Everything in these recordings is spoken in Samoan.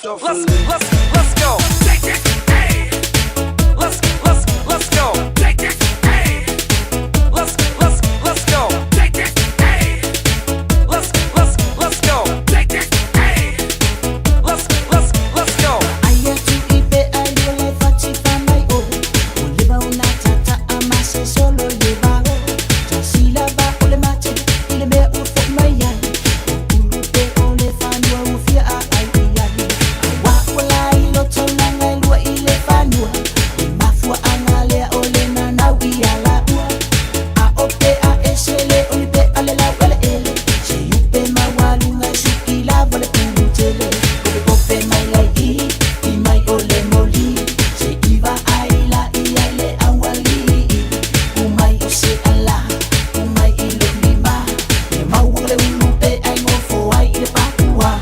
Let's let's let's go. Hey. Let's let's let's go. Hey. Let's let's let's go. Hey. Let's let's let's go. Hey. Let's let's let's go. Aia tu i pe ai lua le fati fa mai o. O leva ona tata a mase solo le vao. Ta sila va o le mate i le mea ua fo mai ai. O ulu pe o le fanua ua fia a ai i ai. A wa ua la i lo taulaga e lua i le fanua. Le mafua anga lea o le nanau i ala ua. A o pe a ese le o ni pe a le lau ele ele. Se upe maualuga e suki lava le pulu tele. Kope kope mai lai i, i mai o le moli. Se iva ai la i ai le auali. Umai o se ala, umai i lo lima. Le maua le ulu pe ai ngofo ai i le papua.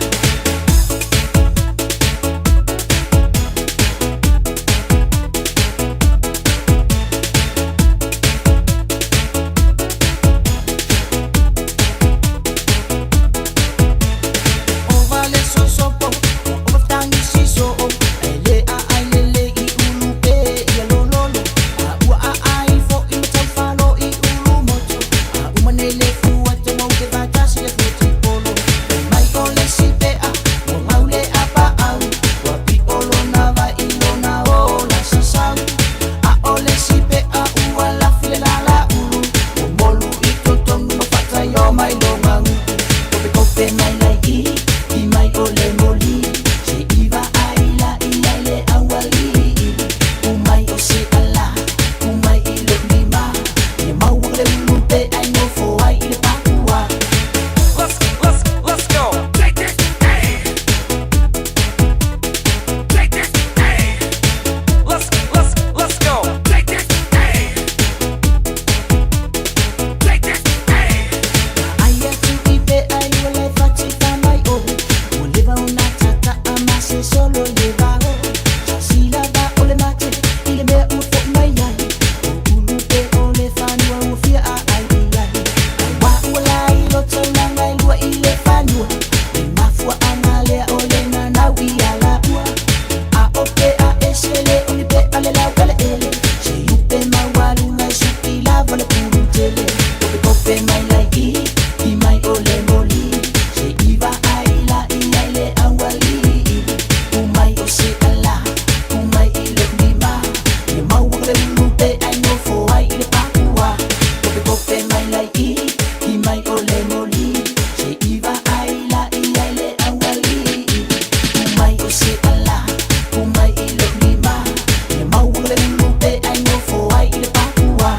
O vale sosopo, o maftangi siso o. Ele a ai lele i ulu pe i a lololo. A ua a ai fo i matau falo i ulu moto. A umane le fua te mau te vatasi le futi polo. Mai o le si pe a, ua maule a pa au. Ua pi o lona vai i lona o la sasau. A o le si pe a ua la file la la ulu. Ua molu i totonu ma fatai o mai longa nguku. Kope kope mai lai i, i mai o le moli. Se iva ai la i ai le auali. Umai o se ala, umai i lo lima. Ia maua le ulu pe ai nofo ai i le papua. Let's let's let's go. Hey. Hey. Let's let's let's go. Hey. Hey. Aia tu i pe ai ua le fati fa mai o. Ua leva ona tata a mase solo le vao. Sa sila va o le mate i le mea ua fo mai ai. O ulu pe o le fanua ua fia a ai i ai. A wa ua la i lo taulaga e lua i le fanua. Le mafua anga lea o le nanau i ala ua. A o pe a ese le o ni pe a le lau ele ele. Se upe maualuga e suki lava le pulu tele. Kope kope mai lai i, i mai o le moli. Se iva ai la i ai le auali. Umai o se ala, umai i lo lima. Ia maua le ulu pe ai nofo ai i le papua. Kope kope mai lai i, i mai o le moli. Se iva ai la i ai le auali. Umai o se ala, umai i lo lima. Ia maua le ulu pe ai nofo ai i le papua.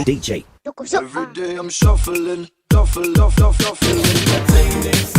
DJ. Every day I'm shuffling, shuffle, shuffle, shuffling.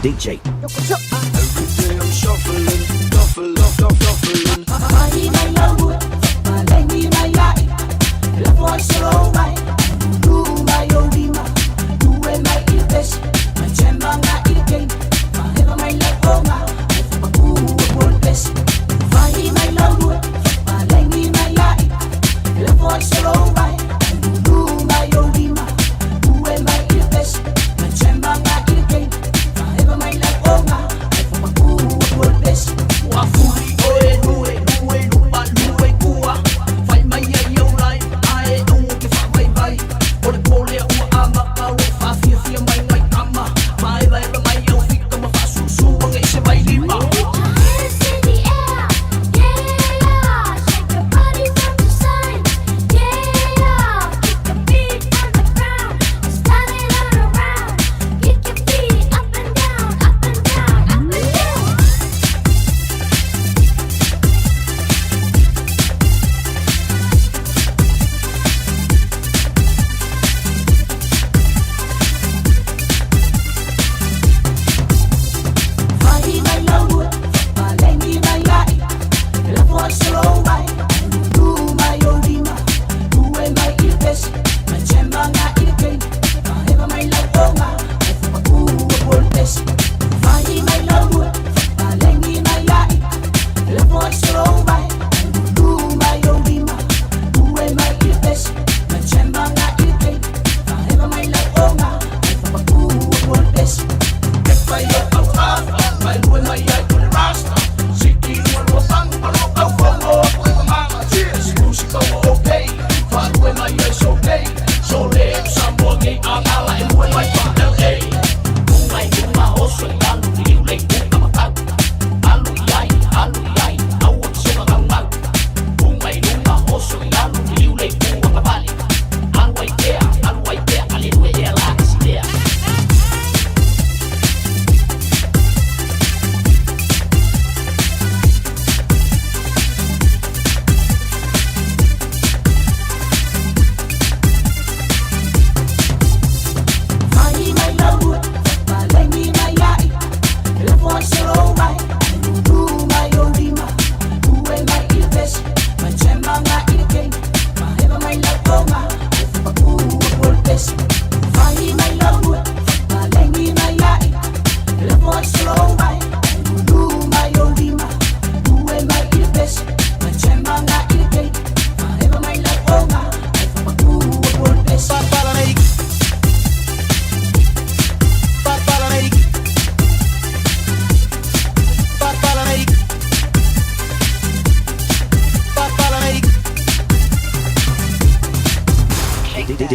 DJ. Every day I'm shuffling, shuffle, shuffle, shuffling. Hands in the air, yeah. Shake your body from the side, yeah. Kick your feet on the ground, slide it all around. Kick your feet up and down, up and down, up and down.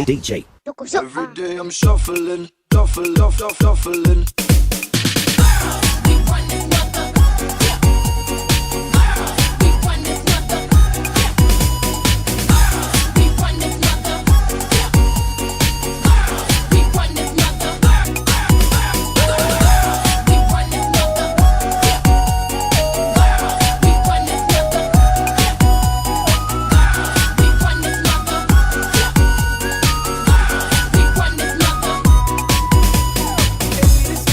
DJ. Every day I'm shuffling, shuffle, shuffle, shuffling. This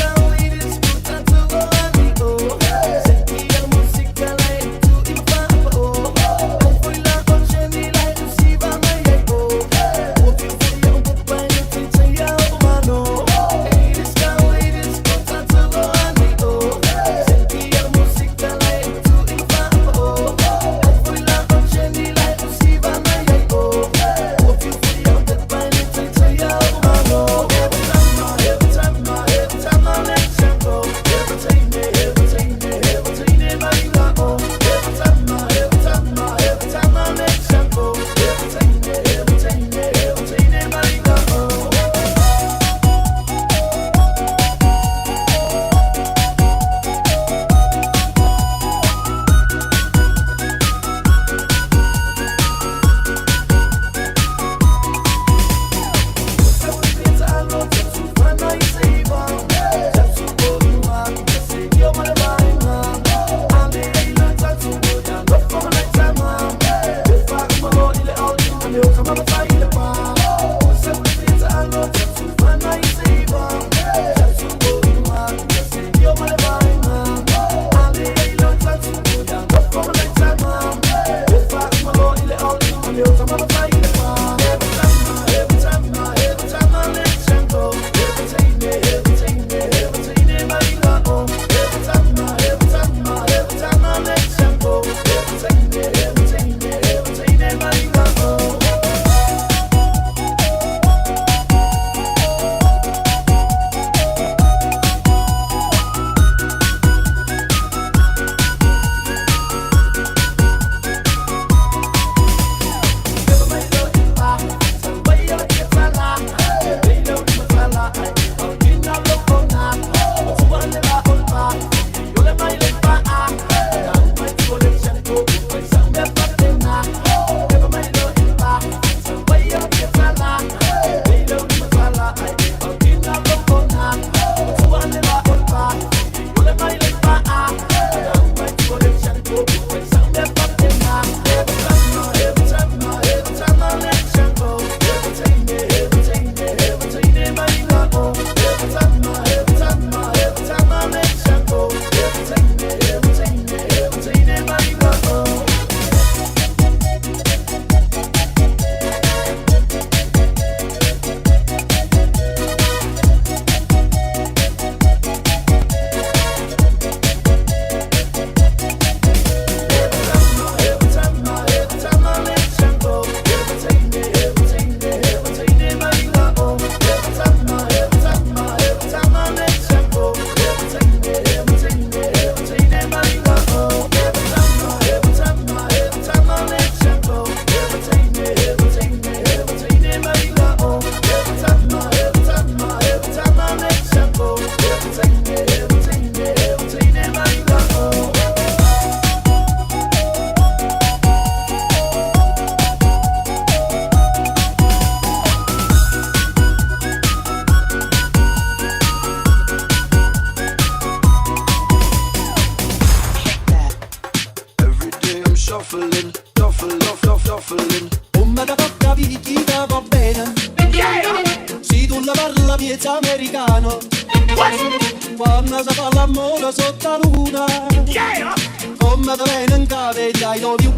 Duffel, duffel, duffelin. Come da poca picchita va bene. Se tu la parla piezza americano. Quando si fa l'amore sotto la luna. Come te viene in capo e dai lo più.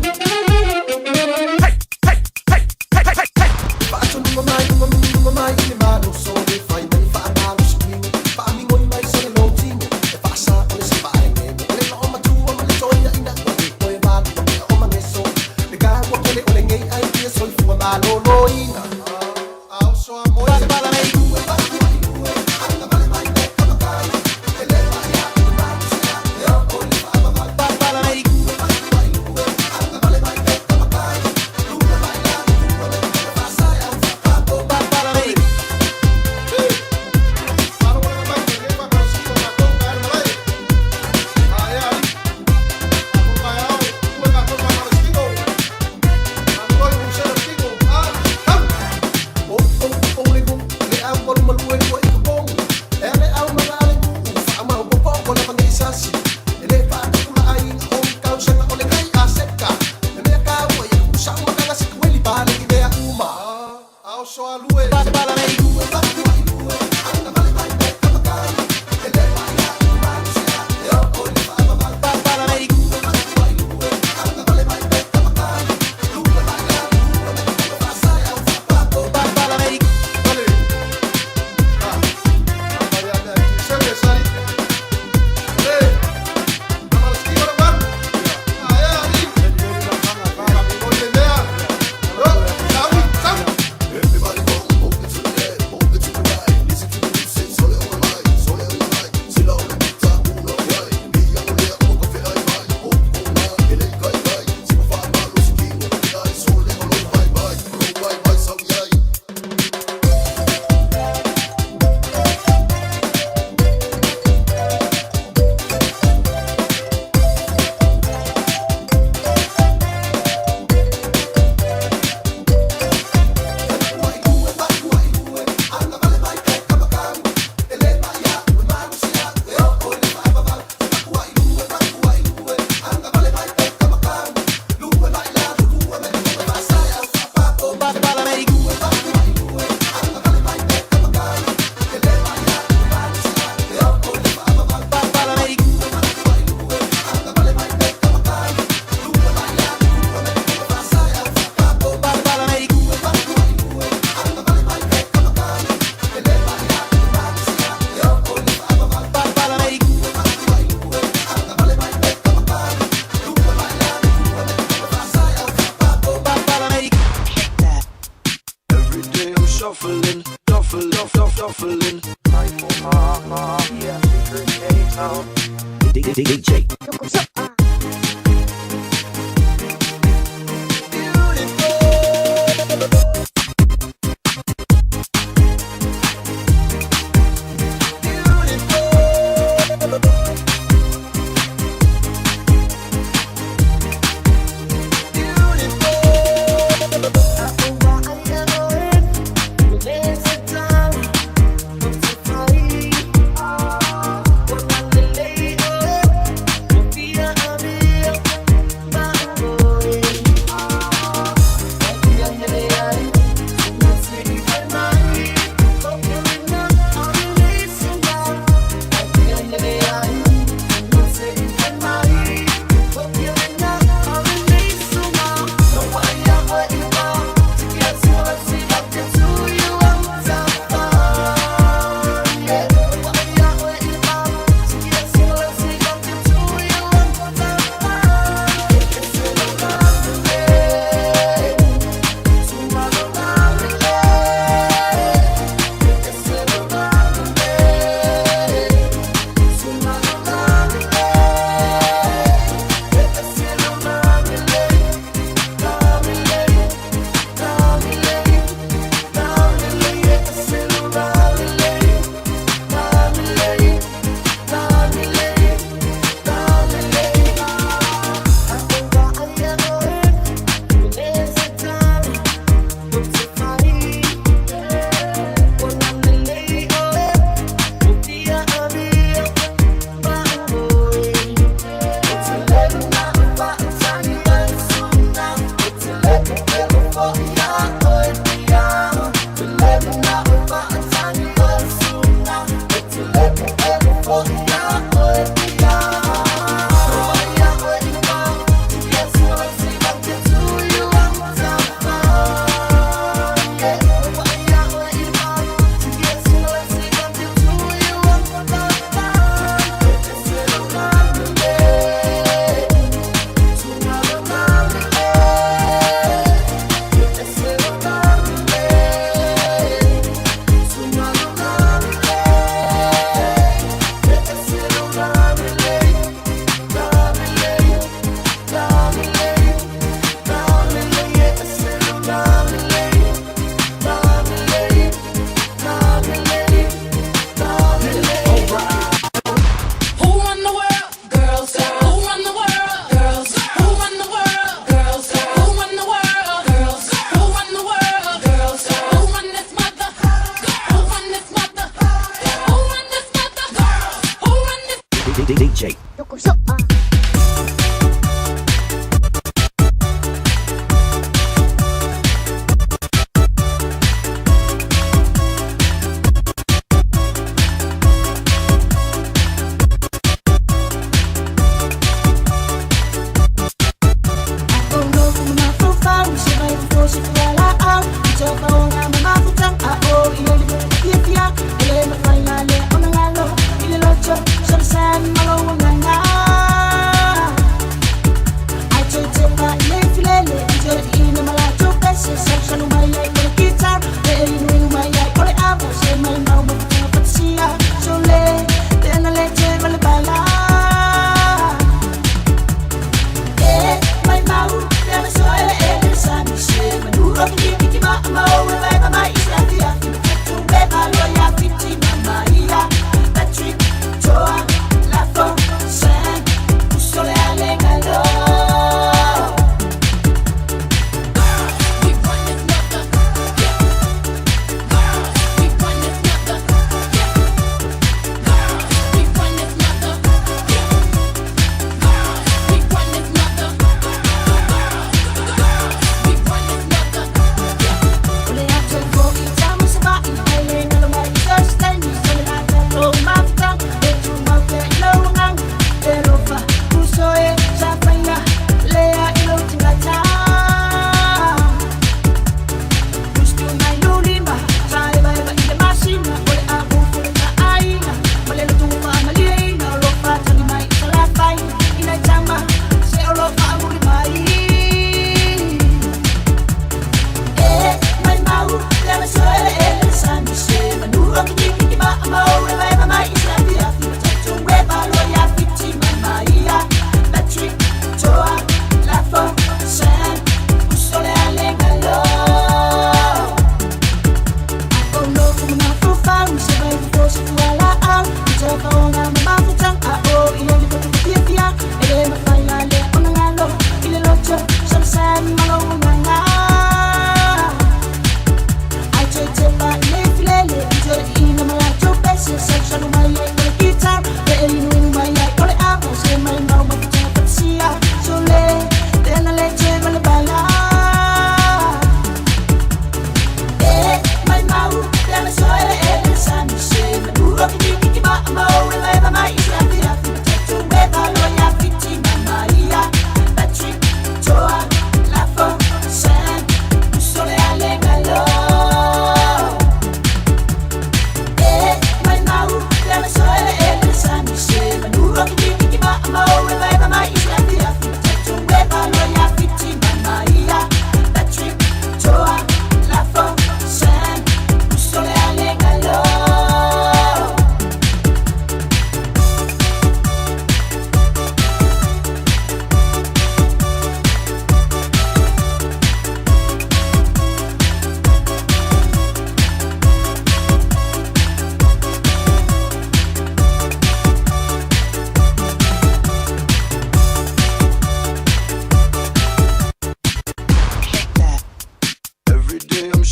Every day I'm shuffling, duffel, duffel, duffelin. DJ. Yeah.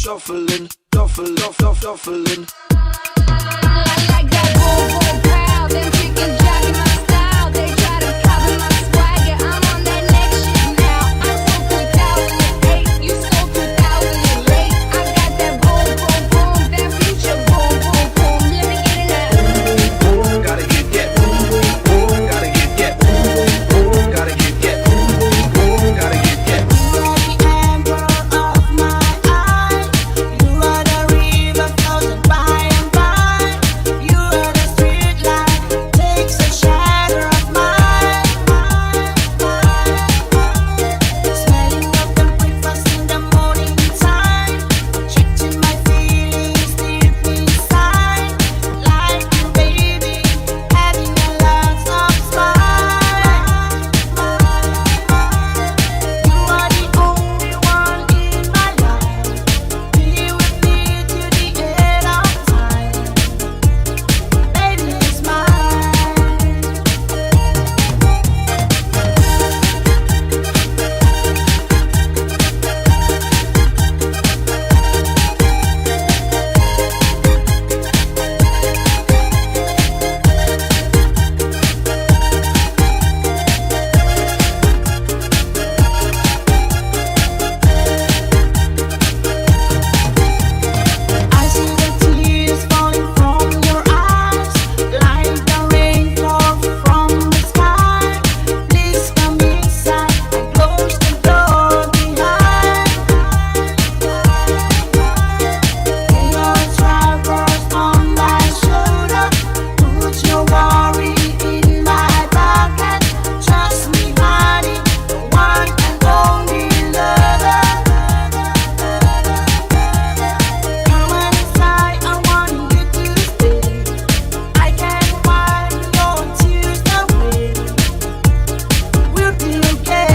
Shuffling, shuffle, shuffle, shuffling. I like that boom boom pow. Them chickens jocking my style. They try to copy my swagger. I'm on that next shit now. I'm so 2008, you so 2008. I got that boom boom boom, that future boom boom boom. Let me get it now. Gotta get that boom boom boom. Gotta get that boom boom boom. Gotta get that boom boom boom. Gotta get that. You are the anchor of my eye. You are the river flows by and by. You are the street light takes a shadow of mine. Smelling of the breakfast in the morning time, checking my feelings deep inside. Like you, baby, having a lot of smile. You are the only one in my life. Be with me to the end of time. Baby, it's mine. I see the tears falling from your eyes, like the rainfall from the sky. Please come inside and close the door behind. Lay your troubles on my shoulder, put your worry in my pocket. Trust me, honey, the one and only lover. Come inside, I want you to stay. I can wipe your tears away. We'll be okay.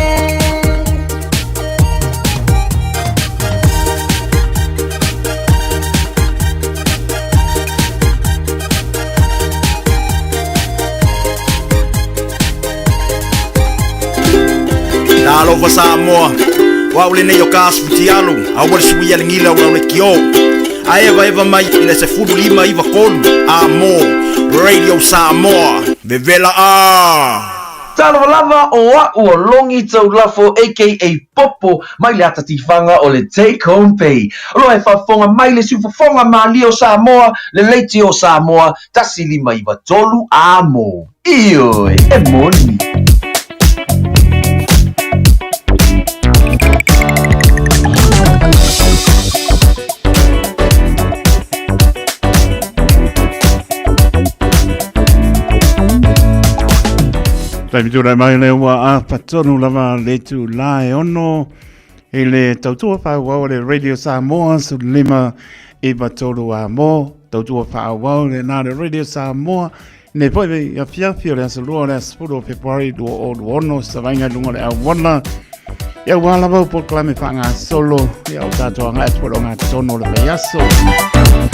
Talofa Samoa, o au lenei o ka aso fitialu, aua le suia le gila o lau lekiō. Ae evaeva mai i le 15 93 a mo Radio Samoa, vevela a! Talofa lava o a'u o Logi Taulafo aka Popo mai le ata tifaga o le Take Home Pay. O lo e faafofoga mai le siufofoga malie o Samoa, le leitio o Samoa, 1 5 9 3 a mo. Ioe, e moni. Taimi tūrai mai le ua a patonu lava le tū la e ono i le tautua whaawau le Radio Samoa su 5 9 3 a mo tautua whaawau le nā le Radio Samoa ne poi ve a fiafi o le aso lua o le aso 10 o Februari 2026 savainga lunga le auwana ia ua lava o polokalame faagasolo ia o tatou agai atu o ngā tono o le vaiaso.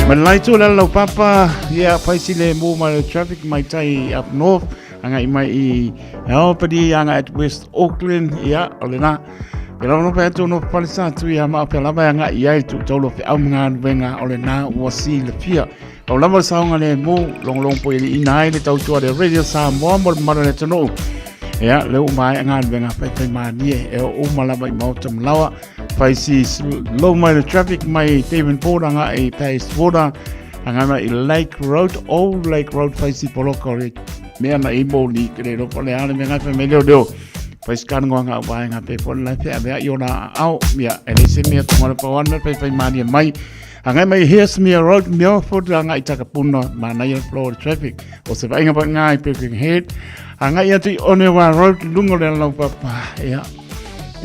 Ma le laitu le lau papa ia faisi le mū mai le traffic mai tai up north agai mai i Albany agai at West Auckland ia o lena pe lava no pe atu no palesa atu ia ma pe lava agai i ai tu taulo fe au ngā venga o lena ua si le fia o lava le saoga le mū longolongo po i ina ai le tautua le Radio Samoa mo le mamalu o le atunuu. Ia, le uma ai ngā venga fai fai mānie e o uma lava i maota malawa. Fai si low mai le traffic mai Davenport anga i Bayswater anga mai i Lake Road, Old Lake Road fai si poloka o le mea na i mōni ke le ropa le ale me ngai fai mai leo leo. Fai skan ngoa ngā wae ngā pe pon lai fe avea i ona ao ia e le se mea tonga le pawan me fai fai mānie mai. Angai mai Hearsmere Road, Milford, angai Takapuna, manaia flow of traffic. O se vainga pa ngai Birkenhead. Angai atu i Onewa Road, lunga le lau papa. Ia,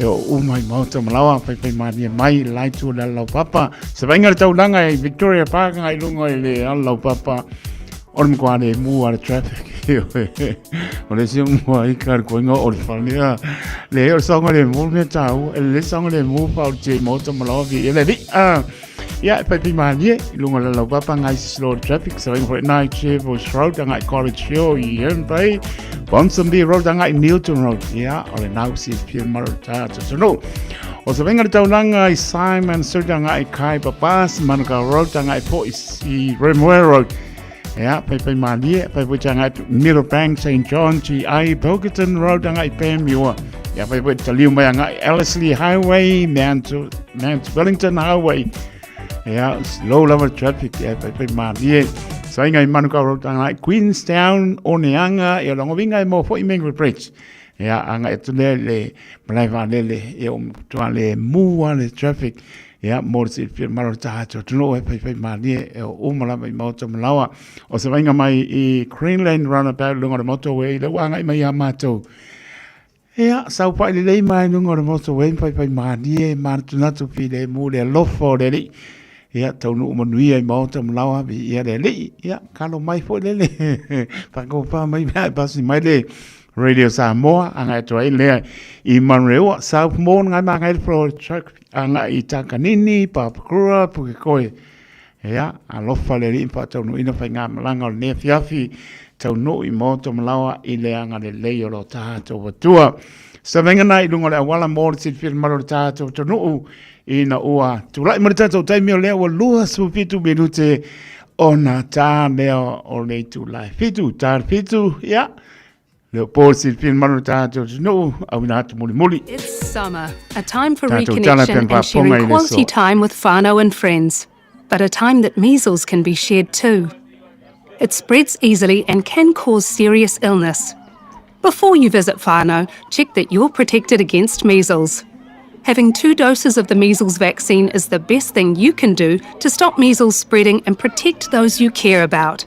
e o umai maota malawa, fai fai mania mai, lai tu le lau papa. Se vainga le taulanga i Victoria Park, ngai lunga i le lau papa. O le mkoa le mu a le traffic. O le si mua i ka koinga o le whanea. Le o saonga le mu me tau, e le saonga le mu pa o te maota malawa vi. E le vi, ah. Ia, e pai mānie, i lunga le lau papa ngai slow traffic, sa venga foi nai Trevors Road, ngai College Hill, i Herne Bay, Ponsonby Road, ngai Newton Road. Ia, o le nau si pia maro ta tunu. O se venga le taulaga i Simon Suit agai Kai Papas, Manukau Road agai po i Remuera Road. Ia, pai pai malie, pai pai agai Middlebank, St. John, GI, Pilkerton Road agai Panmure. Ia, pai pai taliu mai agai Ellerslie Highway, Mount, Mount Wellington Highway. Ia, slow level traffic, ia, pai pai malie. Sainga i Manukau Road agai Queenstown, Oneanga, ia longovinga e mo foi Mangere Bridge. Ia, agai atu lea i le malae vaalele, ia ua matua le mū lava le traffic, ia, mo le silafia mamalu o le taha atu atunuu e faifai malie e oo uma lava i maota ma laoa. O se vaaiga mai i Greenland Roundabout i luga o le motorway, lea ua agai mai ia matou. Ia, saofai lelei mai i luga o le motorway ma faifai malie, manatunatu filemu le alofa o le Alii. Ia, taunuu manuia i maota ma laoa, viia le Alii. Ia, kalo mai foi lele, faatofa mai mea e pasi mai le Radio Samoa, agai atu ai lea i Manureua, South Morn, ngai magai le floor truck, agai i Takanini, Papakura, Pukekohe. Ia, alofa le Alii ma faataunuuina faigamalaga o lenei afiafi, taunuu i maota ma laoa i le agalelei o lo tatou Atua. Savega na i luga o le auala mo le silafia mamalu o le tatou atunuu, ina ua tulai mai le tatou taimi o lea ua 27 minute ona tā lea o le itula e 7, tā le 7, ia, leo po silafia mamalu o le tatou atunuu, auina atu mulimuli. It's summer, a time for Tātou tala reconnection pea and sharing whāponga i le quality so. time with whānau and friends, but a time that measles can be shared too. It spreads easily and can cause serious illness. Before you visit whānau, check that you're protected against measles. Having two doses of the measles vaccine is the best thing you can do to stop measles spreading and protect those you care about.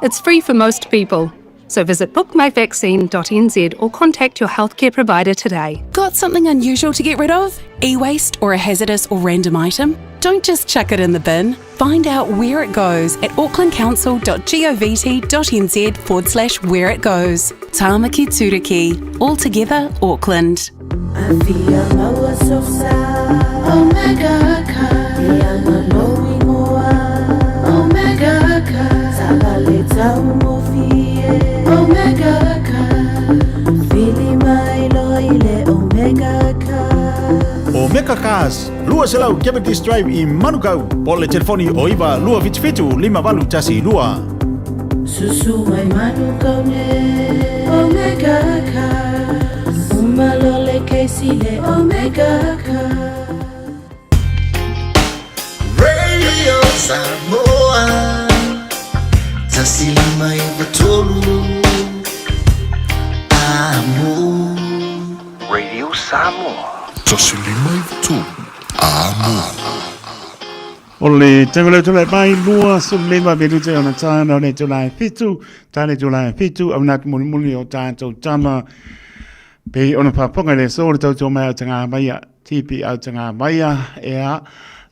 It's free for most people. So visit bookmyvaccine.nz or contact your healthcare provider today. Got something unusual to get rid of? E waste or a hazardous or random item? Don't just chuck it in the bin. Find out where it goes at aucklandcouncil.govt.nz forward slash where it goes. Tāmaki Turuki. All together, Auckland. Omega Cars, 200 Cavendish Drive i Manukau, po o le telefoni o 9 277 5812. Susu mai Manukau ne Omega Cars Uma lole Casey le Omega Cars Radio Samoa 153 Amo Radio Samoa. 153 Amo. O le taimi leo tulai mai, 25 minute ona tāna o le tulai fitu, tā le tulai fitu, au nā mulimuli o tātou tama, pei ona whaponga le so le tautua mai au tangā maia, tipi au tangā maia, ea,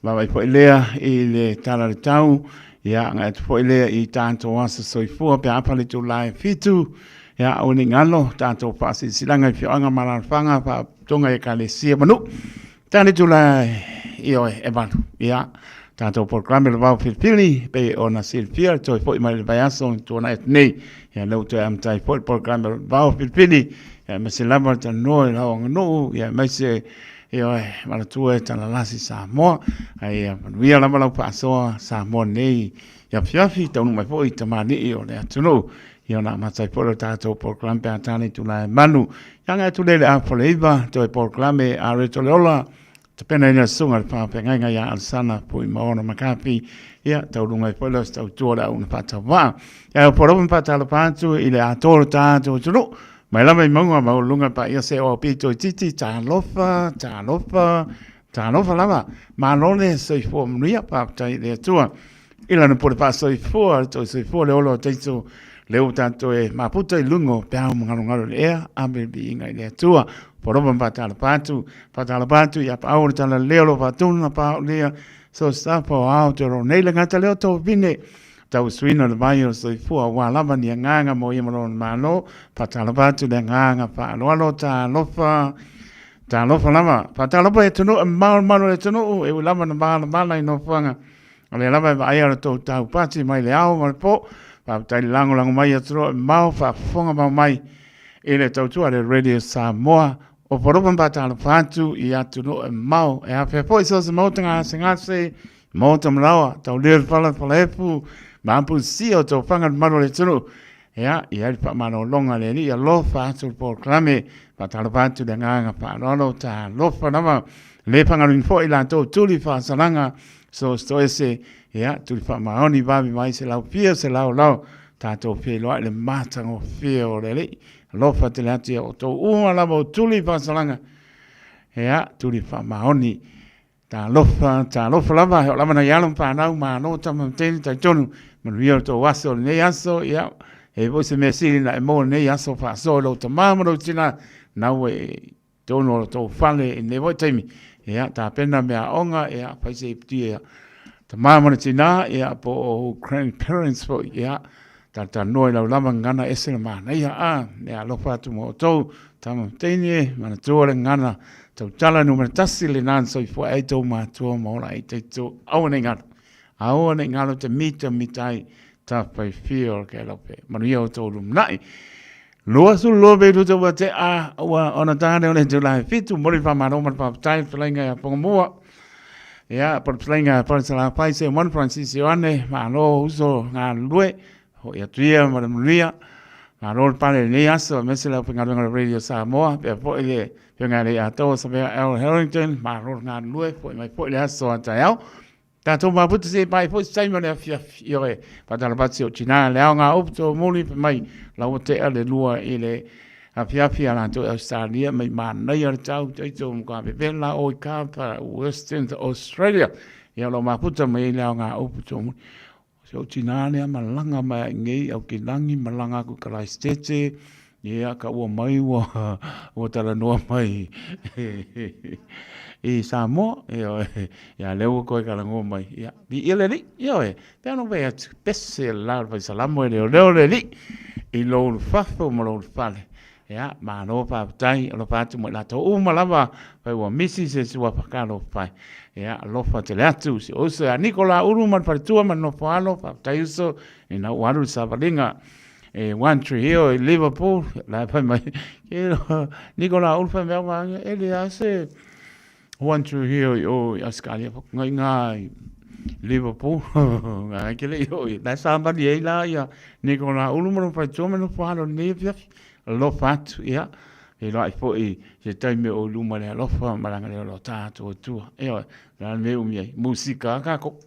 vavai foi lea i le tala le tau, ia, ngai atu foi lea i tātou asa soifua, pe apa le tulai fitu, ia, au ni ngalo, tātou whaasisilaga i whioanga malalawhanga, whaatonga i kalesia manu, Tane tula i oe e malu. Ia, tātou polokalame le vao filifili, pei ona silafia le toe foi mai le vaiaso i tuanai atu nei. Ia, lea ua toe amata ai foi le polokalame o le vao filifili, ia, aemaise lava le talanoa i lau aganuu, ia, aemaise ioe, manatua e talalasi Samoa. Ae ia manuia lava lau faasoa Samoa nei i afiafi, taunuu mai foi i tamalii o le atunuu. Ia ona amata ai foi lo tatou polokalame pe a tāne tula e manu. Ia agai atu lea i le 8:30, toe polokalame a Reto Leola, tapena ina susuga le whawhengainga ia Alsana Pui Maona Makapi, ia taurunga ai foi lea o se tautua le auna whaatawaa. Ia o poropa whaatalapa atu i le atoa o tātou atunuu, mai lava i maunga ma lunga pa ia se o pito i titi, talofa, talofa, talofa lava, malo le soifua manuia, whaapatai le Atua. I lana pule faasoifua, le toi soifua le ola o teito, le ua tātou e maputa i luga o peau magalogalo i le ea, ame le viiga i le Atua. Poropa ma whaatalapa atu, whaatalapa atu i a paau o le tala leo lo whaatunu na pā o lea, so staff o ao te ro nei le ngata leo tō vine, tau suina le vai o soifua wā lava ni anganga mo ia malona malo, whaatalapa atu le anganga whaaloalo tālofa, tālofa lava, whaatalapa e tunu, e maolo le tunu, e ui lava na maala maala i nofoanga. O lea lava e vaaia lo tou taupati mai le ao ma le po, faafetai le lagolago mai atunuu e mamao, faafofoga mau mai i le tautua a le Radio Samoa. Ofo alofa ma faatalofa atu i atunuu e mamao e afea foi so o se maota gasegase, maota malaoa, taulia le fala falaefu ma apusia o tofaga le mamalu o le atunuu. Ia, e i ai le faamalologa a le Alii, alofa atu le polokalame, faatalofa atu i le agaga faaaloalo, talofa lava, le faagaloina foi i latou tuli faasalaga, so o se toese, ia, tuli faamaoni vave mai se laufia, se laolao, tatou feiloai i le matagofie o le Alii. Alofa tele atu ia outou uma lava o tuli faasalaga, ia, tuli faamaoni. Talofa, talofa lava, he lava nai alo ma fanau, malo tama ma teine, talitonu, manuia lo tou aso lenei aso, ia, e foi se mea sili na e maua lenei aso faasoa i lou tama ma lou tina, nau e tonu o lo tou fale i lenei foi taimi, ia, tapena mea aoga, ia, fai se iputia, tama ma le tina, ia, po o grandparents foi, ia, Talatalanoa i lau lava gagana ese le manaia a e alofa atu ma outou tama ma teine manatua le gagana tautala numera tasi lena na soifua ai tou matua ma ola ai taito aua nei galo aua nei galo te mita mita ai tafaifia o le kelope manuia outou lumanai 22 pe ua te a ua ona tane o le itula e fitu momoli le faamalo ma le faafetai le fetalaiga ia Pagamua ia po o le fetalaiga ia Falesalafai Seumanu Francis Ioane malo uso galulue ho'i atu ia ma le manuia malo le pale i lenei aso aemaise le aufaigaluega o le Radio Samoa faapea foi le Afioga ia Leiataua Savea L Harrington malo le galulue fo'i mai foi le aso a taeao. Tatou mafuta se i pai foi se taimi o le afiafi. Ioe, faatalofa atu si ou tina le aoga upu tomuli fai mai la ua tea le lua i le afiafi a latou i Australia mai manaia le tau taito matua vevela o i Kapa Western Australia. Ia o lo o mafuta mai ai le aoga upu tomuli. Si ou tina lea malaga mai ai nei Aukilagi malaga atu i Kalaisitete Ia, ka ua mai ua, ua talanoa mai i Samoa, ioe, ia lea ua toe talanoa mai, ia, viia le Alii, ioe, pei ona ou fai atu, pese le la o le fai salamo e leoleo le Alii i lou ulufafo ma lou ulufale. Ia, malo faafetai, alofa atu ma i latou uma lava, fai ua misi se suafa talofa e. Ia, alofa tele atu, si ou uso ia Nikola Ulu ma le faletua ma le nofo alo, faafetai uso, ina ua alu le savaliga. E One Tree Hill i Liverpool, la e fai mai, ke Nikola Ulu fai mai au vaega, e le a se One Tree Hill i o i Australia, ngai ngā i Liverpool, ngai ke le i o i, la e savali ai la ia Nikola Ulu ma lona faletua ma le nofo alo i lenei afiafi, alofa atu, ia, feiloai foi se taimi o i luma le alofa ma le agalelei o lo tatou Atua. Ioe, o le a le mea e umi ai, musika a kākou.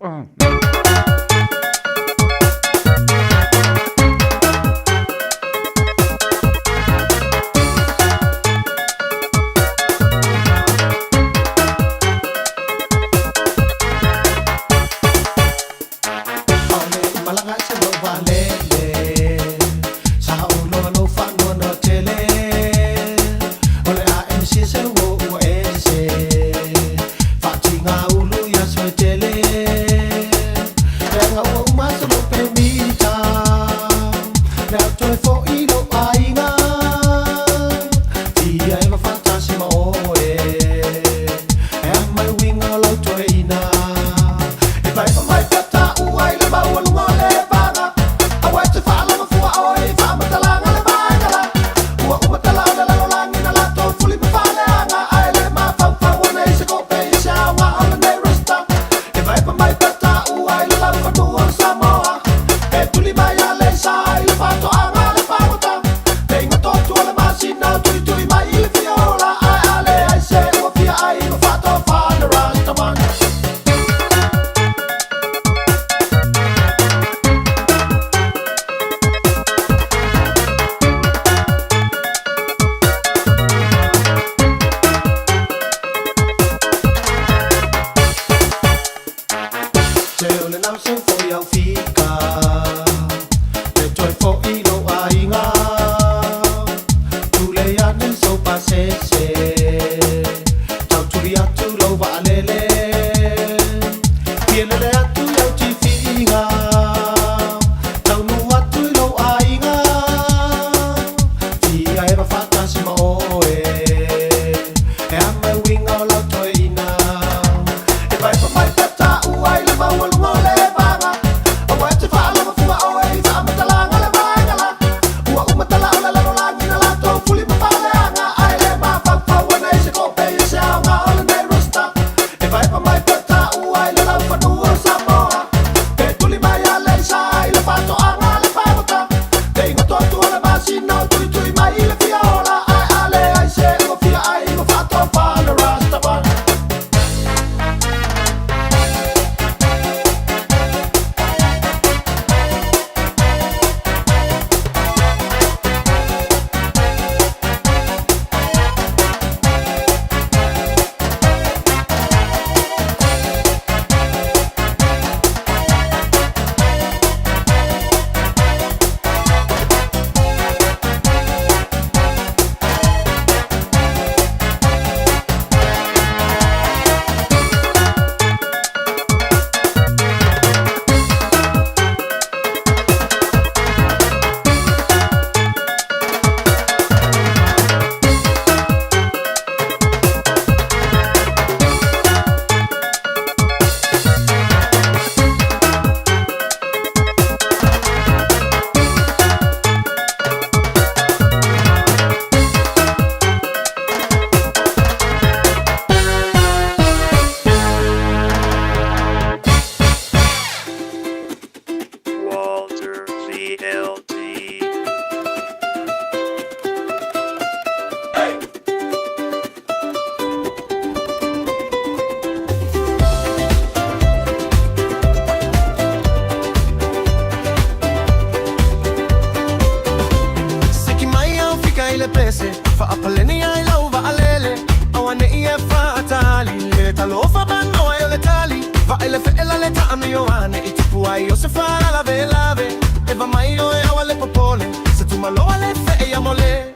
la le taamio ane i tupu ai o se faalavelave. E va mai oe aua le popole, se tumaloa le fee ia mole.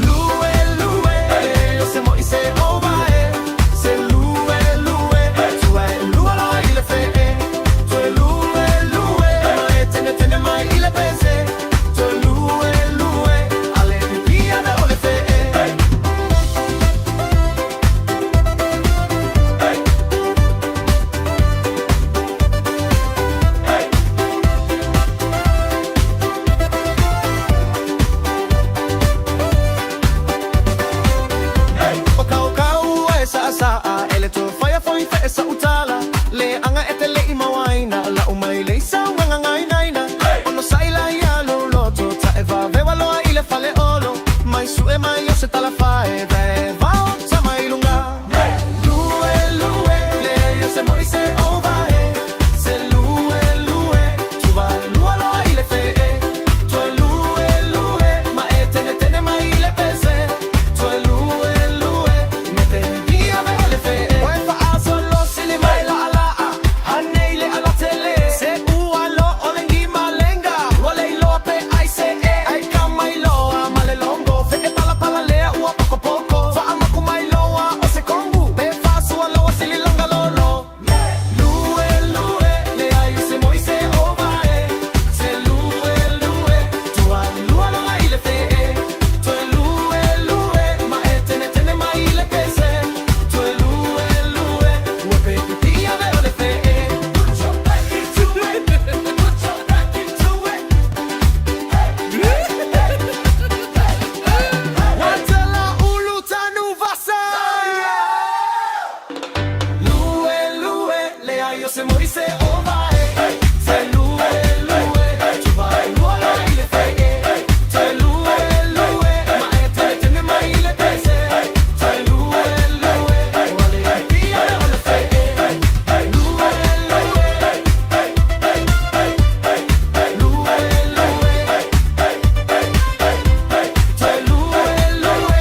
Lue lue, le o se moi se ova e. Se lue lue, tua e lua loa i le fee. Toe lue lue, ma e tene tene mai i le pese. Toe lue lue, ale pipia ve o le fee. O kau kau e sa sa a ele to fire foi fe sa utala le anga e te le i mawaina la o mai le sa nganga ngai nai na ono sai la ia lo loto ta e va ve waloa i le fale olo mai su e mai o se tala fa e ve va o ta mai lunga. Lue lue le yo se moi se ova e se lue lue tu va lua loa i le fe e toe lue lue ma e tene tene mai i le pese toe lue lue me te via ve o le fe e fa a solo sili mai la ala hanei le ala tele se ua lo o le ngi malenga wale i loa pe ai se e ai ka mai loa ma le longo fe e pala pala lea ua poko poko fa amaku mai loa o se kongu pe fa sua loa sili longa lolo. Lue lue le ai se moi se ova e se lue lue tua lua loa i le fe e toe lue lue ma e tene tene mai i le pese toe lue lue ua pe pipia ve o le fe e. Put your back into it, put your back into it. Watala ulu tanu vasa. Lue lue le ai o se moi se ova e se lue lue tu vai lua la i le fe e te lue lue ma e tene tene mai i le pese te lue lue wale pia o le fe e lue lue lue lue te lue lue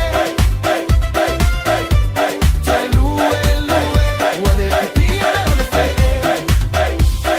te lue lue wale pia o le fe e.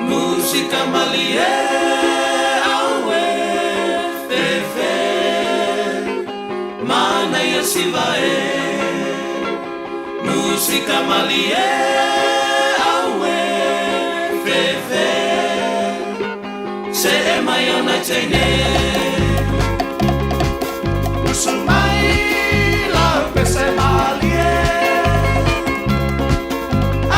Musika malie aue fefe Mana ia siva e Musika malie aue fefe Se e mai ona teine Usu mai la pese malie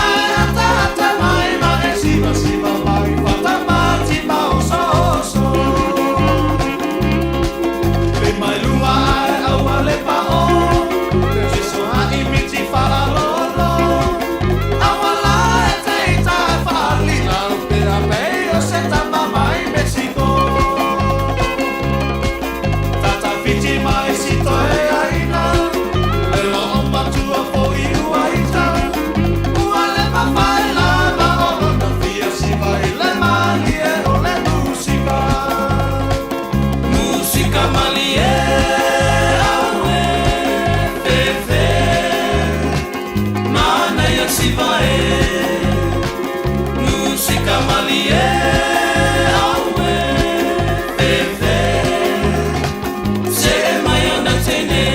Ai ata ata mai ma e siva siva mai Fata mati ma oso oso Pe mai lua ai aua le pa o Te tiso a imiti fala lolo Aua la e te ita e whaalina Pe a pei o se tama mai Mexico Tata whiti mai si toe aina E o o matua fo i ua ita Ua le mawhai la ma o lona fia siva i le malie o le musika Musika malie aue fefe Mana ia siva e Musika malie aue fefe Se e mai ona teine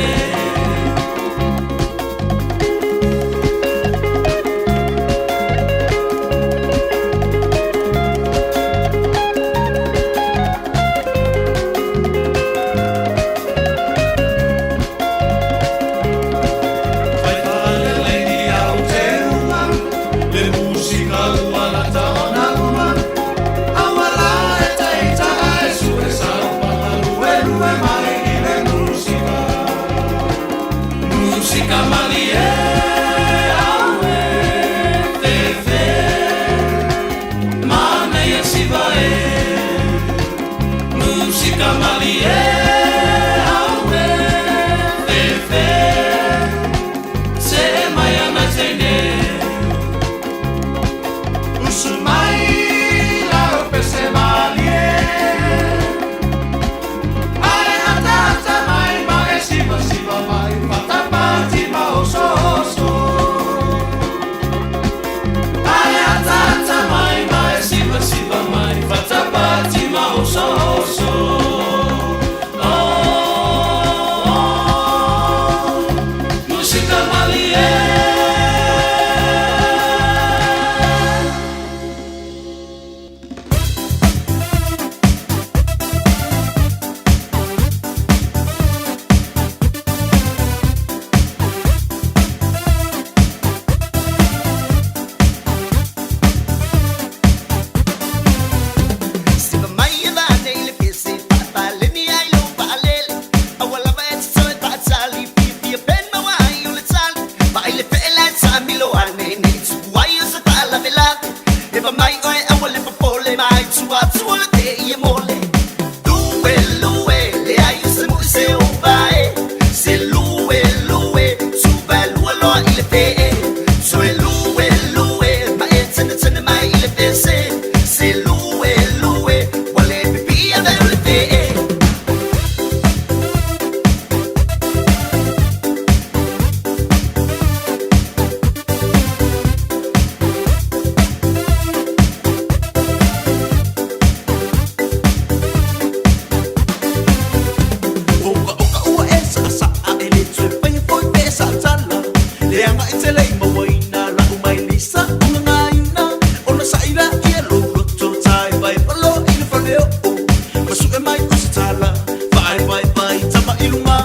Vai whalele ni au te uma Le musika ua lata ona uma Aua la e teita e sue sau Pakalue lue mai i le musika Musika malie aue fefe Mana ia siva e Musika malie aue fefe Se e mai ana teine Usu mai la pese malie Ai ata ata mai ma e siva siva mai Fata pati ma oso oso Ai ata ata mai ma e siva siva mai Fata pati ma oso oso Oh, oh, Musika malie. Siva mai e vane i le pese, pa'apaleni ai lou vaalele. Aua lava e tatoe paatali, fiafia peni maua ai o le tali. Vaai le fee la e taamilo ane, nei tupu ai o se faalavelave. Eva mai oe aua le popole, ma ai tua atu o le tei e mole. Lue, lue, leai o se mu'i se uvae. Se lue, lue, tuva lua loa i le fee. Toe lue, lue, ma e tenetene mai i le pese. Se lue, lue, ua le pipii ave o le fee. Oka oka ua e saʻasaʻa e le toe faia foi pe saʻatala Leaga e te lei mauaina lau mai lisa ugagaina Ona saʻi laia lou loto taevaevalo i le faleoo Masuʻe mai o se tala faaevaevae tama i luga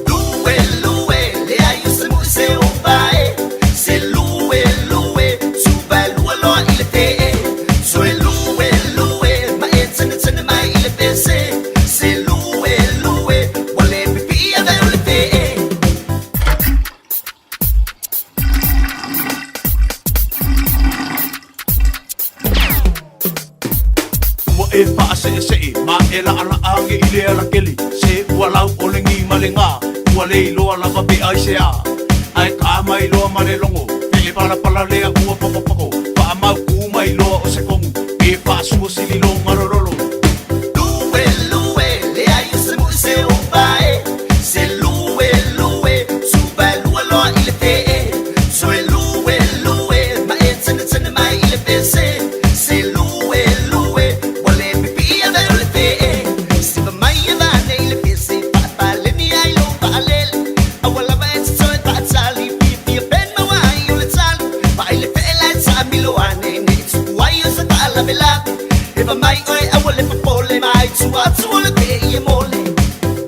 Lue, lue, leai o se mu'i se uvae. Se lue, lue, tuva lua loa i le fee. Toe lue, lue, ma e tenetene mai i le pese. Se lue, lue, ua le pipii ave o le fee. Ua e faaseʻeseʻe ma e laʻalaʻa age i le alakele Se ua lau o le gi ma le gā Ua le iloa lava pe ai se a Ae ka mai loa ma le logo Pe palapala lea ua pakopako Faamaukū mai loa o se kogu Pe faasua sililoga lololo Lue, lue, leai o se mu'i se uvae. Se lue, lue, tuva lua loa i le fee. Toe lue, lue, ma e tenetene mai i le pese. Se lue, faalavelave Eva mai oe aua le popole mai tua atu o le te i e mole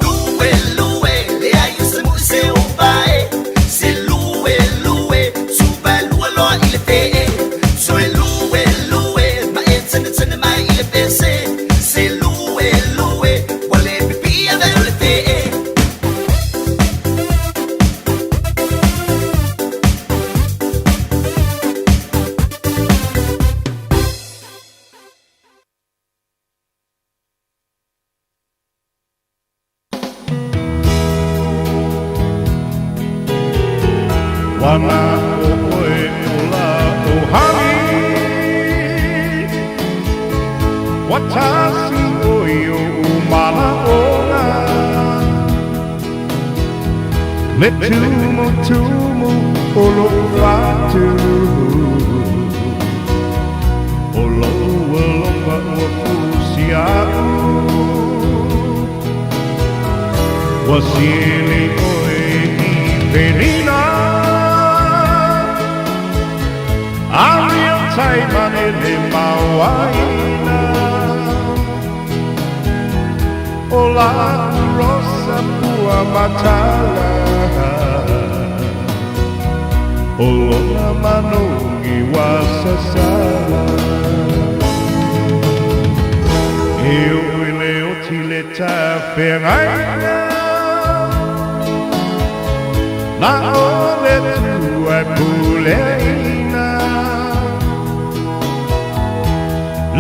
Lue, lue, leai o se mui se upa e Se lue, lue, tupa lua loa i le te e Toe lue, lue, ma e tene tene mai i le pese Se lue, lue, ua le pipii ave o le te e. Wana o oe o la o hani Watasi o i o umala ona Le tumu tumu o lo fatu O lo alofa ua pusi a'u Ua sili oe i pelina A real taimane le mauaina O la rosa pua matala O lona manogi ua sasala E oo i le oti le tafeagaiga Na o le Atua e puleaina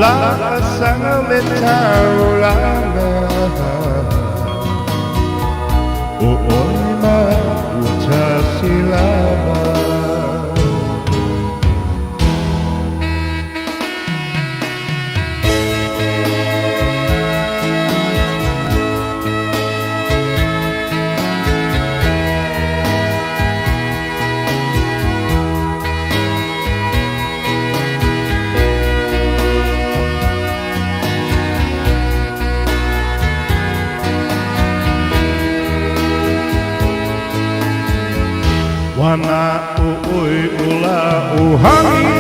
Laasaga o le taulaga O oe ma ua tasi lava. Wana o oe o la o hani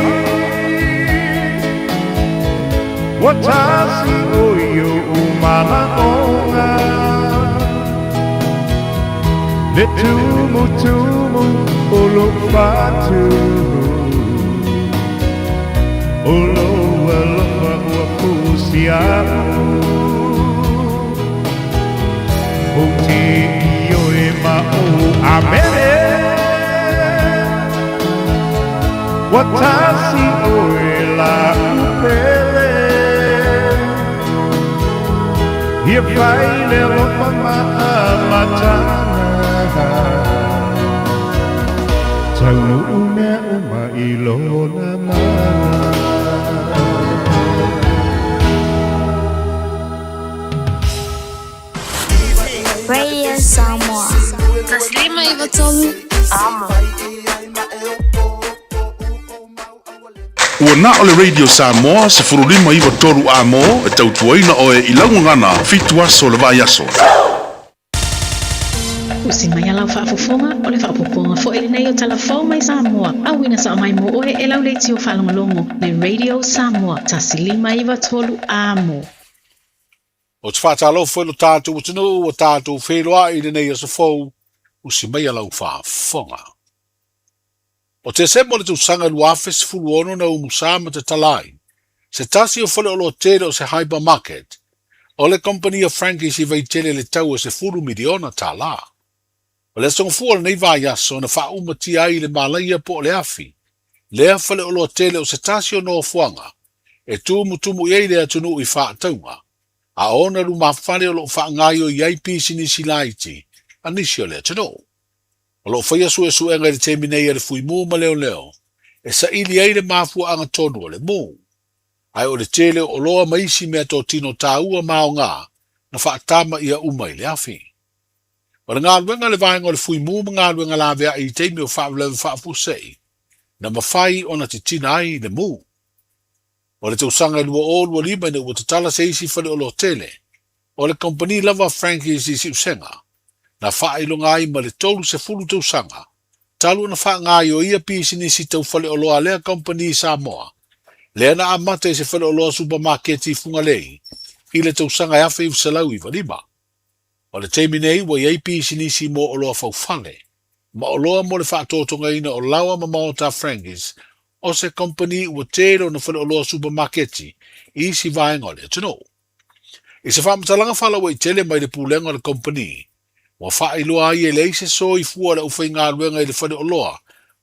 Ua tasi oe i oʻu manaʻoga Le tumutumu o lou fatu O lou alofa ua pusi aʻu Ou te ioe ma ou amene Ua tasi oe laʻu pele Ia fai le alofa ma amataga Taunuu mea uma i lona mana. Radio Samoa. 153 Amo. Ua na o le Radio Samoa 1593 A-mo e tautuaina oe i lau gagana fitu aso o le vaiaso. Usi mai a lau faafofoga, o le faaopoopoga foi lenei o tala fou mai Samoa, auina sao mai mo oe e lau leitio faalogologo le Radio Samoa 1593 A-mo. Ou te faatalofa i lo tatou atunuu ua tatou feiloai i lenei aso fou, usi maia lau faafofoga. O Tesema o le tausaga 2016 na umusa ma tatala ai se tasi o faleoloa tele o se hypermarket o le kompani a Frankie's i Vaitele i le tau o $10 miliona tala. O le aso gafua o lenei vaiaso na faaumatia ai i le malaia po o le afi lea faleoloa tele o se tasi o nofoaga e tumutumu i ai le atunuu i faatauga a ona lumafale o lo o faagaoioi ai pisinisi laiti a nisi o le atunuu. O lo o faia suesuega i le taimi nei a le Fuimu ma Leoleo e saili ai le mafuaaga tonu o le mu. Ae o le tele o oloa ma isi meatotino taua ma aoga na faatama ʻia uma i le afi. O le galuega a le vaega o le Fuimu ma galuega laveai i taimi o faalavelave faafuasei na mafai ona titina ai le mu. O le tausaga e 2025 ina ua tatala se isi faleoloa tele o le kamupani lava a Frankie's i Siusega, na faailoga ai ma le 30 tausaga talu ona faagaoioia pisinisi tau faleoloa a lea kamupani i Samoa. lea na amata i se faleoloa supamaketi i Fugalei i le tausaga e 1995. O le taimi nei ua i ai pisinisi mo oloa faufale, ma oloa mo le faatotogaina o laoa ma maota a Frankie's, o se kompeni ua tele ona faleoloa supamaketi i isi vaega o le atunuu. I se faamatalaga faalauaitele mai le pulega o le kompeni, ua faailoa ai e leai se soifua o le aufaigaluega i le faleoloa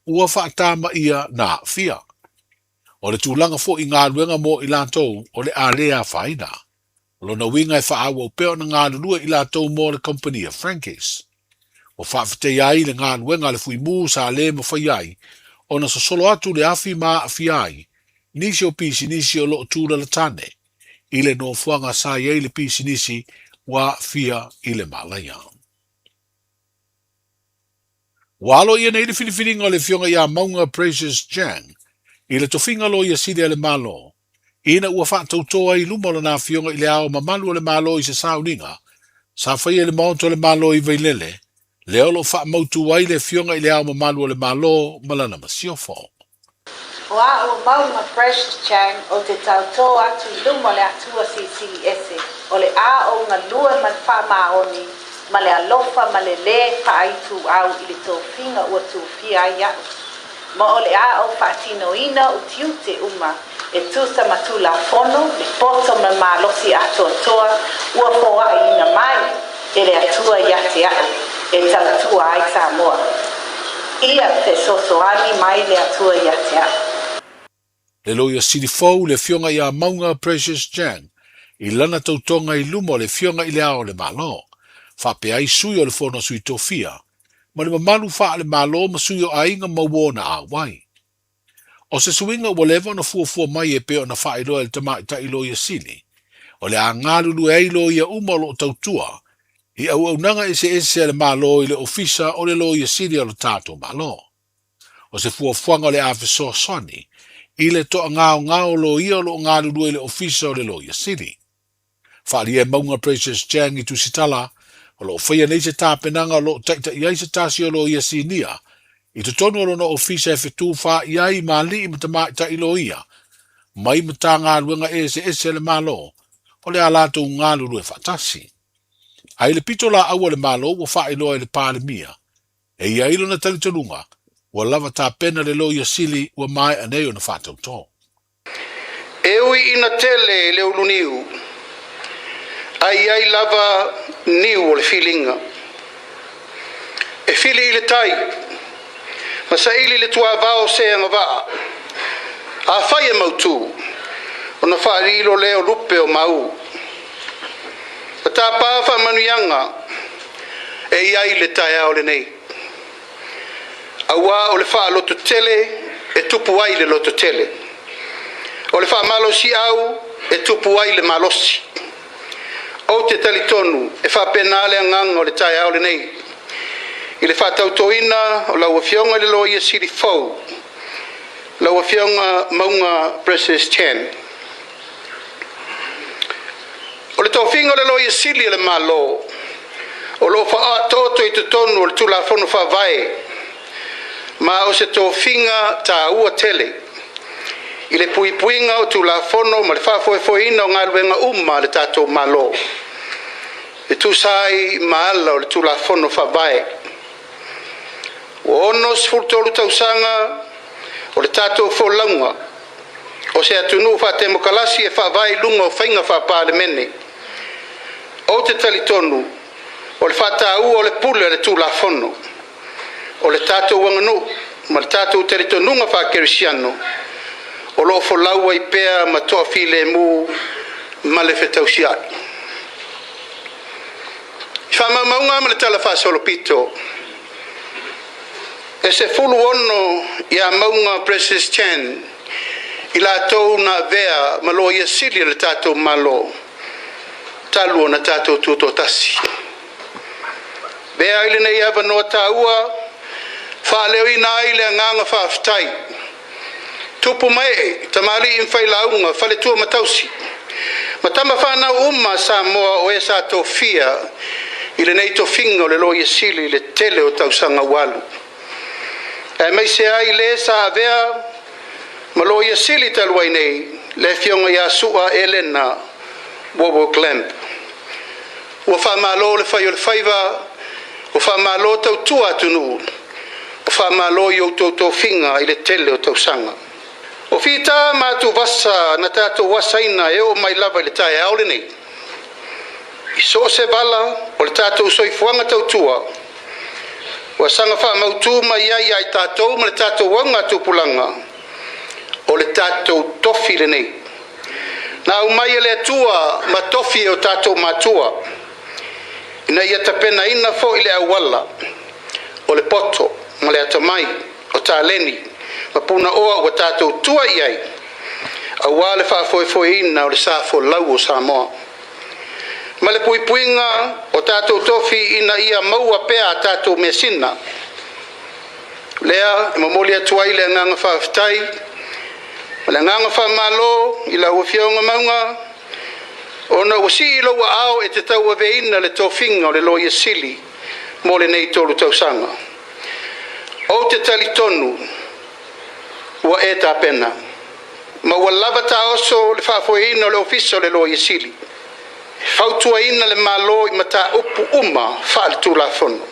ua faatamaia na aafia. O le tulaga foi i galuega mo i latou o le a le afaina. O lona uiga e faaauau pea ona galulue i latou mo le kompeni a Frankie's. Ua faafetaia ai le galuega a le Fuimu sa le mafai ai ona sosolo atu le afi ma aafia ai nisi o pisinisi o lo o tulalatane i le nofoaga sa i ai le pisinisi ua aafia i le malaia. Ua aloaia nei le filifiliga o le Afioga ia Mauga Precious Chang i le tofiga Loia Sili a le Malo, ina ua faatauto ai i luma o lana Afioga i Le Ao Mamalu o le Malo i se sauniga sa faia i le Maota o le Malo i Vailele, lea o lo o faamautu ai le Afioga i Le Ao Mamalu o le Malo ma lana Masiofo. O a'u o Mauga Precious Chang ou te tautō atu i luma o le Atua Silisili Ese, o le a ou galue ma le faamaoni, ma le alofa ma le lē faaituau i le tofiga ua tofia ai a'u, ma o le a ou faatinoina utiute uma e tusa ma Tulafono, le poto ma le malosi atoatoa ua foaʻiina mai e le Atua ia te a'u e tautua ai Samoa. Ia fesoasoani mai le Atua ia te a'u. Le Loia Sili fou, le Afioga ia Mauga Precious Chang, i lana tautoga i luma o le Afioga i Le Ao o le Malo, faapea ai sui o le Fono a Sui Tofia, ma le mamalu faale-Malo ma sui o aiga ma uo na auai. O se suiga ua leva ona fuafua mai e pei ona faailoa e le tamaitai loia sili, o le a galulue ai loia uma o lo o tautua i auaunaga eseese a le Malo i le Ofisa o le Loia Sili a lo tatou Malo. O se fuafuaga o le a fesoasoani i le toagaogao o loia o lo o galulue i le Ofisa o le Loia Sili. Faaalia e Mauga Precious Chang i Tusitala, o lo o faia nei se tapenaga o lo o taitai ai se tasi o loia sinia i totonu o lona ofisa e fetufaai ai ma alii ma tamaitai loia mai Matagaluega eseese a le Malo o le a latou galulue faatasi. A i le pito laau a le Malo ua faailoa e le Palemia, e i ai lona talitonuga ua lava tapena le Loia Sili ua maea nei ona faatauto. E ui ina tele le uluniu, ae i ai lava niu o le filiga. E fili i le tai, ma saili i le tuavao se agavaa. Afai e mautu, ona faalilo lea o lupe o mau. Na tapa faamanuiaga e i ai le taeao lenei. Auā o le faalototele e tupu ai le lototele, o le faamalosiau e tupu ai le malosi. Ou te talitonu e faapena le agaga o le taeao lenei i le faatautoina o lau Afioga i le Loia Sili fou, lau Afioga Mauga Precious Chan. O le tofiga o le Loia Sili a le Malo o lo o faaotooto i totonu o le Tulafono Faavae, ma o se tofiga taua tele i le puipuiga o Tulafono ma le faafoefoeina o galuega uma a le tatou Malo e tusa ai ma ala o le Tulafono Faavae. Ua 63 tausaga o le tatou folauga o se atunuu faatemokalasi e faavae i luga o faiga faa-Palemene. Ou te talitonu o le faataua o le pule a le Tulafono, o le tatou aganuu ma le tatou talitonuga faakerisiano o lo o folau ai pea ma toafilemu ma le fetausiai. I faamaumauga ma le Tala Faasolopito, e 16 ia Mauga Precious Chan i latou na avea ma Loia Sili a le tatou Malo talu ona tatou tutoatasi. Avea ai lenei avanoa taua faaleoina ai le agaga faafetai tupu ma ee, tamalii ma failauga, faletua ma tausi, ma tama fanau uma a Samoa o e sa tofia i lenei tofiga o le Loia Sili i le tele o tausaga ua alu, aemaise ai le sa avea Ma Loia Sili talu ai nei, le Afioga ia Su'a Elena Wowo Clamp. Ua faamalo le fai o le faiva, ua faamalo tautua atunuu, ua faamalo i outou tofiga i le tele o tausaga. O fita ma atuvasa na tatou asaina e oo mai lava i le taeao lenei. I so o se vala o le tatou soifuaga tautua, ua saga faamautu mai ai ia i tatou ma le tatou augatupulaga, o le tatou tofi lenei. Na aumai e le Atua ma tofi e o tatou matua, ina ia tapenaina foi le auala o le poto ma le atamai o taleni ma punaoa ua tatou tua i ai, aua le faafoefoeina o le sa folau o Samoa ma le puipuiga o tatou tofi ina ia maua pea a tatou measina. Lea e momoli atu ai le agaga faafetai ma le agaga faamalo i lau Afioga Mauga, ona ua sii lou aao e te tauaveina le tofiga o le Loia Sili mo lenei 3 tausaga. Ou te talitonu ua e tapena ma ua lava taoso le faafoeina o le Ofisa o le Loia Sili, e fautuaina le Malo i mataupu uma faaletulafono.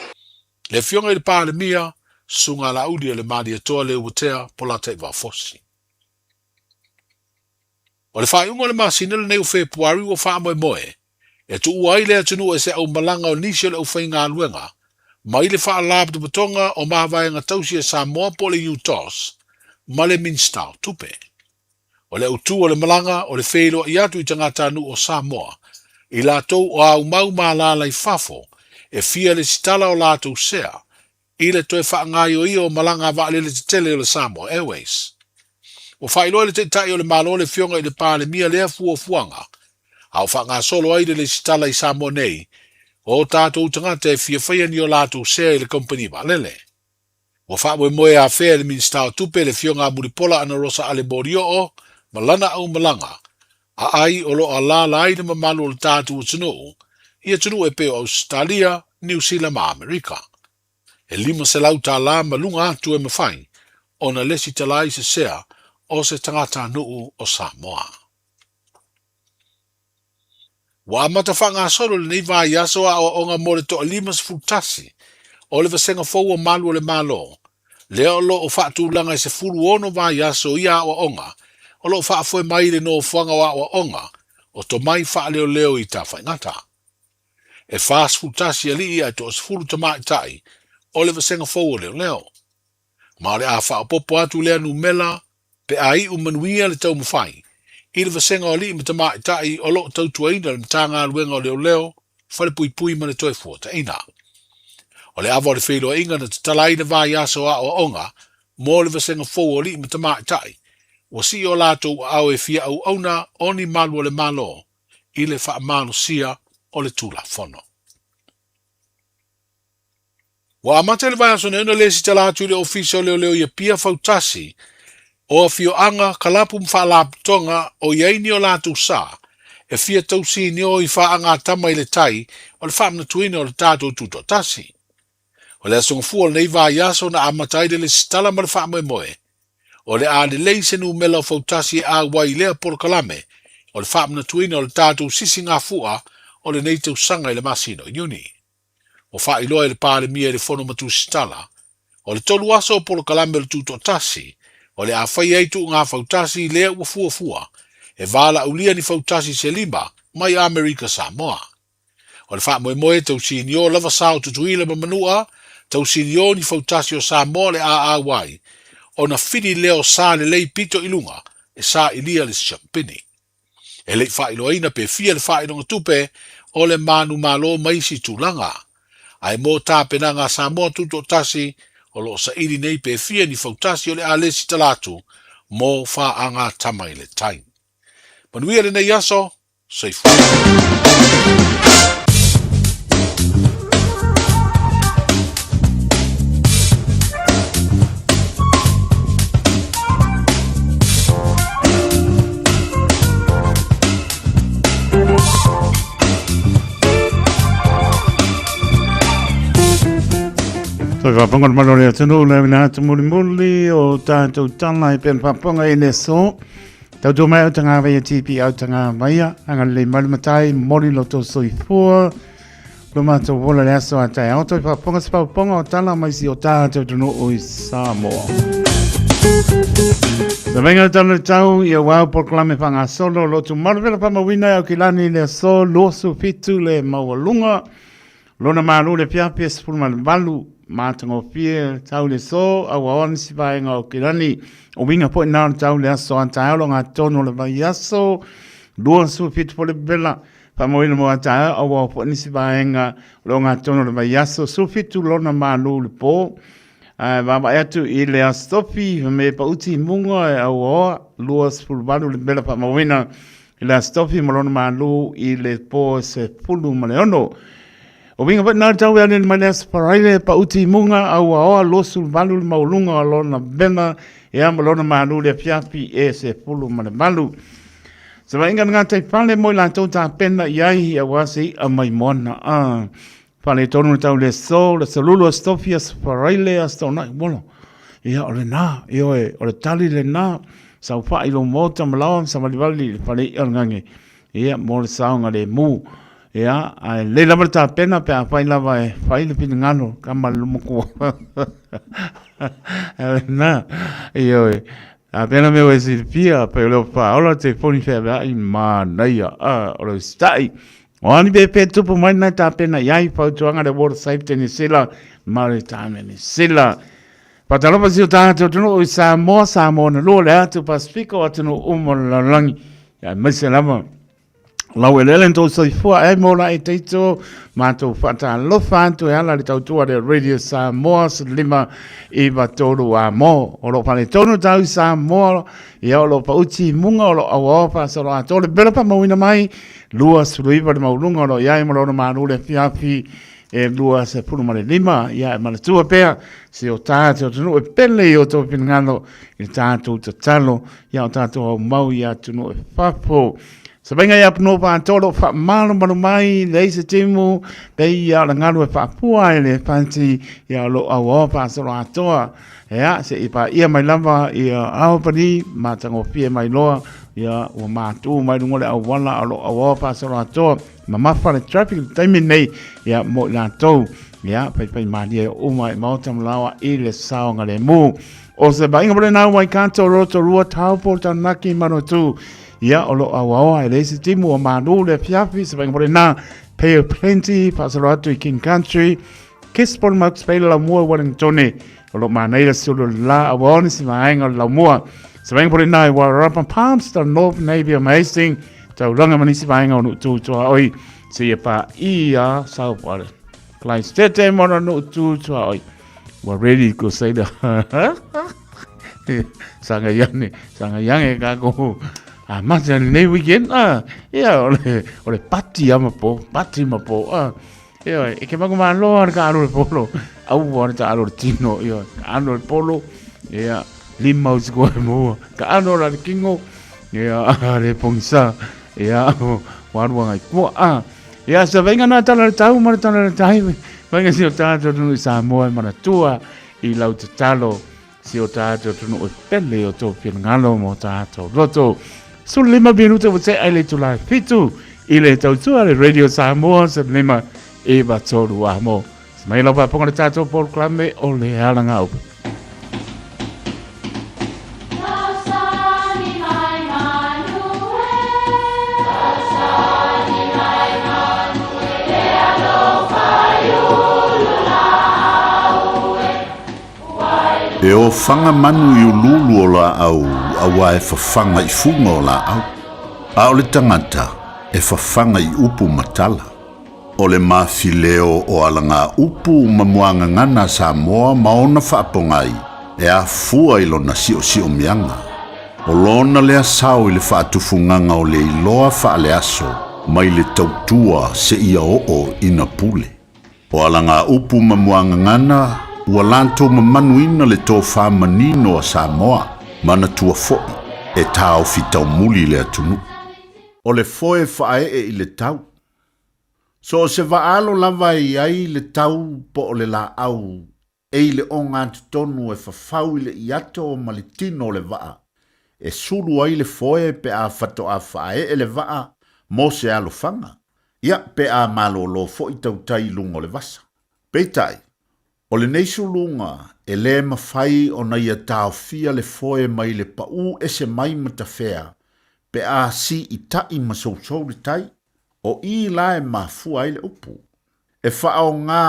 Le Afioga i le Palemia, Susuga Laauli o le Malietoa Leuatea Polataivao Fosi. O le faaiuga o le masina lenei o Fepuari ua faamoemoe e tuua ai le atunuu e se aumalaga o nisi o le aufaigaluega mai le Faalapotopotoga o Mavaega Tausi a Samoa po o le UTOS ma le Minisita o Tupe. O le autu o le malaga o le feiloai atu i tagatanuu o Samoa i latou o aumau ma alaala i fafo e fia lesitala o latou sea i le toe faagaioia o malaga a vaalele tetele o le Samoa Airways. Ua faailoa e le Taitai o le Malo le Afioga i le Palemia lea fuafuaga, a o faagasolo ai le lesitala i Samoa nei o tatou tagata e fia faia ni o latou sea i le kamupani vaalele. Ua faamoemoe afea e le Minisita o Tupe le Afioga a Mulipola Anarosa Ale Molioo ma lana aumalaga, aai o lo o alaala ai le mamalu o le tatou atunuu i atunuu e pei o Ausetalia, Niu Sila ma Amerika. E $500 tala ma luga atu e mafai ona lesitala ai se sea o se tagatanuu o Samoa. Ua amata faagasolo lenei vaiaso aoaoga mo le toa 51 o le vasega fou o malu o le Malo, lea o lo o faatulaga e 16 vaiaso ia aoaoga o lo o faafoe mai i le nofoaga o aoaoga o tomai faaleoleo i Tafaigata. E 41 alii ae toa 10 tamaitai o le vasega fou o leoleo. Ma o le a faaopoopo atu lea numela pe a iu manuia le taumafai i le vasega o alii ma tamaitai o lo o tautuaina le Matagaluega o Leoleo, Falepuipui ma le Toefuataiga. O le ava o le feiloaiga na tatala ai le vaiaso aoaoga mo le vasega fou o alii ma tamaitai, ua sii o latou aao e fia auauna o ni malu o le Malo i le faamalosia o le Tulafono. Ua amata i le vaiaso nei ona lesitala atu i le Ofisa o Leoleo i Apia fautasi o afioaga, kalapu ma faalapotopotoga o i ai ni o latou sa e fia tausinio i faagatama i le tai o le faamanatuina o le tatou Tutoatasi. O le aso Gafua o lenei vaiaso na amata ai le lesitala ma le faamoemoe o le a lelei se numela o fautasi e auai i lea polokalame o le faamanatuina o le tatou sisigafua o lenei tausaga i le masina o Iuni. Ua faailoa e le Palemia i le Fono ma Tusitala, o le 3 aso o polokalame o le Tutoatasi, o le a fai ai tuuga fautasi lea ua fuafua e valaaulia ni fautasi se 5 mai Amerika Samoa. O le faamoemoe tausinio lava sa o Tutuila ma Manua, tausinio ni fautasi o Samoa le a auai, ona fili lea o sa lelei pito i luga e sailia le siampini. E le i faailoaina pe fia le faailoga tupe o le manumalo ma isi tulaga. Ae mo tapenaga a Samoa Tutoatasi, o lo o saili nei pe fia ni fautasi o le a lesitala atu mo faagatama i le tai. Manuia lenei aso, soifua. Toe Toi whaponga le malo le atunuu le awina atu mulimuli o tātou tala e pēna whaponga i le so. Tau tō mai au tangā veia TP au tangā vaia, anga le malu matai, mori lo tō soifua. Lo mātou wola le aso a tae ao toi whaponga se whaponga o tala mai si o tātou tunu o i Samoa. Sa venga tala le tau i a wau polokalame whangasolo lo tu maru vela whamawina au ki lani le aso losu fitu le maualunga. Lona malo le piapi e 18 matagofie tau le so au aoa nisi vaega o Kirani. O winga foi nā o tau le aso a taeao ngā tonu o le vaiaso 27 po le pepela whaamauina mo a taeao au aoa foi nisi vaega o le ngā tonu o le vaiaso 17 lona malo le pō. Vaavaai atu i le Aso Tofi me pauti i munga e au aoa 28 le pepela whaamauina I le Aso Tofi ma lona malū i le pō 16. O winga foi nā tau e ane mai le Aso Faraile pauti i munga au aoa 28 le maualuga o lona vena ia ma lona malū le afiafi e 18. Se vaaiga le gatai fale mo i latou tapena i ai aua se i'a mai moana. A fale tonu le tau le so, le solulu Aso Tofi, Aso Faraile, Aso Toonai, wolo. Ia o lenā, ioe, o le tali lenā, saofai i lou maota ma laoa ma savalivali i le fale i'a o le gage, ia, mo le saoga lemu. Ia, ae lelei lava le tapena pe afai lava e fai le finagalo, kama le matua. Lenā, ioe, tapena mea ua e silafia, pei o le faaola telefoni feaveai, manaia, a, o le usitai. O a ni pēpē tupu mai nai tapena i ai fautuaga le Water Safety New Zealand Maritime New Zealand. Whatalofa si o tātou atunuu i Samoa, Samoa na lua le atu Pasifika o atunuu uma o le lalolagi. Ia aemaise lava lau eleele na tou soifua ai mo la e teito mātou whaatalofa atu e ala le tautua le Radio Samoa 593 a mo. O lo whale tonu tau Samoa ia o lo pauti i munga o lo auaoa whaasolo atoa le pera whamauina mai 29 le maulunga o lo iai ma lona mānu le afiafi e 25, ia e manatua pea se o tātou atunuu e pele i o tō finagalo i le tātou tatalo ia o tātou au mau i atunuu e fafo. Sa vainga ia pno whātoro wha malo malu mai le se timu pe ia o le ngalu e whaapua ai le whanti ia o lo au o whaasolo atoa. Ea se i pā ia mai lava ia ao pani mātangofie mai loa ia ua mātū mai runga le auala o lo au o whaasolo atoa. Mamafa le traffic le taimi nei ia mo i latou ia whaiwhai mārie o uma i maota malawa i le saonga le mū. O se vainga pole nā Waikato Rotorua Taupo Taranaki Manawatū ia o lo auaoa e leisi timu o Mānu le afiafi se vainga pole nā Pay of Plenty whaasalo atu i King Country Gisborne Marks Bay le laumua Wellingtone o lo mānei sulu la auaoa nisi vaenga o le laumua se vainga pole nā i Wairarapa Palmerston North Navy Amazing tauranga ma nisi vaenga o Nu'u Tuaoi se ia pā ia South Island Clients tete mona Nu'u Tuaoi Ua ready ko saida. Sanga iane, sanga iange kako. A mate nei weekend, ah, ia o le, o le pati ama po, pati ma po, ah. Ia, e ke mangu maloa le ka alo le polo. Au le ta alo le tino, ia, ka alo le polo. Ia, lima o sikoa e mua. Ka alo la le kingo. Ia, le pongisa. Ia, warua ngai kua, ah. Ia, sa vainga nā tala le tau, ma le tala le tai. Vainga si o tātou tunu i Samoa e manatua i lau tatalo si o tātou tunu e pele o tō whingalo mō tātou roto. So lima minuta o te ai le tula fitu i le tautua le Radio Samoa sa lima e va tōru a mō. Sa mai lau paponga le tātou polokalame o le alanga upu. E ofaga manu i uluulu o laau auā e fafaga i fuga o laau, a o le tagata e fafaga i upu ma tala. O le mafileo o alagaupu ma muagagana a Samoa ma ona faapogai e afua i lona siosiomiaga. O lona lea sao i le faatufugaga o le iloa faaleaso mai le tautua seia oo ina pule. O alagaupu ma muagagana ua latou mamanuina le tofa manino a Samoa, manatua foi e taofi taumuli le atunuu. O le foe faaee i le tau. So o se vaalo lava e i ai le tau po o le laau e i le ogatotonu e fafau i le iato ma le tino o le vaa, e sulu ai le foe pe a faatoa faaee le vaa mo se alofaga, ia pe a malōlō foi tautai i luga o le vasa. Peitai, o lenei suluga e lē mafai ona ia taofia le foe mai le paʻū ese mai matafea pe a siitai ma sousou le tai, o i la e mafua ai le upu. E faaaogā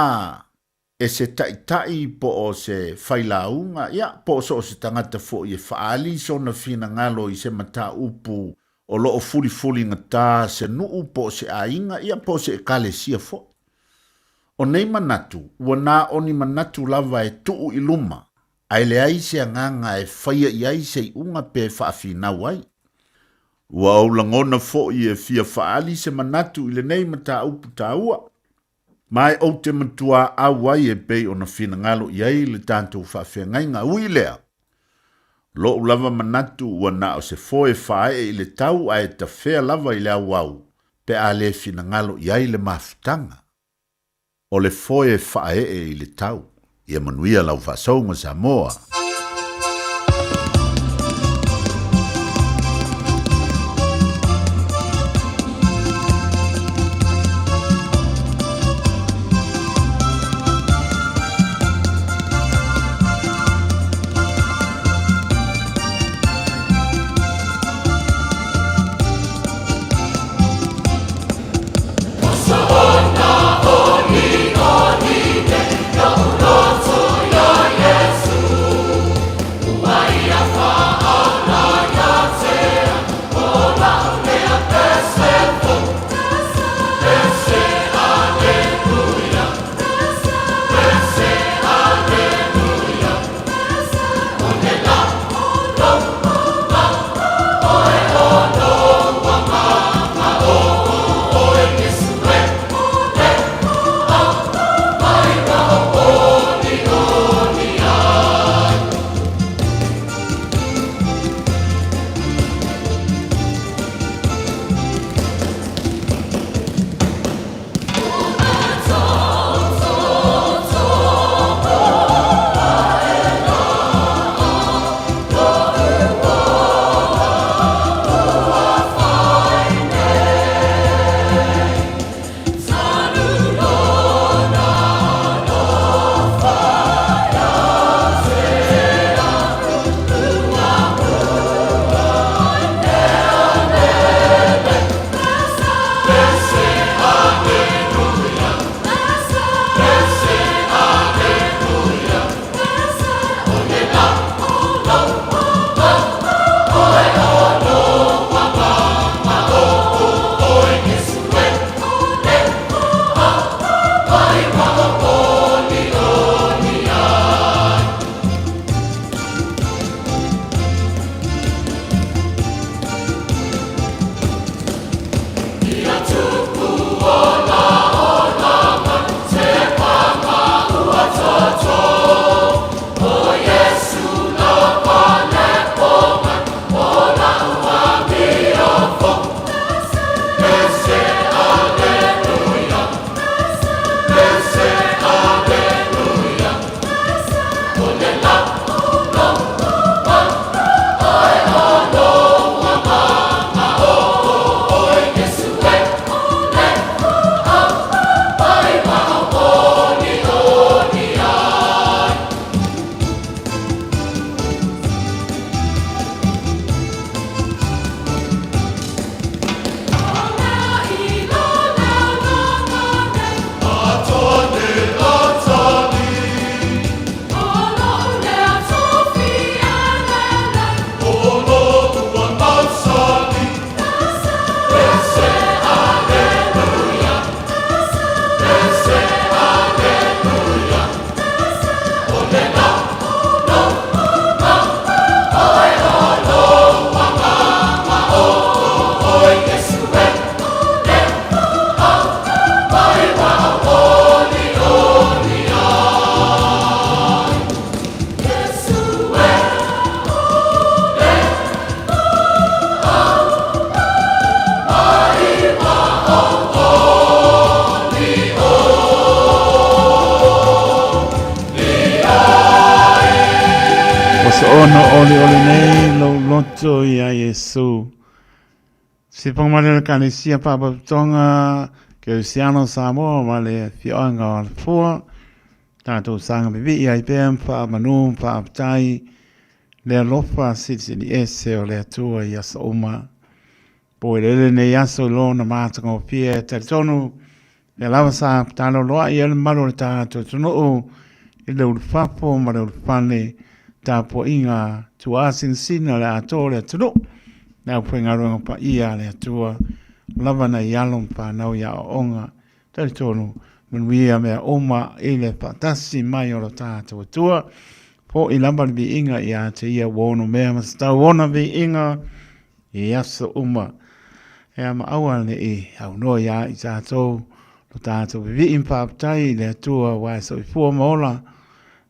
e se taitai po o se failauga, ia, po o so o se tagata foi e faaali sona finagalo i se mataupu o lo o fulifuligatā se nuu po o se aiga, ia, po o se ekalesia foi. O nei manatu, ua na o ni manatu lava e tuu i luma, ae leai se agaga e faia i ai se iuga pe faafinau ai. Ua ou lagona foi e fia faaali se manatu i lenei mataupu taua, Ma e ou te matuā au ai e pei ona finagalo i ai le tatou faafeagaiga. Ui i lea, loʻu lava manatu ua na o se foe faaee i le tau ae tafea lava i le auau pe a le finagalo i ai le mafutaga. O le foe faaee i le tau. Ia manuia lau faasouga Samoa. Soona olioli nei lou loto iā Iesu. Se pagomale o le Ekalesia Faalapotopotoga Kerisiano o Samoa ma le Afioaga o Alafua, tatou saga vivii ai pea ma faamanu ma faafetai le alofa silisili ese o le Atua i aso uma. Po eleele lenei aso i lona matagofie e talitonu lea lava sa taloloai ai le mamalu o le tatou atunuu i le ulufafo ma le ulufale tapuaiga tuaasinasina le atoa o le atunuu le aufaigaluega paia a le Atua lava nai alo ma fanau i aoaoga talitonu manuia mea uma i le faatasi mai o lo tatou Atua fo'i lava le viiga ia te ia ua onomea ma tatau ona viiga i aso uma. Ea ma aua ne i aunoa iā i tātou lo tātou vivii ma faafetai i le Atua aua e soifua ma ola,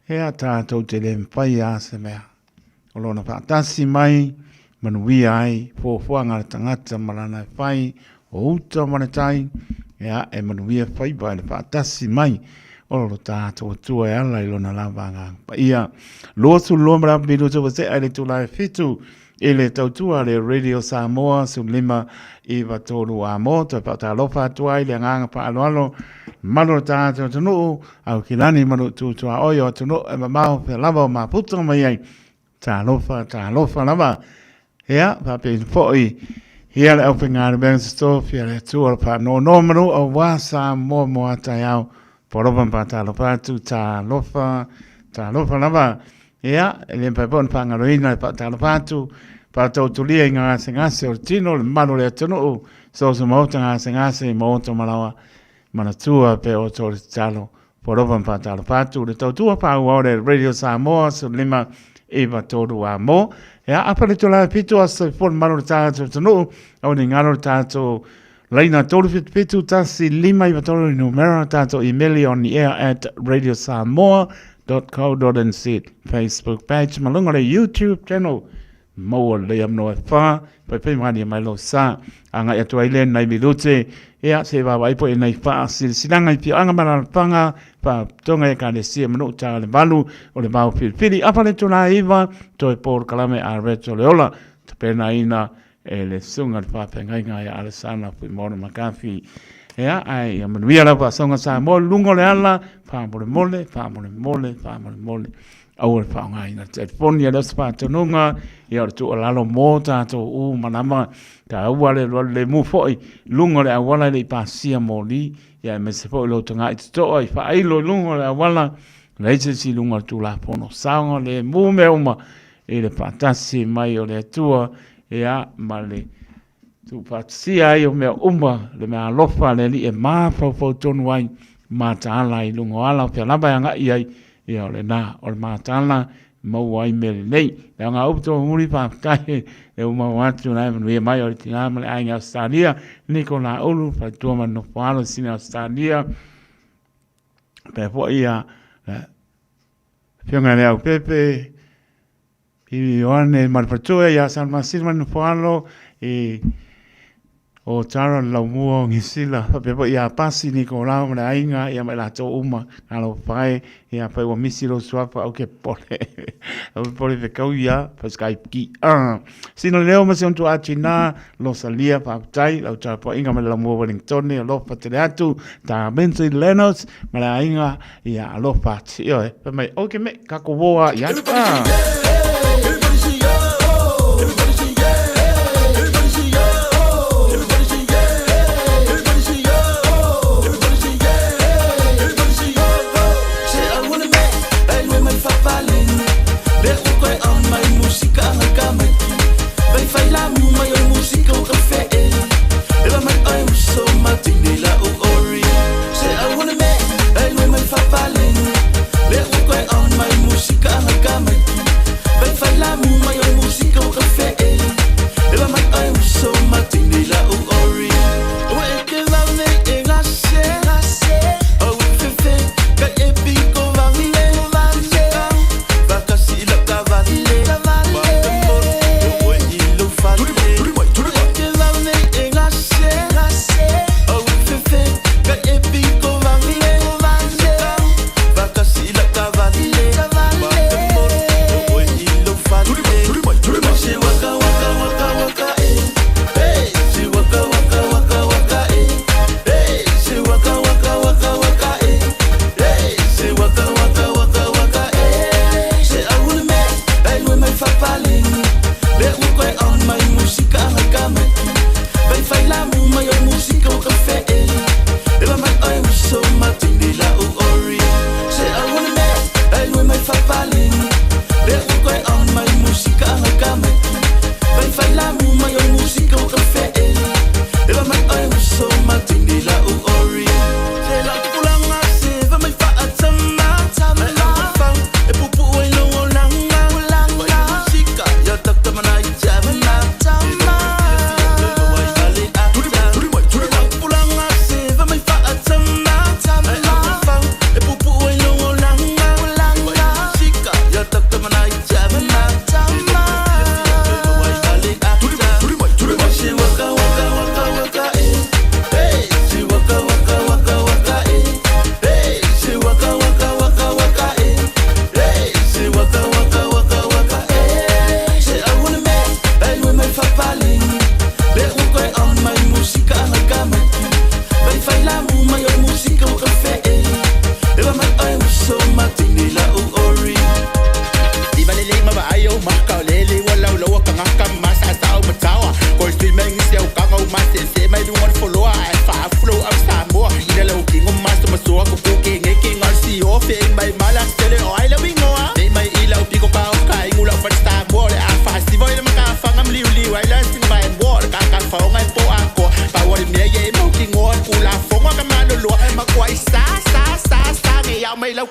ea tātou te le mafai a se mea. O lona faatasi mai, manuia ai fuafuaga a le tagata ma lana e fai, o uta ma le tai, ea e manuia faiva i le faatasi mai o lo tātou Atua e ala i lona lava Agaga Paia. 22 ma le afa minuti ua tea i le itula e 7 I le tautua le Radio Samoa 15 9 3 a mo toe faatalofa atu ai le agaga faaaloalo malu o le tatou atunuu au kilani ma lou tuaoi o atunuu e mamao fea lava o maputa mai ai talofa talofa lava ia faapea foi ia le aufaigaluega totofi a le Atua o le faanonomanu aua Samoa mo a taeao Polofa ma faatalofa atu, talofa, talofa lava. Ia, e le mafai foi ona faagaloina le faatalofa atu, faatautolia i gasegase o le tino, le mamalu o le atunuu, so o se maota gasegase, maota malawa, manatua pe o tō le tatalo. Polofa ma faatalofa atu, le tautua faaauau le Radio Samoa, 15 9 3 a mo. Ia, apa le tula e fitu aso soifua le mamalu o le tatou atunuu, aua ne i galo le tatou Laina 377 1 5 9 3 le numera tatou imeli on the air at radiosamoa.co.nz Facebook page ma luga o le YouTube channel maua lelei amanoa e whā pai pai malia mai lo sa agai atu ai le nai minute ia se vaavaai po i nai faasilasilaga i afioaga ma alaalafaga faalapotopotoga ekalesia ma nuu ta le valu o le vao filifili afa le itula e iva toe polokalame a Retro le Ola tapenaina e le susuga le faafeagaiga ia Alesana Fuimaono McCarthy. Ea, ae ia manuia lau faasoga Samoa, luga o le ala, faamolemole, faamolemole, faamolemole. Aua le faaaogaina le telefoni a le oso faatonuga, ia o le tuualalo mo tatou uma lava. Taua le alu alu lemu foi, luga o le auala e le i pasia moli, ia aemaise foi lou taga'i toto'a i faailo i luga o le auala, leai se isi i luga o le Tulafono saogalemu mea uma i le faatasi mai o le Atua, ia, ma le tuufaatasia ai o mea uma, le mea alofa a le Alii e mafaufau tonu ai, mataala i luga o ala o fea lava e agai ai, ia o lena, o le mataala e maua ai mea lelei. Le aoga upu tō muri faafetai le ua maua atu la e manuia mai o le tina ma le aiga Ausetalia, Niko Laulu, faletua ma le nofo alo sina Ausetalia, pea foi ia, Afioga i le Aupepe, i Ioane ma le faletua ia Salmasina ma le Nofoalo, i o Tara le Laumua o Niusila, faapea foi ia Pasi Nikolao ma le aiga, ia ma i latou uma, talofa e, ia afai ua misi lou suafa, aua ke popole, aua popole fekau ia, pa Skype ki a. Sina leo ma si ona tuaa tina, Losalia, faafetai, lau tapuaiga ma le Laumua Wellingtone, alofa tele atu, Tā Bentley Leonards ma le aiga, Ia alofa atu, ioe, fai mai, oke me, ka ko wō a ia. Ah.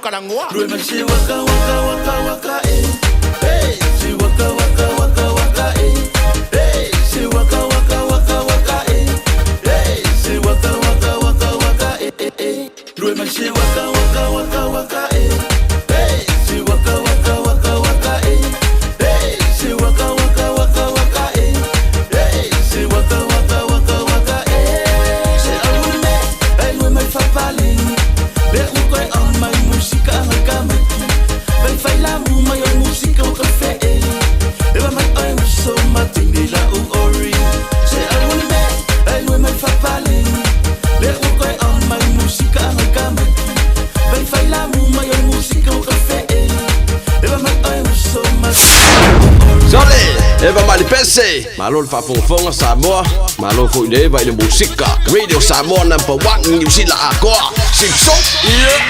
kalagoa. Lue mai se waka waka waka waka e. Hey, se waka waka waka waka e. Hey, se waka waka waka waka e. Hey, se waka waka waka waka e e e. Lue mai se waka waka waka waka e. Hey, se waka waka waka waka e. Hey, se waka waka waka waka e. Hey, se waka waka waka waka e. Se au le ai lue mai fapale. Le u koe au mai musika ngai ka maki. Vai fai la mu mai o musika o ka fe e. Ewa mai oi uso matini la u ori. Se au le me, ai lue mai fapale. Le u koe au mai musika ngai ka maki. Vai fai la mu mai o musika o ka fe e. Ewa mai oi uso matini la u ori. Sole, eva mai le pese. Malo le faafogafoga Samoa, malo foi le eva i le musika. Radio Samoa number one Niu Sila akoa. Simpson, yeah.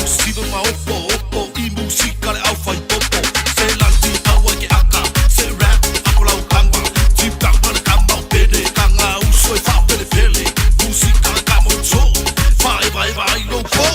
Siva ma opo opo i musika le au whai popo. Se lanti au ai ke aka, se rap ako lau kanga. Tipa mana ka mau pele, ka ngā uso e whapele pele. Musika le ka mau tō, wha eva eva ai lo po.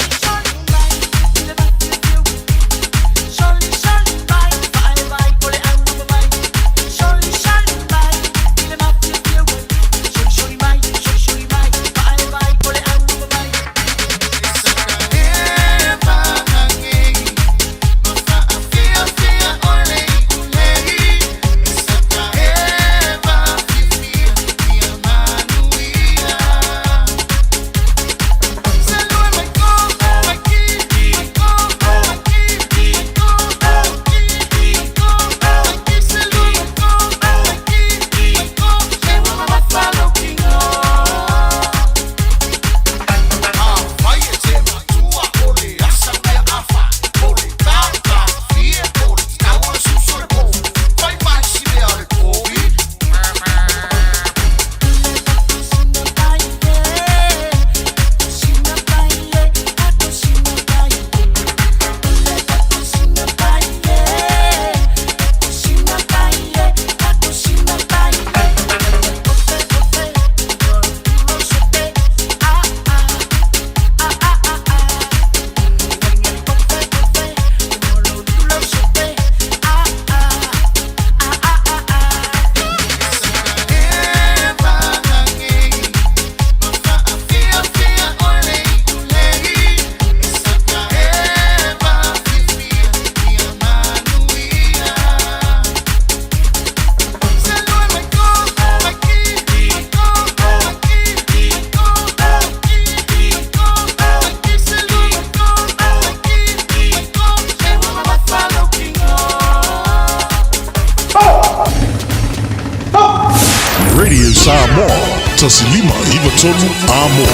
Radio Samoa, tasilima ivatolu amo.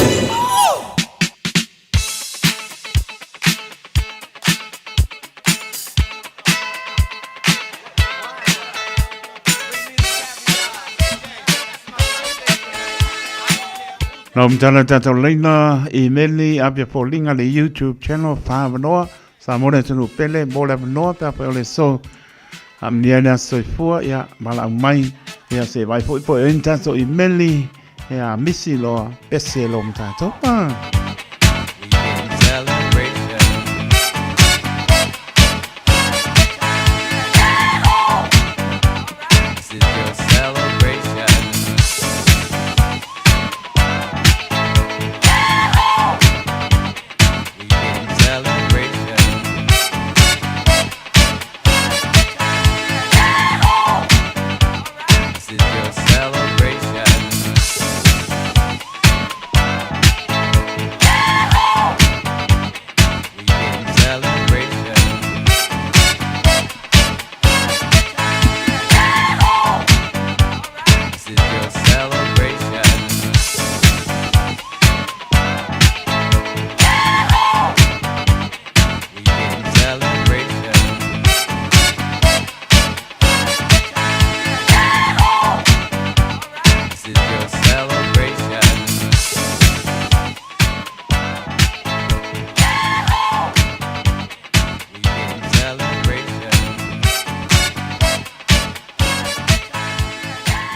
Nau matala tātou leina i meli apia fōlinga le YouTube channel whāwanoa sa mōre tunu pele mō le awanoa pe apa o le so a mnia nea soifua ia mala au mai ia se vai foi po e tātou i meli ia misi loa pese lo mtātou. Ah. This is your celebration.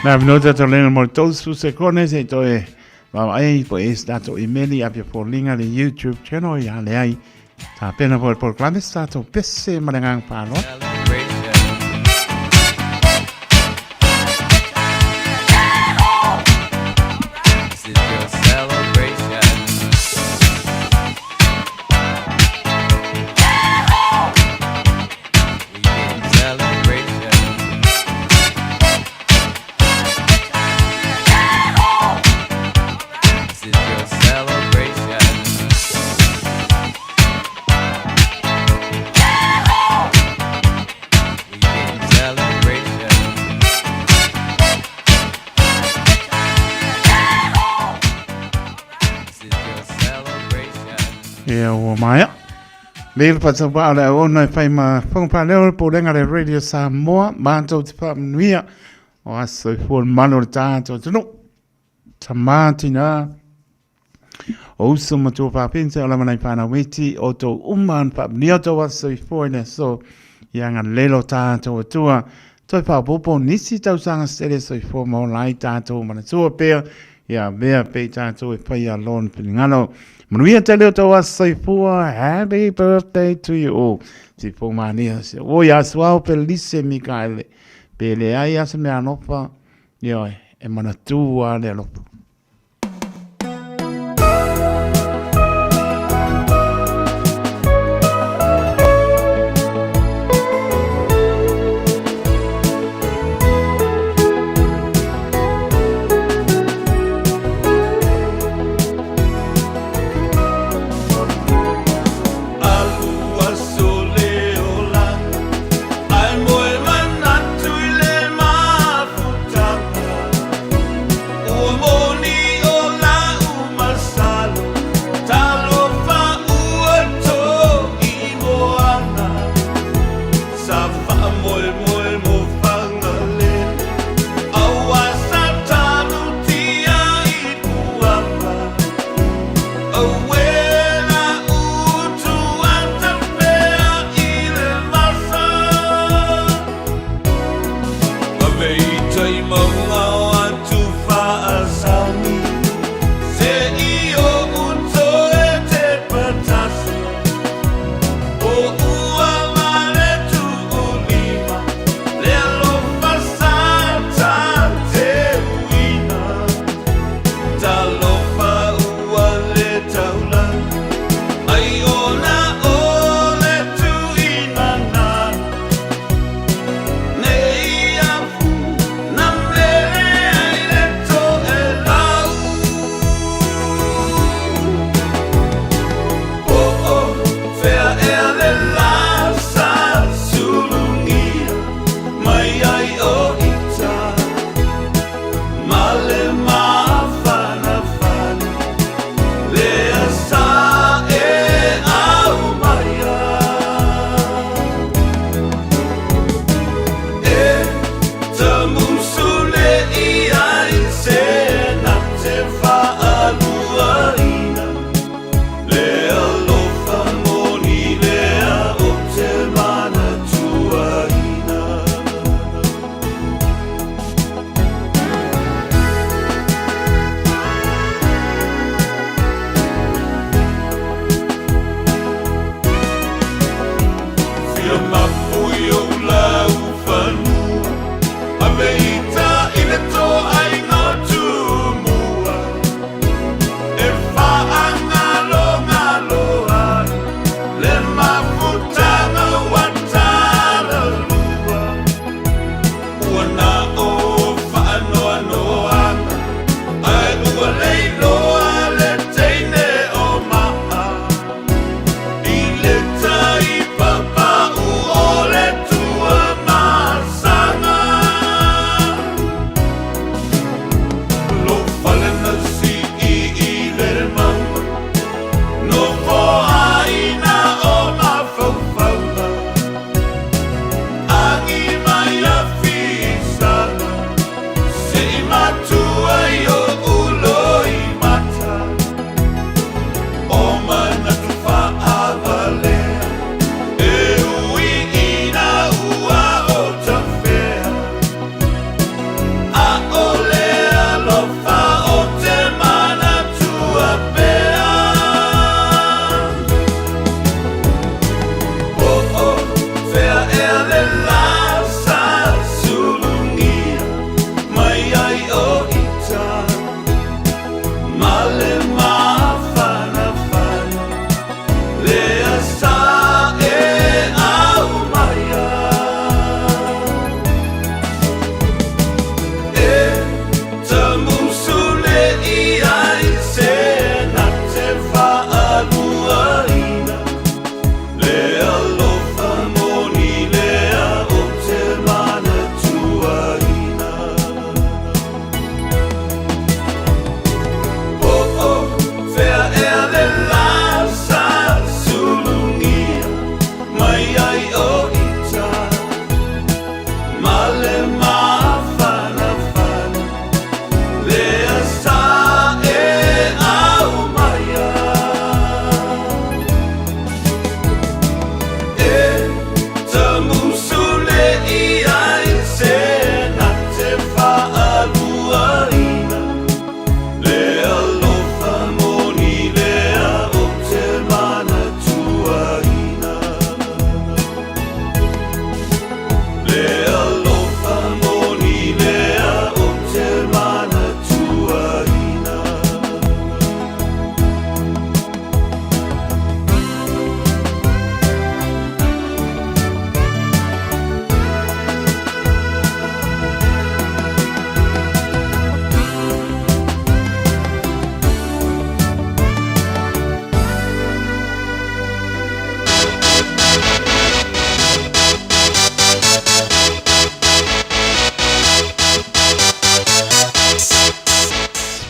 Na avanoa tatou lena mo le 30 sekone se i toe vaavaai po e se tatou imeli apia foliga le YouTube channel ia leai tapena foi le polokalame se tatou pese ma le agaga faaaloalo. This is your celebration. We getting celebration. This is your celebration. We getting celebration. This is your celebration. Ia ua maea. Le le patau o le auauna e fai ma fofoga faaleo le Pulega a le Radio Samoa, matou te faamanuia o aso soifua le mamalu o le tatou atunuu. Tama, tina, o uso ma tua fafine, o lava nai whanau iti, o tō uma an whaamanuia o tō aso soifua i le aso, ia agalelei lo tātou Atua. Toe faaopoopo nisi tausaga sele soifua ma ola ai tātou manatua pea, ia avea pea i tātou e whai a lona finagalo. Manuia tele o tō aso soifua, happy birthday to you all. Si Pōmania, si o ia Suao Felise Mikaele, pe leai a se mea alofa, ioe, e manatu a le alofa.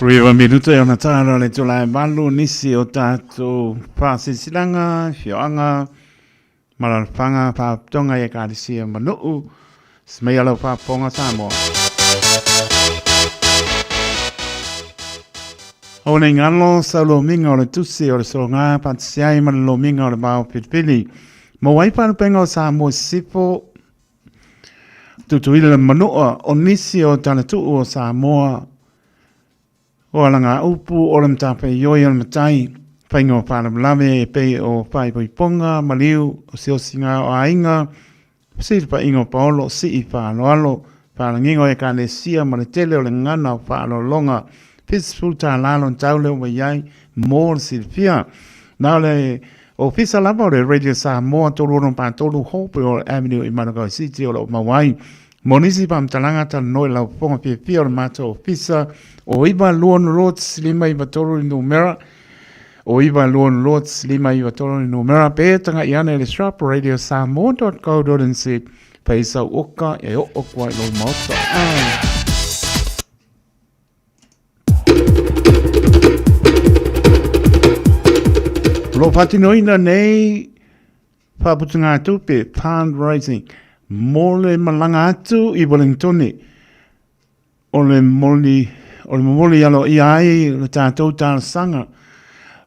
Sefuluiva minuta e ona tāra le tula e malu nisi o tātou whāsisilaga, fioanga, malalafanga, whaaputonga i ekalisia manuu, Smeia lau faafofoga Samoa. O nei ngalo sau lomiga o le tusi o le sologa faatasi ai ma le lomiga o le vao filifili. Mo ai faalupega o Samoa i sisifo, tutuila le manua o nisi o talatuu o Samoa o alagaupu o le matafaioi o le matai, faiga o faalavelave e pei o faaipoipoga, maliu, osiosiga o aiga, fesilafaiga o paolo, sii faaaloalo, faalagiga o ekalesia ma le tele o le gagana o faaaloaloga. $70 lona tau lea ua i ai mo le silafia. Na o le Ofisa lava o le Radio Samoa 3643 Hopewell Avenue i Manukau City o lo o maua ai. Mo nisi faamatalaga talanoa i lau fofoga fiafia o le matou ofisa o 922 593 le numera o 922 593 le numera pe taga'i ane i le shop radiosamoa.co.nz fai sau oka e oo kua i lou maota. Ah. O lo o faatinoina nei faaputugatupe, fundraising, mo le malaga atu i Wellingtone o le moli, o le momoli aloaia ai le tatou talosaga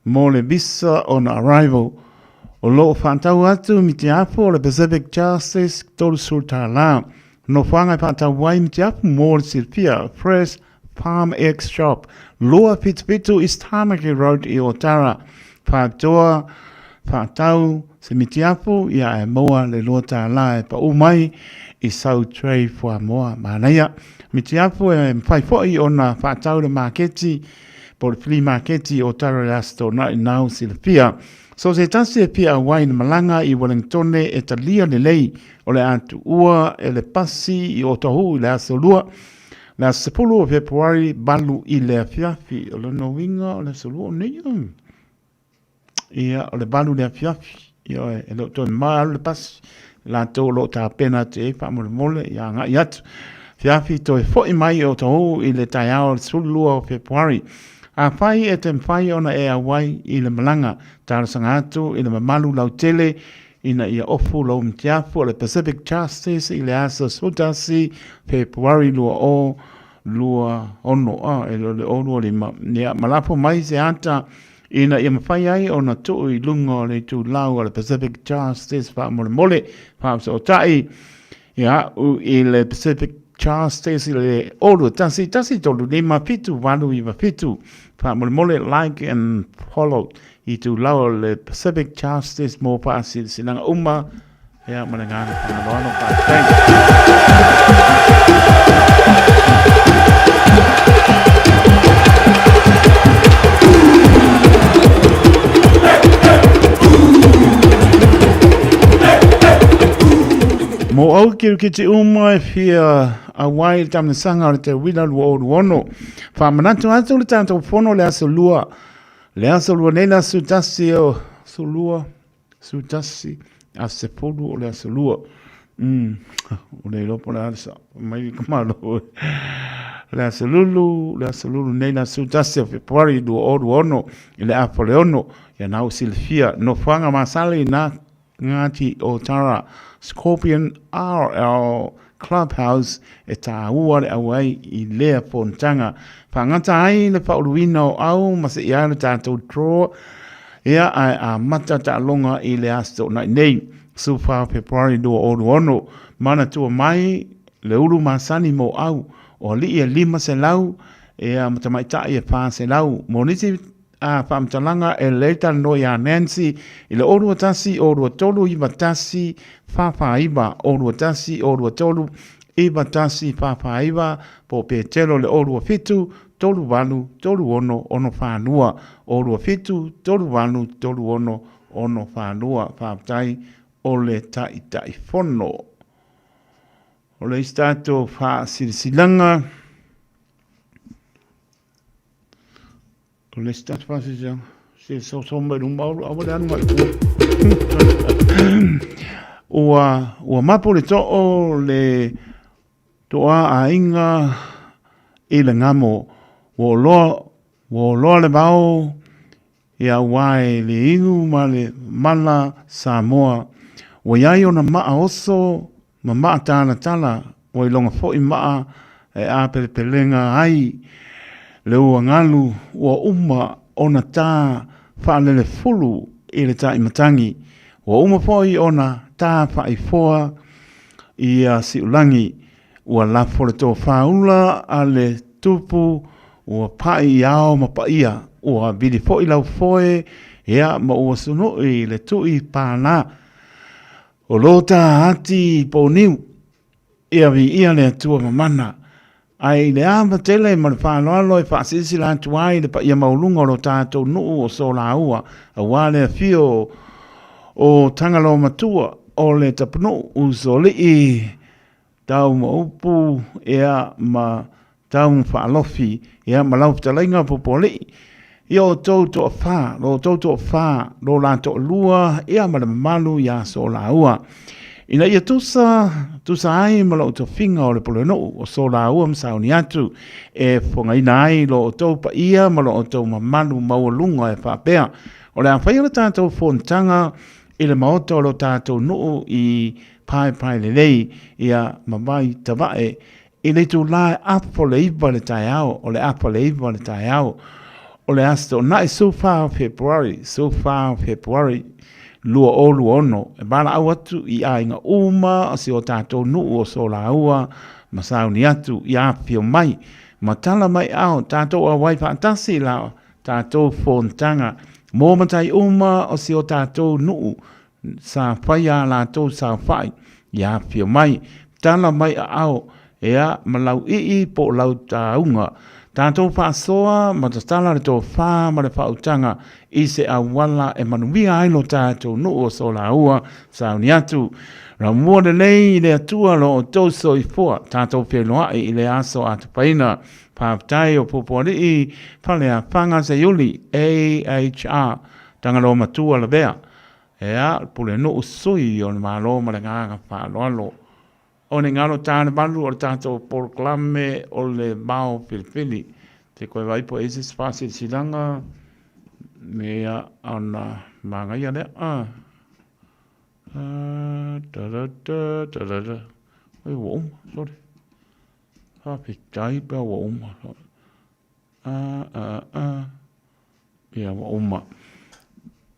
mo le visa on arrival. O lo o faatau atu mitiafu o le Pacific Justice $30. Nofoaga e faatau ai mitiafu mo le silafia, Fresh Farm X Shop, 277 East Tamaki Road i Ōtara. Whātoa, whātau, se mitiafu, ia e maua le $2 e paʻū mai i sau tray fuamoa. Manaia. Mitiafu e mawhai foʻi ona whātau le maketi, po le flea maketi o Ōtara le aso tōnaʻi nāu silafia. So se tasi e fia auai i le malaga i Wellingtone e talia lelei o le a tuua e le pasi i Ōtahuhu i le aso lua, Le aso 10 o Fepuari, 8 i le afiafi. O lona uiga o le aso lua o nei. Ia, o le 8 i le afiafi. Ia, e le o toe mamao e alu le pasi. Latou o lo o tapena atu i ai faamolemole, ia agai atu. Afiafi toe foi mai i Otahuhu i le taeao o le 12 o Fepuari. Afai e te mafai ona e auai i le malaga, talosaga atu i le mamalu lautele ina ia ofu lou matiafu o le Pacific Justice i le aso 11 Fepuari 2026, a, e le o le 25, ia, ma lafo mai se ata ina ia mafai ai ona tuu i luga o le itulau a le Pacific Justice faamolemole faafesootai ia au i le Pacific Justice i le 0 1 1 3 5 7 8 9 7. Faamolemole like and follow Itulau o le Pacific Justice mo faasilasilaga uma ia ma le agaga faaaloalo. Faafetai. Mo au kirikiti uma e fia auai i le taamilosaga o le Teuila 2026. Faamanatu atu le tatou fono le aso lua Le aso lua nei le aso tasi o aso lua, aso tasi, aso sepulu o le aso lua. O le iloa po o le a le sao mai le tamaloa. Le aso lulu, le aso lulu nei le aso tasi o Fepuari 2026 i le afa o le ono. Ia na ua silafia nofoaga masali na Ngāti Ōtara Scorpion RL Clubhouse e tāua le auai i lea fonotaga. Faagata ai le faauluina o au ma seia ai le tatou draw ia ae amata taaloga i le aso toonai nei, 14 Fepuari 2026. Manatua mai le ulu masani mo au o alii e 500 ia ma tamaitai e 400. Mo nisi A faamatalaga e lelei talanoa iā Nancy i le 0 2 1 0 2 3 9 1 4 4 9 0 2 1 0 2 3 9 1 4 4 9 po o Petelo i le 0 2 7 3 8 3 6 6 4 2 0 2 7 3 8 3 6 6 4 2. Faafetai o le Taitaifono. O le isi tatou faasilasilaga. O le isi tatou faasilasilaga, se soso mai luma aua aua le alu mai i tua. Ua, ua mapu le too le toa aiga i le gamo. Ua oloa Ua oloa le vao ia aua e le inu ma le mala Samoa. Ua i ai ona maa oso ma maa talatala, ua iloga foi maa e apelepelega ai le ua galu ua uma ona ta faalelefulu i le taimatagi. Ua uma foi ona ta faaifoa ia Siulagi. Ua lafo le tofa ula a le tupu, ua pai i ao ma paia, ua vili foi laufoe, ia ma ua sunui le tui pālā. O lo ta ati pouniu, ia viia le Atua mamana. Ae i le ava tele ma le faaaloalo e faasilasila atu ai le paia maualuga o lo tatou nuu o Solaua, aua le afio o Tagaloa Matua o le Tapunuu Usoalii, Tau ma upu, ia, ma tau ma faalofi, ia, ma lau fetalaiga Popoalii, ia outou toafā, lo outou toafā, lo la toalua, ia, ma le mamalu iā Solaua. Ina ia tusa, tusa ai ma lou tofiga o le Pulenuu o Solaua ma Sauniatu, e fofogaina ai lo outou paia ma lo outou mamalu maualuga e faapea, o le a faia le tatou fonotaga i le maota o lo tatou nuu i Paepae lelei ia ma vai tavae i le itulā e apo le 9 i le taeao, o le apo le 9 i le taeao o le Aso Toonai 14 o Fepuari, 14 o Fepuari 2026, e valaau atu i aiga uma o si o tatou nuu o Solaua ma Sauniatu ia afifio mai ma tala mai ao tatou auai faatasi i la tatou fonotaga mō matai uma o si o tatou nuu Sa fai ā latou saofai ia afifio mai, tala mai aao, ea, ma lau ii po o lau tāuga. Tatou faasoa ma tatala le tofa ma le faautaga i se auala e manuia ai lo tatou nuu o Solaua, sauni atu. Ramua lelei i le Atua lo outou soifua, tatou feiloai i le aso atupaina. Faafetai o Pupualii, Faleafaga Seiuli, AHR, Tagaloa Matua Lavea. Ea, le Pulenuu Sui o le Malo ma le agaga faaaloalo. O ne galo ta le valu o le tatou polokalame o le vao filifili. Te koe vai po e se faasilasilaga mea ona magaia lea. Ah. Ah, da da da da da da. Oi, ua uma, sorry. Faafetai pea ua uma. Ah, ah, ah. Ia, ua uma.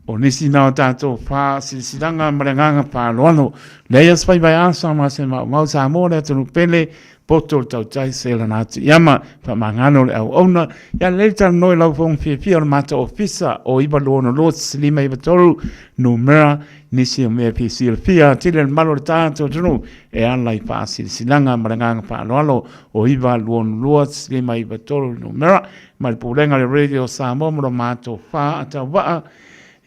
O nisi na o tātou whāsilasilaga ma le agaga faaaloalo. Leai aso fai vai asa ma se maumau Samoa le atunuu pele, poto le tautai se lana atu iama, faamagalo le auauna. Ia lelei talanoa i lau fofoga fiafia o le matou ofisa o 962 593 numera nisi o mea fia silafia atili le mamalu o le tatou atunuu e ala i faasilasilaga ma le agaga faaaloalo o 962 593 numera Mai le Pulega o le Radio Samoa ma lo matou faatauvaa,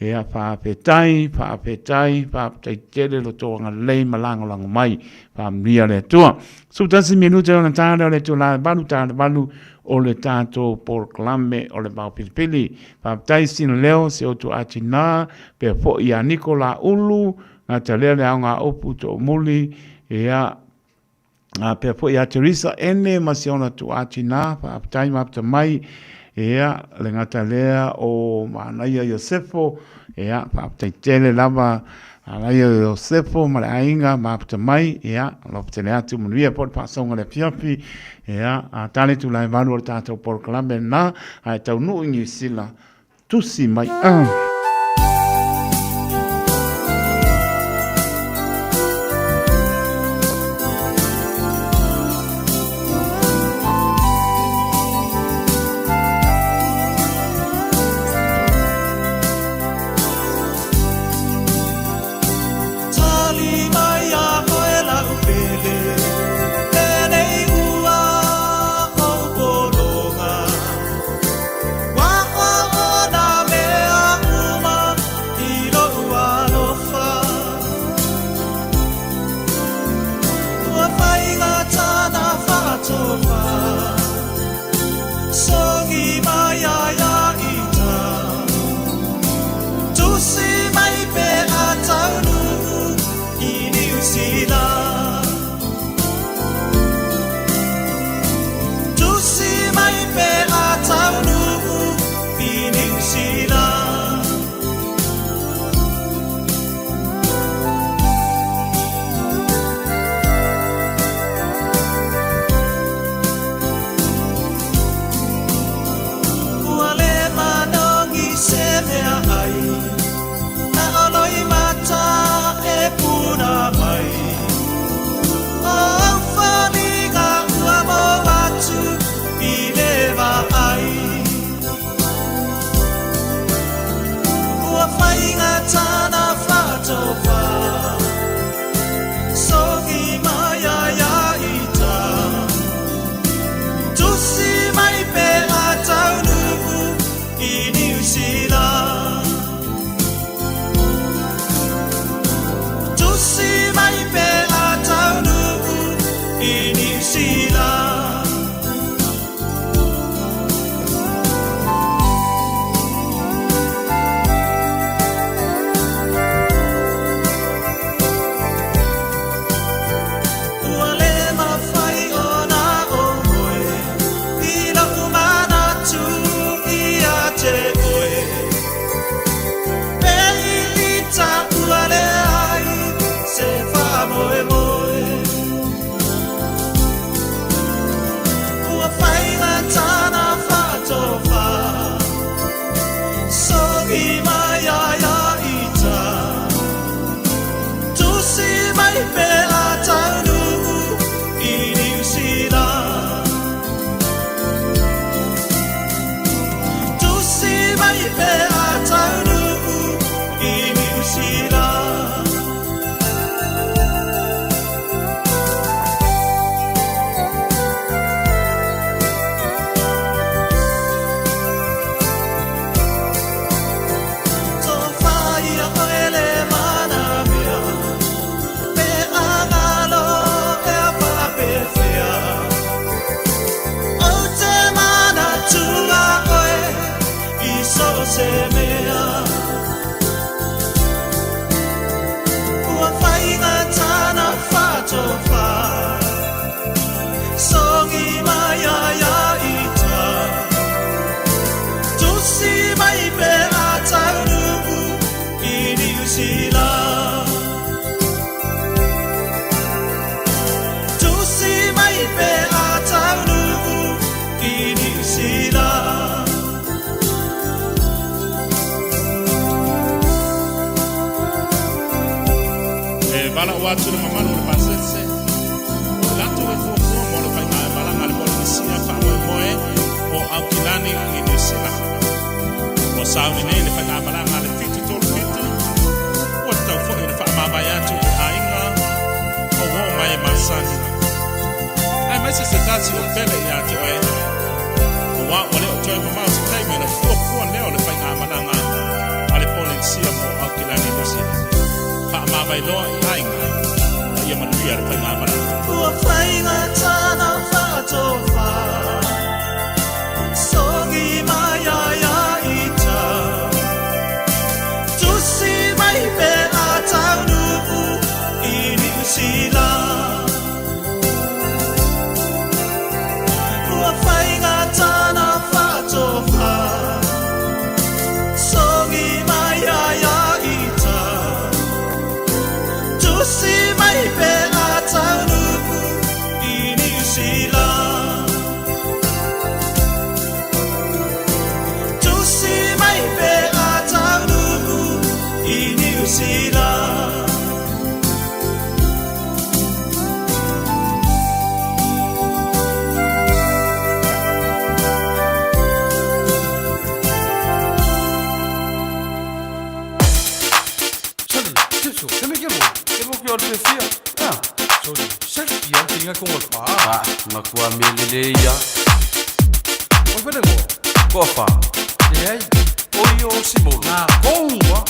ia faafetai, faafetai, faafetai tele lo tou agalelei ma lagolago mai. Faamanuia le Atua. 11 minute ona ta lea o le itula e 8 ta le 8 o le tatou polokalame o le Vao Pilipili. Faafetai sina leo si outou atina pea foi ia Niko Laulu, Gata lea le aoga upu toomuli, ia A pea foi ia Teresa Ene ma si ona tuuatinā, faafetai ma mai, ia, le gata lea o Manaia Iosefo, ia, faafetai tele lava Manaia Iosefo ma le aiga mafuta mai, ia, alofa tele atu, manuia foi le faasoga i le afiafi, ia, a tale tulae valu o le tatou polokalame lena, ae taunuu i Niu Sila, tusi mai. Ah. Tusi mai pe a taunuu. atu i le mamalu o le pasese o le latou e fuafua mo le faigamalaga a le Polenisia faamoemoe o Aukilani i Niu Sila. Ua sauni nei le faigamalaga a le 737, ua tatau foi ona faamavae atu i aiga o uo ma e masani, aemaise se tasi o pele ia te oe, auā ua le o toe mamao se taimi ona fuafua lea o le faigamalaga a le Polenisia mo Aukilani i Niu Sila. Faamavae loa i aiga ma ia manuia le faigamalaga. Ua faigata na faatofa Sogi mai ai a ita Tusi mai pe a taunuu i Niu Sila Ua faigata na faatofa Sogi mai ai a ita Tusi mai pe a taunuu i Niu Sila Tusi mai pe a taunuu i Niu Sila. Soli, tipsu, se me ke mo, e mo ke o le fia. Ah, soli, se fia ke nga ko pa. Ah, matua mele le ia. O fele mo. Kofa. E ai, o i o si mo. Na kongwa.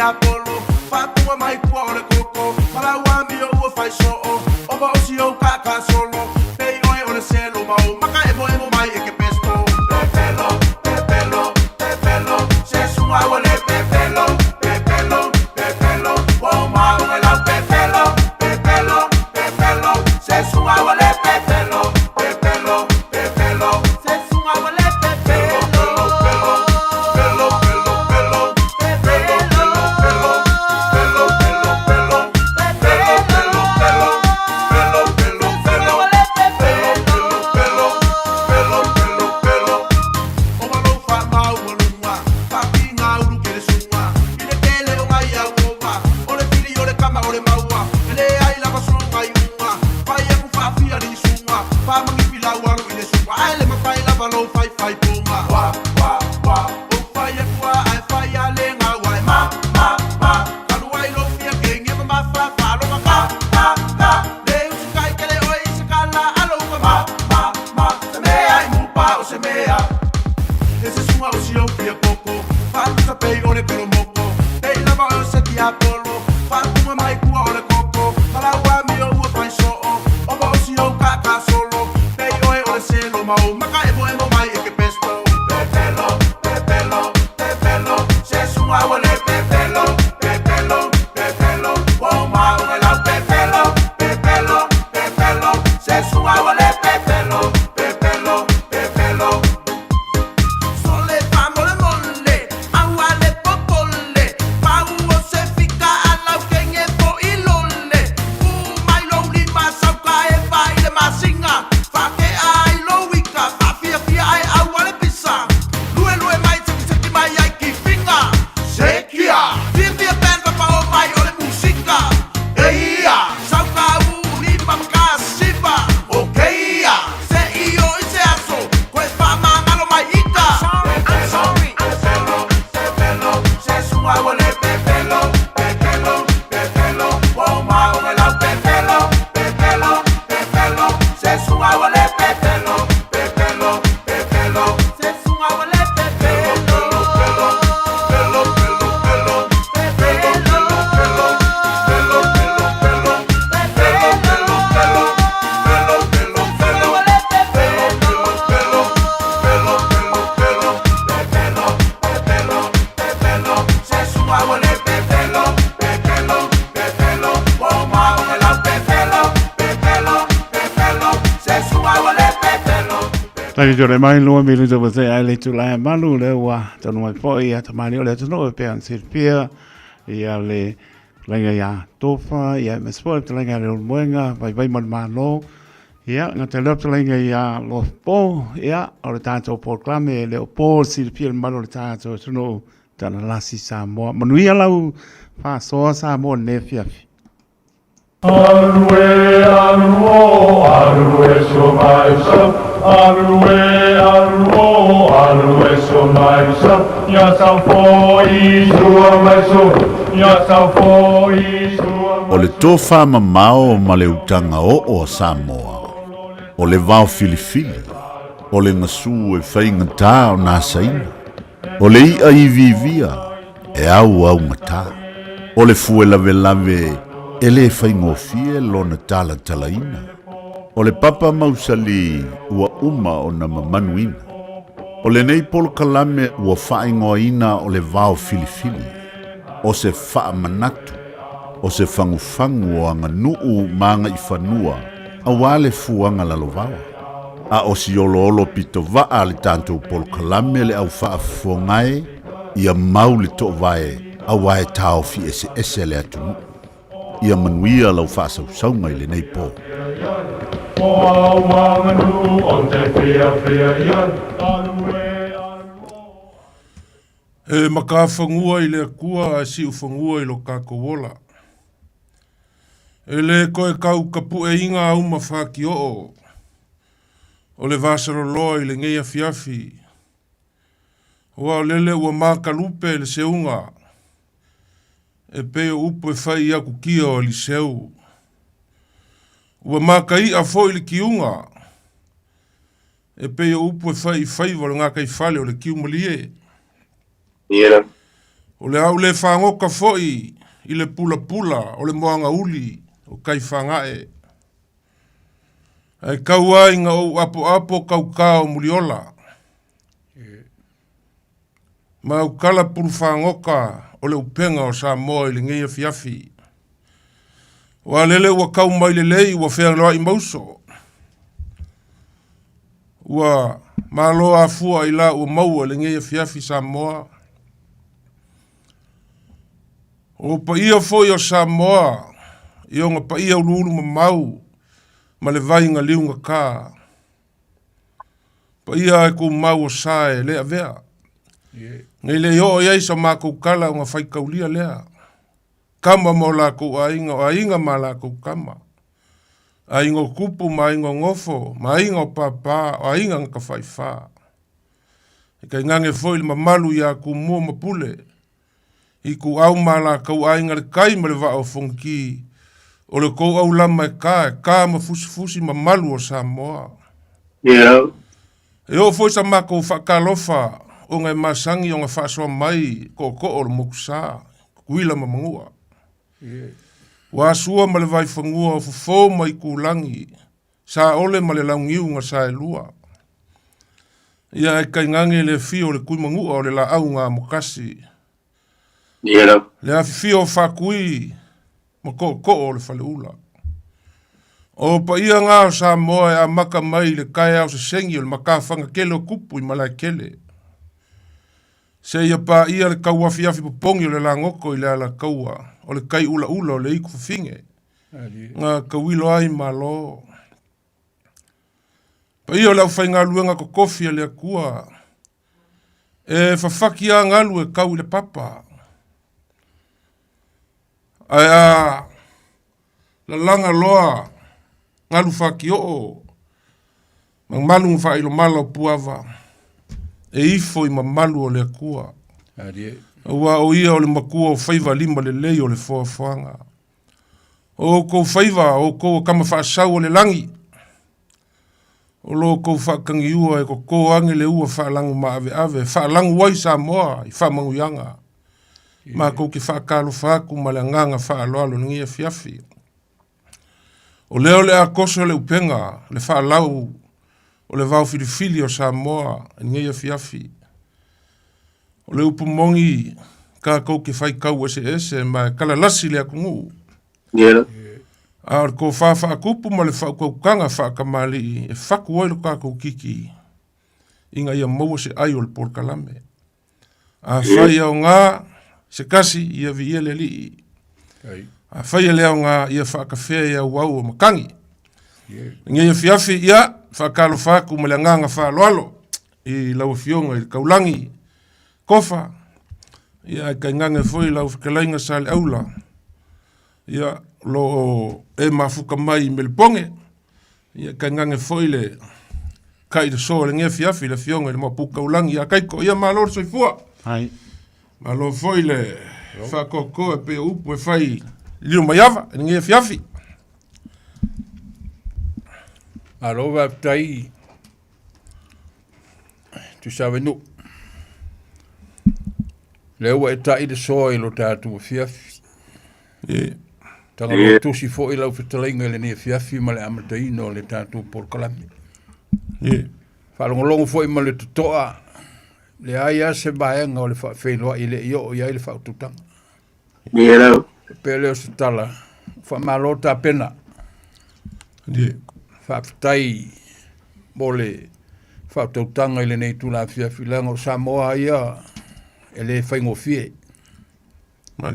tiapolo Faapuga mai kua o le koko Ma lau amio ua faisoo Ova o si ou kaakasolo Pei oe o le selo ma o maka emoemo mai e ke pesto Pepelo, pepelo, pepelo Se suga ua le pepelo Pepelo, pepelo Ua o maoga lau pepelo Pepelo, pepelo Se suga ua le pepelo Pepelo, pepelo Se suga ua le pepelo Pelo, pelo, pelo, pelo Pelo, pelo, pelo, pelo, pelo Pelo, pelo, pelo, pelo, pelo Pelo, pelo, pelo, pelo, pelo O malo fa mau alunga Fa pinga ulu kele sunga Ile tele o ngai au ova O le fili o le kama o le maua Ele ai lava sunga i unga Fai aku fa fia ni sunga Fa mangi pila waru ile sunga Ai le mafai lava lo fai fai punga Wa, wa, wa O fai aku a ai fai a le ngā wai Ma, ma, ma Kalu ai lo fia ke nge ma ma fa fa lo ma ka, ka, ka Le usi kai kele oi se kala alo ma ma, ma, ma Se mea i mupa o se mea E se sunga o si au fia koko Faalusa pei o le pelo moko Pei lava o se tiapolo Faapunga mai kua o le koko Ma lau amio ua faisoo Ova o si au kaakasolo Pei oe o le selo ma o maka emoemo mai e ke pesto Pepelo, pepelo, pepelo Se sunga ua le pepelo Pepelo, pepelo Ua o maoga lau pepelo Pepelo, pepelo Se sunga ua le pepelo Pepelo, pepelo Sole fa mole mole, aua le popole, pau o se fika alau kenge po ilole. U mai lo lima sauka e vai le masinga, fa ke ai lo wika, fa fia fia ai aua le pisa. Lue lue mai seki seki mai ai ki finga, sekia. Fia fia pen pa pa o mai o le musika, eia. Sauka u lima maka siva, okeia. Se io i se aso, koe fa mangalo mai ita. I'm sorry, pepelo, pepelo, se sunga ua le pepelo, pepelo, pepelo, ua o maoga lau pepelo, pepelo, pepelo, se sunga ua le pepelo, pepelo, pepelo, se sunga ua le pepelo, pelo, pelo, pelo, pelo, pelo, pelo, pelo, pelo, pelo, pelo, pelo, pelo, pelo, pelo, pelo, pelo, pelo, pelo, pepelo, pepelo, se sunga ua le pepelo, pepelo, pepelo, ua o maoga lau pepelo, pepelo, pepelo, se sunga ua le pepelo. Taimi tore mai lua mi luto pa te ai le tula e malu le ua tonu mai po i a tamani o le atunu e pea silfia ia le lenga ia tofa ia mespo e lenga le ulmuenga vai vai mal malo ia nga te leo lenga ia lo po ia o le tātou proclame le o po silfia le malu le tātou atunu tana lasi Samoa manuia lau whasoa Samoa ne fiafi. Alue, aluo, alue so mai so, alue, aluo, alue so mai so, ya sa fo i sua mai so, ya sa fo i sua. O le tofa mamao ma le utaga oo a Samoa, o le vao filifili, o le gasu e faigatā o nasaina, o le i'a iviivia e au augatā, o le fue lavelave e lē faigofie lona talatalaina, o le papa mausali ua uma ona mamanuina, o lenei polokalame ua faaigoaina o le vao filifili, o se faamanatu, o se fagufagu o aganuu ma agaifanua auā le fuaga lalovaoa. A o si oloolo pitovaa le tatou polokalame le au faafofogae ia mau le toovae auā e taofi eseese le atunuu. Ia manuia lau faasausauga i lenei po. O au aganu o te fia fia ia, alue. E makafagua i le Akua ae siufagua i lo tatou ola. E lē toe tau tapuʻeiga auma fakioo o le vasaloloa i lenei afiafi. Ua o lele ua makalupe le seuga e pei o upu e fai i akutia o Eliseu. Ua makaiʻa foʻi le kiuga e pei o upu e fai i faiva o le gataifale o le kiumalie. O le a ou le fagoka foi i le pulapula o le moagauli o Kaifagae. Ae tau ai ina ou apoapo kaukā o Muliola. Ma ou kala pulufagoka o le upega o Samoa i lenei afiafi. Ua lele ua kau mai lelei ua fealoai mauso. Ua malo afua i la ua maua i lenei afiafi Samoa. O paia foi o Samoa i ona paia uluulu mamau ma le vai na liugata. Paia e tumau o sa e le avea. Nei le i oo i ai sa matou tala ona faitaulia lea. Kama ma o latou aiga, o aiga ma latou kama. Aiga o tupu ma aiga o nofo, ma aiga o pāpā, o aiga na tafaifa. E tainane foi le mamalu ia Tumua ma Pule, Ituau ma Alataua Aiga i le Tai ma le Vaa o Fonoti, o le tou aulama e ta, e ta ma fusifusi mamalu o Samoa. E oo foi sa matou faatalofa ona e masani ona faasoa mai tootoo o le motusa, Tutuila ma Manua. Ua asua ma le vaifanua o Fofo ma Itulagi, Saole ma le Launiu na Saelua. Ia ae tainane le afio o le Tuimanua o le Laau na Amokasi. Le afifio o Faatui ma Tootoo o le Faleula. O paia na o Samoa e amata mai i le taeao sesegi o le matafaga tele o tupu i Malaekele. Seia paia le tauafiafi popogi o le lagoto i le Alataua o le tai ulaula o le itu fafine. Na tauilo ai Malo. Paia o le aufaigaluega totofi a le Atua, e fafaki a galu e tau i le papa. Ae a lalaga loa galu fatioo ma malu ma faailomala o Puava, e ifo i mamalu o le Atua. Aua o ia o le matua o faiva lima lelei o le foafoaga. O outou faiva, o outou o tama faasau o le lagi, o lo outou faatagiua e totō ane le ua faalagu maaveave, e faalagu ai Samoa i faamanuiaga. Matou te faatalofa atu ma le agaga faaaloalo i lenei afiafi. O lea o le a toso le upega, le faalau o le vao filifili o Samoa i lenei afiafi. O le upu moni, tatou te faitau eseese ma e talalasi le atunuu. A o le tofa faatupu ma le faautautaga faatamalii e fatu ai lo tatou titi ina ia maua se ai o le polokalame. Afai e aoga se tasi, ia viia le Alii. Afai e le aoga, ia faatafea i auau o matagi. Lenei afiafi, ia, faatalofa atu ma le agaga faaaloalo i lau Afioga i le Taulagi Kofa, ia ae tainane foi lau fetalaiga Saleaula, ia, o lo o e mafuta mai i Melipoge, ia tainane foi le kai le soa o lenei afiafi, le Afioga i le Maopu Taulagi ia Kaiko. Ia malo le soifua. Hai. Malo foi le faatoatoa e pei o upu e fai i Lilomaiava i lenei afiafi. Malo faafetai Tuisavainuu. Lea ua e ta'i le soa i lo tatou afiafi. Tagaloa tusi foi lau fetalaiga i lenei afiafi ma le amataina o le tatou polokalame. Faalogologo foi ma le totoa, leai lava se vaega o le faafeiloai e le i oo i ai le faautautaga. Faapea lea o se tala, faamalo tapena. Faafetai mo le faautautaga i lenei itula afiafi, leaga o Samoa lava ia e le faigofie. A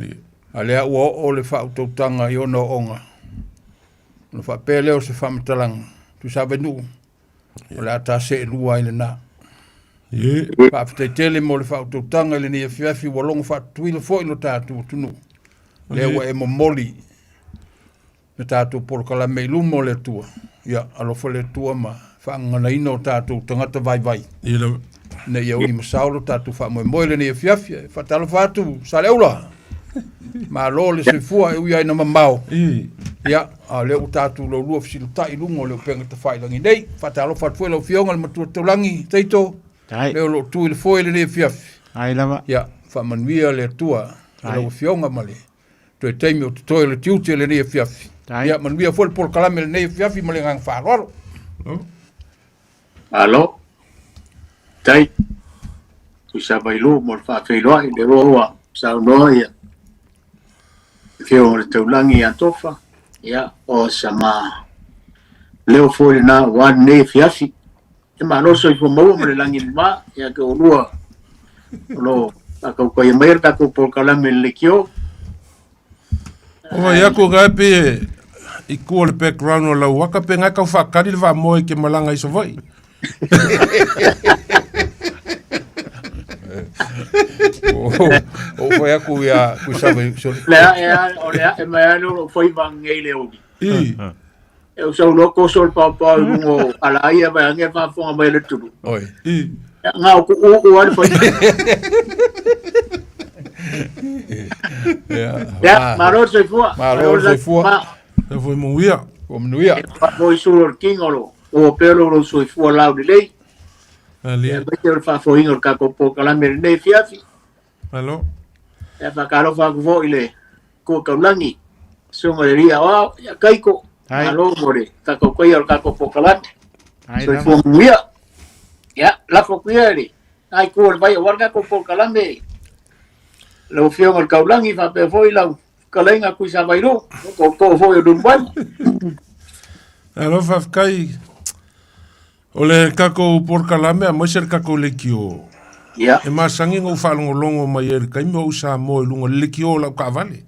o lea ua oo le faautautaga i ona ooooga, ona faapea lea o se faamatalaga, Tuisavainuu, o le a ta seelua ai lena. Faafetai tele mo le faautautaga i lenei afiafi, ua logo faatutuila foi lo tatou atunuu. Lea ua e momoli le tatou polokalame i luma o le Atua. Ia, alofa le Atua ma faagaganaina o tatou tagata vaivai. Ina ia uli masao lo tatou faamoemoe i lenei afiafi. E faatalofa atu Saleaula. Malo le soifua e ui lava ina mamao. Ia, a o lea ua tatou laulua fesilata'i i luga o le upega tafailagi nei. Faatalofa atu foi i lau Afioga i le Matua Taulagi Taito, le o lo o tu i le foe i lenei afiafi. Ai lava. Ia, Faamanuia le Atua i lau Afioga ma le toe taimi o totoe o le tiute i lenei afiafi. Ia manuia foi le polokalame i lenei afiafi ma le agaga faaaloalo. Malo. Tai. Tuisavailu mo le faafeiloai le ua ua saunoa ia afioga o le taulagi ia Tofa. Ia, o sama leo foi lena ua lenei afiafi. E malo soifua maua ma le lagi mama ia te olua o lo faatautai mai le tatou polokalame le leitio. O vai aku ga pe i kua le background o lau waka pe ngai kau whakari le whamoe ke malanga i Savaii. O whai aku ia kui sorry. Le a e a o le a e mai ano o whai vangei le ogi. I. E o sau loko sol pau pau i lunga o ala ia vai ange whaafonga mai le tulu. Oi. I. Ngā o ku o o ale whai. Ia, malo le soifua. Malo le soifua. E foi muia. Ua manuia. Mo i sulu o le kinga o lo o pea lo lo soifua lau lelei. Ali. Ia mai te o le faafoiga o le tatou polokalame lenei afiafi. Alo. Ia whakalofa aku foi i le kua kaulagi. Suga le ria o ao, ia kaiko. Malo mo le whakaukaia o le tatou polokalame. Soifua manuia. Ia, lafo atu ia i le nai kua o le vai aua le tatou polokalame. Lau afioga i le kaulagi faapea foi lau fetalaiga Tuisavailu, o tootoo foi o Leulumoega. Alo, faafetai. O le tatou polokalame aemaise le tatou leitio. Yeah. E masani ona ou faalogologo mai ai i le taimi o ou Samoa i luga o le leitio o lau taavale.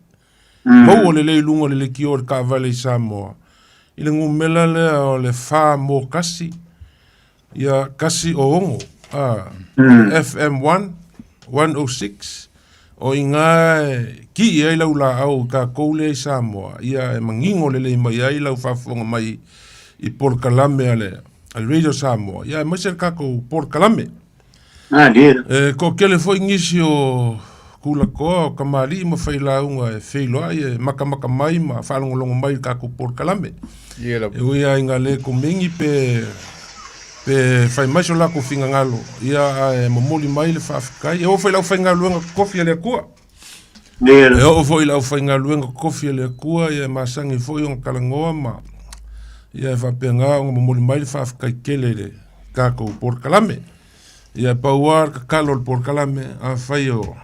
Maua lelei i luga o le leitio o le taavale i Samoa i le numera lea o le fa mo kasi ia kasi o ono a FM1 106 o i ina e kii ai lau laau i tatou lea i Samoa ia e manino lelei mai ai lau faafofoga mai i polokalame a le Radio Samoa ia aemaise le tatou polokalame. E toatele foi nisi o Kulakoa, o kamali'i ma failauga e feiloai e makamaka mai ma faalogologo mai i le tatou polokalame. E ui lava ina le komeni pe pe fai mai so latou finagalo, ia ae momoli mai le faafetai. E oo foi i le aufaigaluega totofi a le Atua. E oo foi i le aufaigaluega totofi a le Atua, ia e masani foi ona talanoa ma ia e faapena ona momoli mai le faafetai tele i le tatou polokalame. Ia e pau lava le tatalo o le polokalame, afai o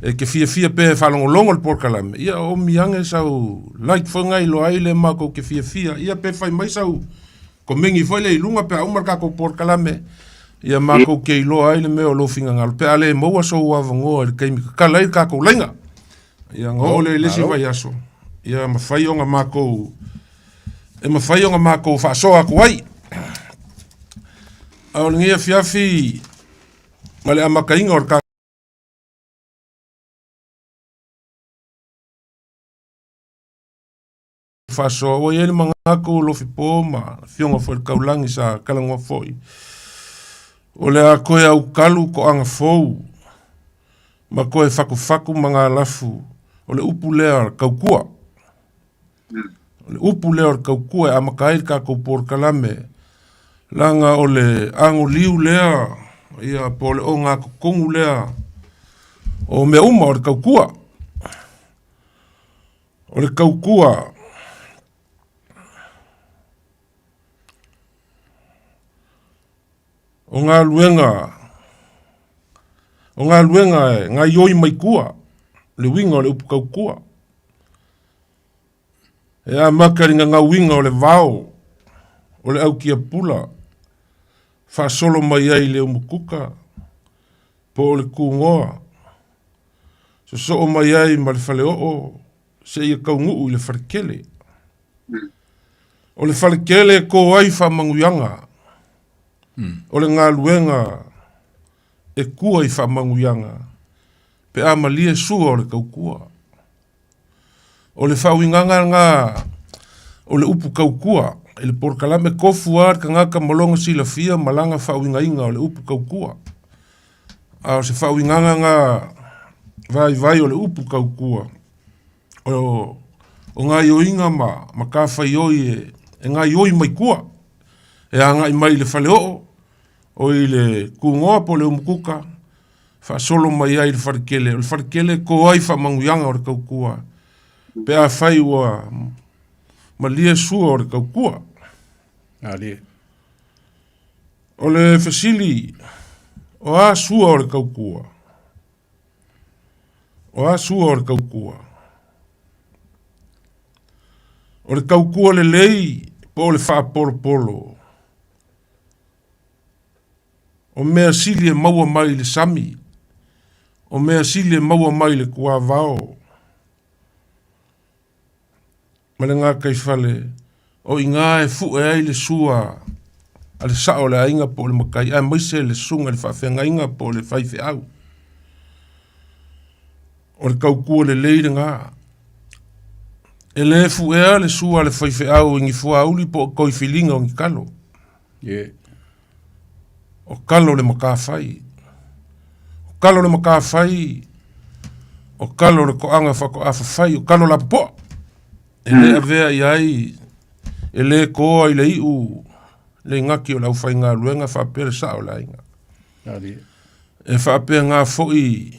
e te fiafia pea e faalogologo i le polokalame, ia oomi ane sau like foi na iloa ai le matou te fiafia, ia pe fai mai sau komeni foi lea i luga pe a uma le tatou polokalame, ia matou te iloa ai le mea o lou finagalo, pe a le maua sou avanoa i le taimi tatala ai le tatou laina. Ia ona oo lea i le isi vaiaso, ia mafai ona matou e mafai ona matou faasoa atu ai. A o lenei afiafi ma le amataina o le tatou faasoa, ua i ai le manatu o Lofipo ma Afioga foi i le Taulagi sa talanoa foi, o le a toe aukalu toaga fou ma toe fatufatu magalafu o le upu lea tautua. O le upu lea o le tautua e amata ai le tatou polokalame, leaga o le anoliu lea, ia po o le ogatotonu lea o mea uma o le tautua. O le tautua o galuega o galuega e gaoioi mai tua, le uiga o le upu tautua. E amata i le gagauina o le vao o le autiapula faasolo mai ai i le umukuka po o le kugoa, sosoo mai ai ma le faleoo seia taunuu i le falekele. O le falekele e to ai faamanuiaga, o le galuega e tua i faamanuiaga pe a malie sua o le tautua. O le faauigaga lena o le upu tautua i le polokalame tofu lava le tagata ma lona silafia ma lana faauigaina o le upu tautua. A o se faauigaga lena vaivai o le upu tautua, o gaoioiga ma matafaioi e gaoioi mai tua, e agai mai i le faleoo, o i le kugoa po o le umukuka, faasolo mai ai i le falekele. O le falekele e to ai faamanuiaga o le tautua pe afai ua malie sua o le tautua. Malie. O le fesili, o a sua o le tautua? O a sua o le tautua? O le tautua lelei po o le faapolopolo? O mea sili e maua mai i le sami, o mea sili e maua mai i le tuavao, ma le gataifale, o i ina e fue ai le sua a le sao o le aiga po o le matai, aemaise le susuga i le faafeagaiga po o le faifeau. O le tautua lelei lena. E le fuea le sua a le faifeau i ni fuauli po o toifiliga o ni talo. Yeah. O talo le matafai. O talo le matafai, o talo le toaga faatoa fafai, o talo lapopoa. E le avea i ai, e le toa i le iu le igati o le aufaigaluega faapea le sao o le aiga. E faapena foi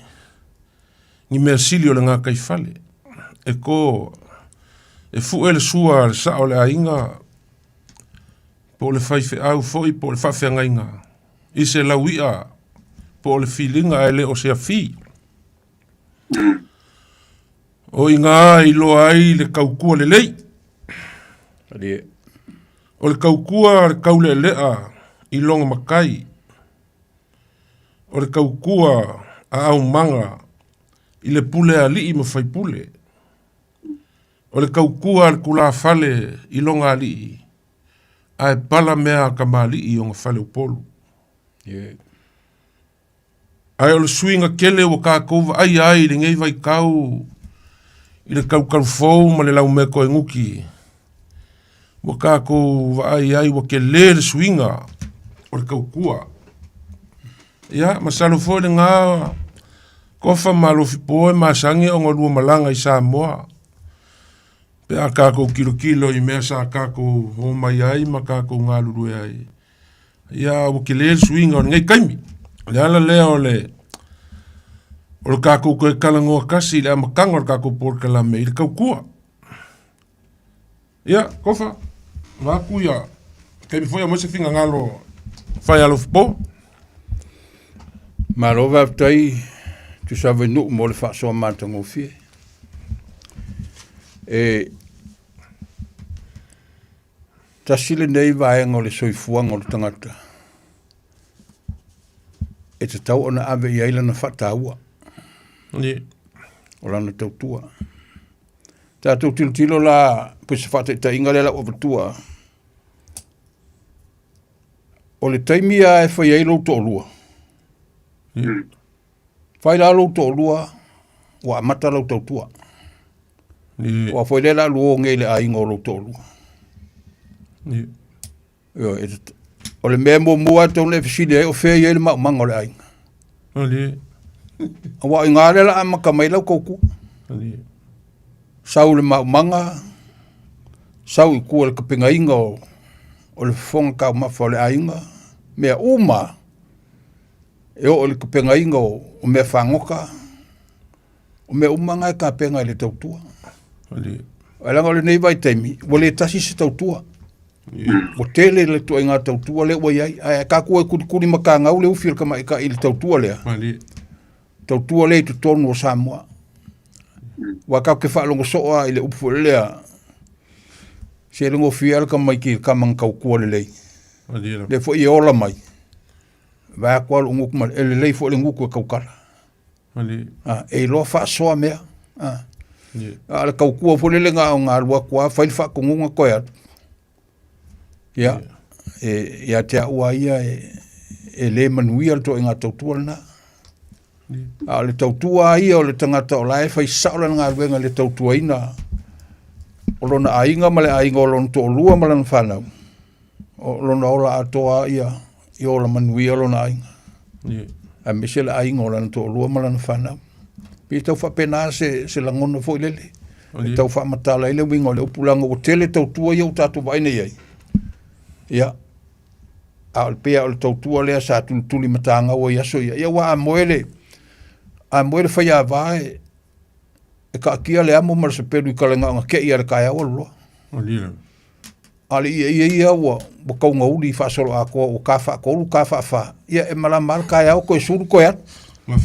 ni mea sili o le gataifale. E to, e fue le sua a le sao o le aiga, po o le faifeau foi po o le faafeagaiga i se laui'a po o le filiga ae le o se afi. O i gā e iloa ai le tautua lelei. O le tautua a le taulealea i lona matai. O le tautua a aumaga i le pule a alii ma faipule. O le tautua a le tulafale i lona alii, ae pala mea a tamalii i ona fale Upolu. Ae o le suiga tele ua tatou vaaia ai i lenei vaitau i le talutalufou ma le laumea toenuti, ua tatou vaai ai ua tele le suiga o le tautua. Ia, masalo foi lena Tofa ma Alofipo e masani ona lua malaga i Samoa pe a tatou tilotilo i mea sa tatou omai ai ma tatou galulue ai. Ia, ua tele le suiga o lenei taimi. O le ala lea o le o le tatou toe talanoa tasi i le amataga o le tatou polokalame i le tautua. Ia, Tofa, vaeatu ia taimi foi aumai se finagalo fai Alofipo. Malo faafetai Tuisavainuu mo le faasoa matagofie. E tasi lenei vaega o le soifuaga o le tagata e tatau ona ave i ai lana faataua, o lana tautua. Tatou tilotilo la pei se faataitaiga lea o le a ou avatua, o le taimi lava e fai ai lou toalua, fai la lou toalua ua amata lau tautua. Aua foi lea o le a lua o nei i le aiga o lou toalua. Ioe, o le mea muamua lava e tatau ona e fesili ai, o fea e i ai le maumaga o le aiga? Aua o i ina lea o le a amata mai lau tautua. Sau i le maumaga, sau i tua i le tapenaina o le fofoga taumafa o le aiga, mea uma lava, e oo i le tapenaina o mea fagota, o mea uma na e tapena i le tautua. Ae leaga o lenei vaitaimi, ua le tasi se tautua. Ua tele le ituaiga tautua lea ua i ai. Ae tatou e tulituli matagau le ufi o le tamaitai i le tautua lea. Tautua lea i totonu o Samoa. Aua tatou te faalogo soo lava i le upu foi lea, se le gofie lava le tamaiti i le tama na tautua lelei. Lea foi e ola mai, vaeatu lava lou gutu ma le, e lelei foi le gutu e tautala. E iloa faasoa mea. A o le tautua foi lele na ona alu atu lava fai le faatonuga toe alu. Ia, e, ia te au lava ia e le manuia le ituaiga tautua lena. A o le tautua lava ia o le tagata o la e fai sao lana galuega i le tautuaina o lona aiga ma le aiga o lona toalua ma lana fanau, o lona ola atoa lava ia i ola manuia lona aiga. Aemaise le aiga o lana toalua ma lana fanau. Pei e tau faapena se, se lagona foi lele. E tau faamatala ai le uiga o le upu leaga ua tele tautua ia ua tatou vaai nei ai. Ia, a o le pei lava o le tautua lea sa tulituli matagau ai i aso ia. Ia aua a moe le A moe le faiāvā e, e kaatia le amo ma le sapelu i kalegaoga te'i a le taeao alu loa. A o le ieie ia ua, ua taugauli faasoloatoa ua ta faatolu ta faafā, ia e malama lava le taeao toe sulu toe alu.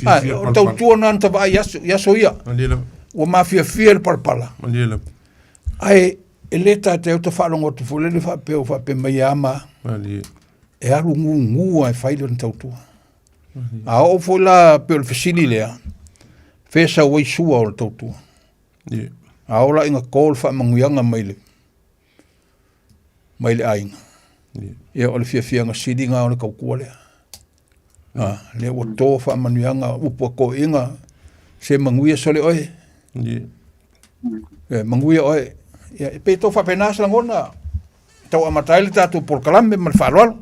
Ae o le tautua lena na ta vaai i aso, i aso ia. Ua mafiafia le palapala. Ae e le taitai ou te faalogo atu foi lele faapea ua faapea mai e ama e alu gugu lava e fai lana tautua. A oo foi la pei o le fesili lea, fea e sau ai sua o le tautua? A oo la ina to le faamanuiaga mai le mai le aiga. Ia o le fiafiaga sili lena o le tautua lea. A, lea ua to faamanuiaga, upu a toeaiina, se manuia sole oe. E manuia oe. Ia, e pei e tau faapena se lagona, tau amata ai le tatou polokalame ma le faaaloalo.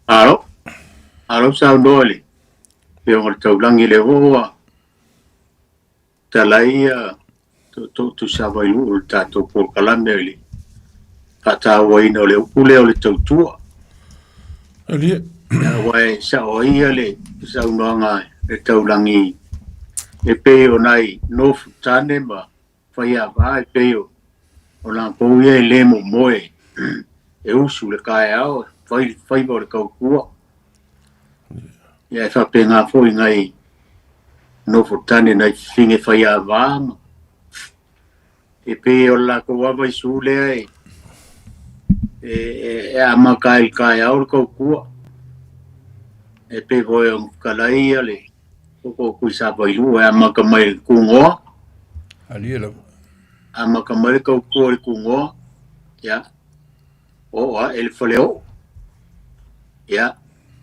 Malo, malo saunoa i le Afioga i le Taulagi lea foi ua tala ai Toetuusava i le tatou polokalame i le faatauaina o le upu lea o le tautua. Aua e sao ai ia le saunoaga le taulagi e pei o nai nofo tane ma faiava e pei o latou ia e le momoe e usu le taeao e fai le faiva o le tautua. Ia e faapena foi nai nofo tane nai fafine faiava ma e pei o le latou lava isu lea e e, e amata ai i le taeao le tautua. E pei foi o fetalai ia le koko o Tuisavailuu e amata mai i le Tugoa. Alie lava. Amata mai le tautua i le Tugoa, ia, oo ae i le Faleoo. Ia,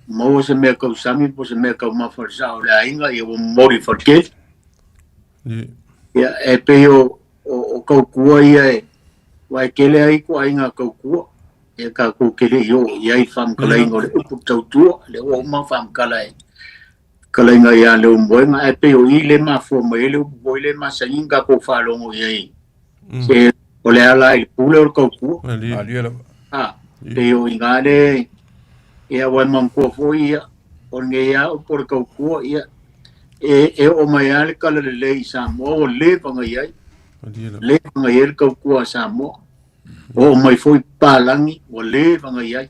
maua se mea tausami po o se mea taumafa i le sao o le aiga, ia ua momoli i le faletele. Ia, e pei o, o, o tautua ia e, aua e tele ai ituaiga tautua, ia tatou te le i oo i ai i le faamatalaina o le upu tautua, lea ua uma ona faamatala e fetalaiga ia Leulumoega, ae pei o i le mafua mai ai le upu foi lea e masani ona tatou faalogo i ai, se o le ala i le pule o le tautua. Malie lava. A, pei o i ina le, ia aua e manatua foi ia, o lenei lava upu o le tautua, ia, e, e oo mai lava le tala lelei i Samoa ua leva ona i ai, leva ona i ai le tautua a Samoa. Oo mai foi papalagi ua leva ona i ai.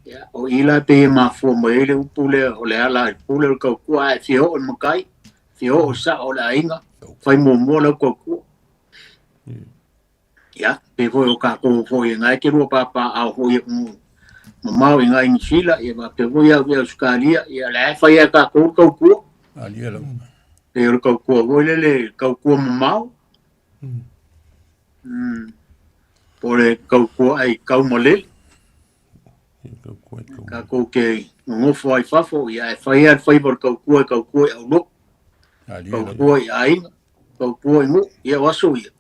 Ia, o i la pei e mafua mai ai le upu lea o le ala i le pule o le tautua, a e fia oo i le matai, fia oo i le sao o le aiga, fai muamua lau tautua. Ia, pei foi o tatou foi e na e te lua papaaao foi e mamao i nai Niu Sila, ia faapea foi au i Ausetalia, ia la e fai lava e tatou le tautua. Pei o le tautua foi lele, tautua mamao. Po o le tautua ai taumalele. Tatou te nonofo ai i fafo, ia e fai lava le faiva o le tautua e tautua i aulotu, tautua i aiga, tautua i nuu, ia o aso ia.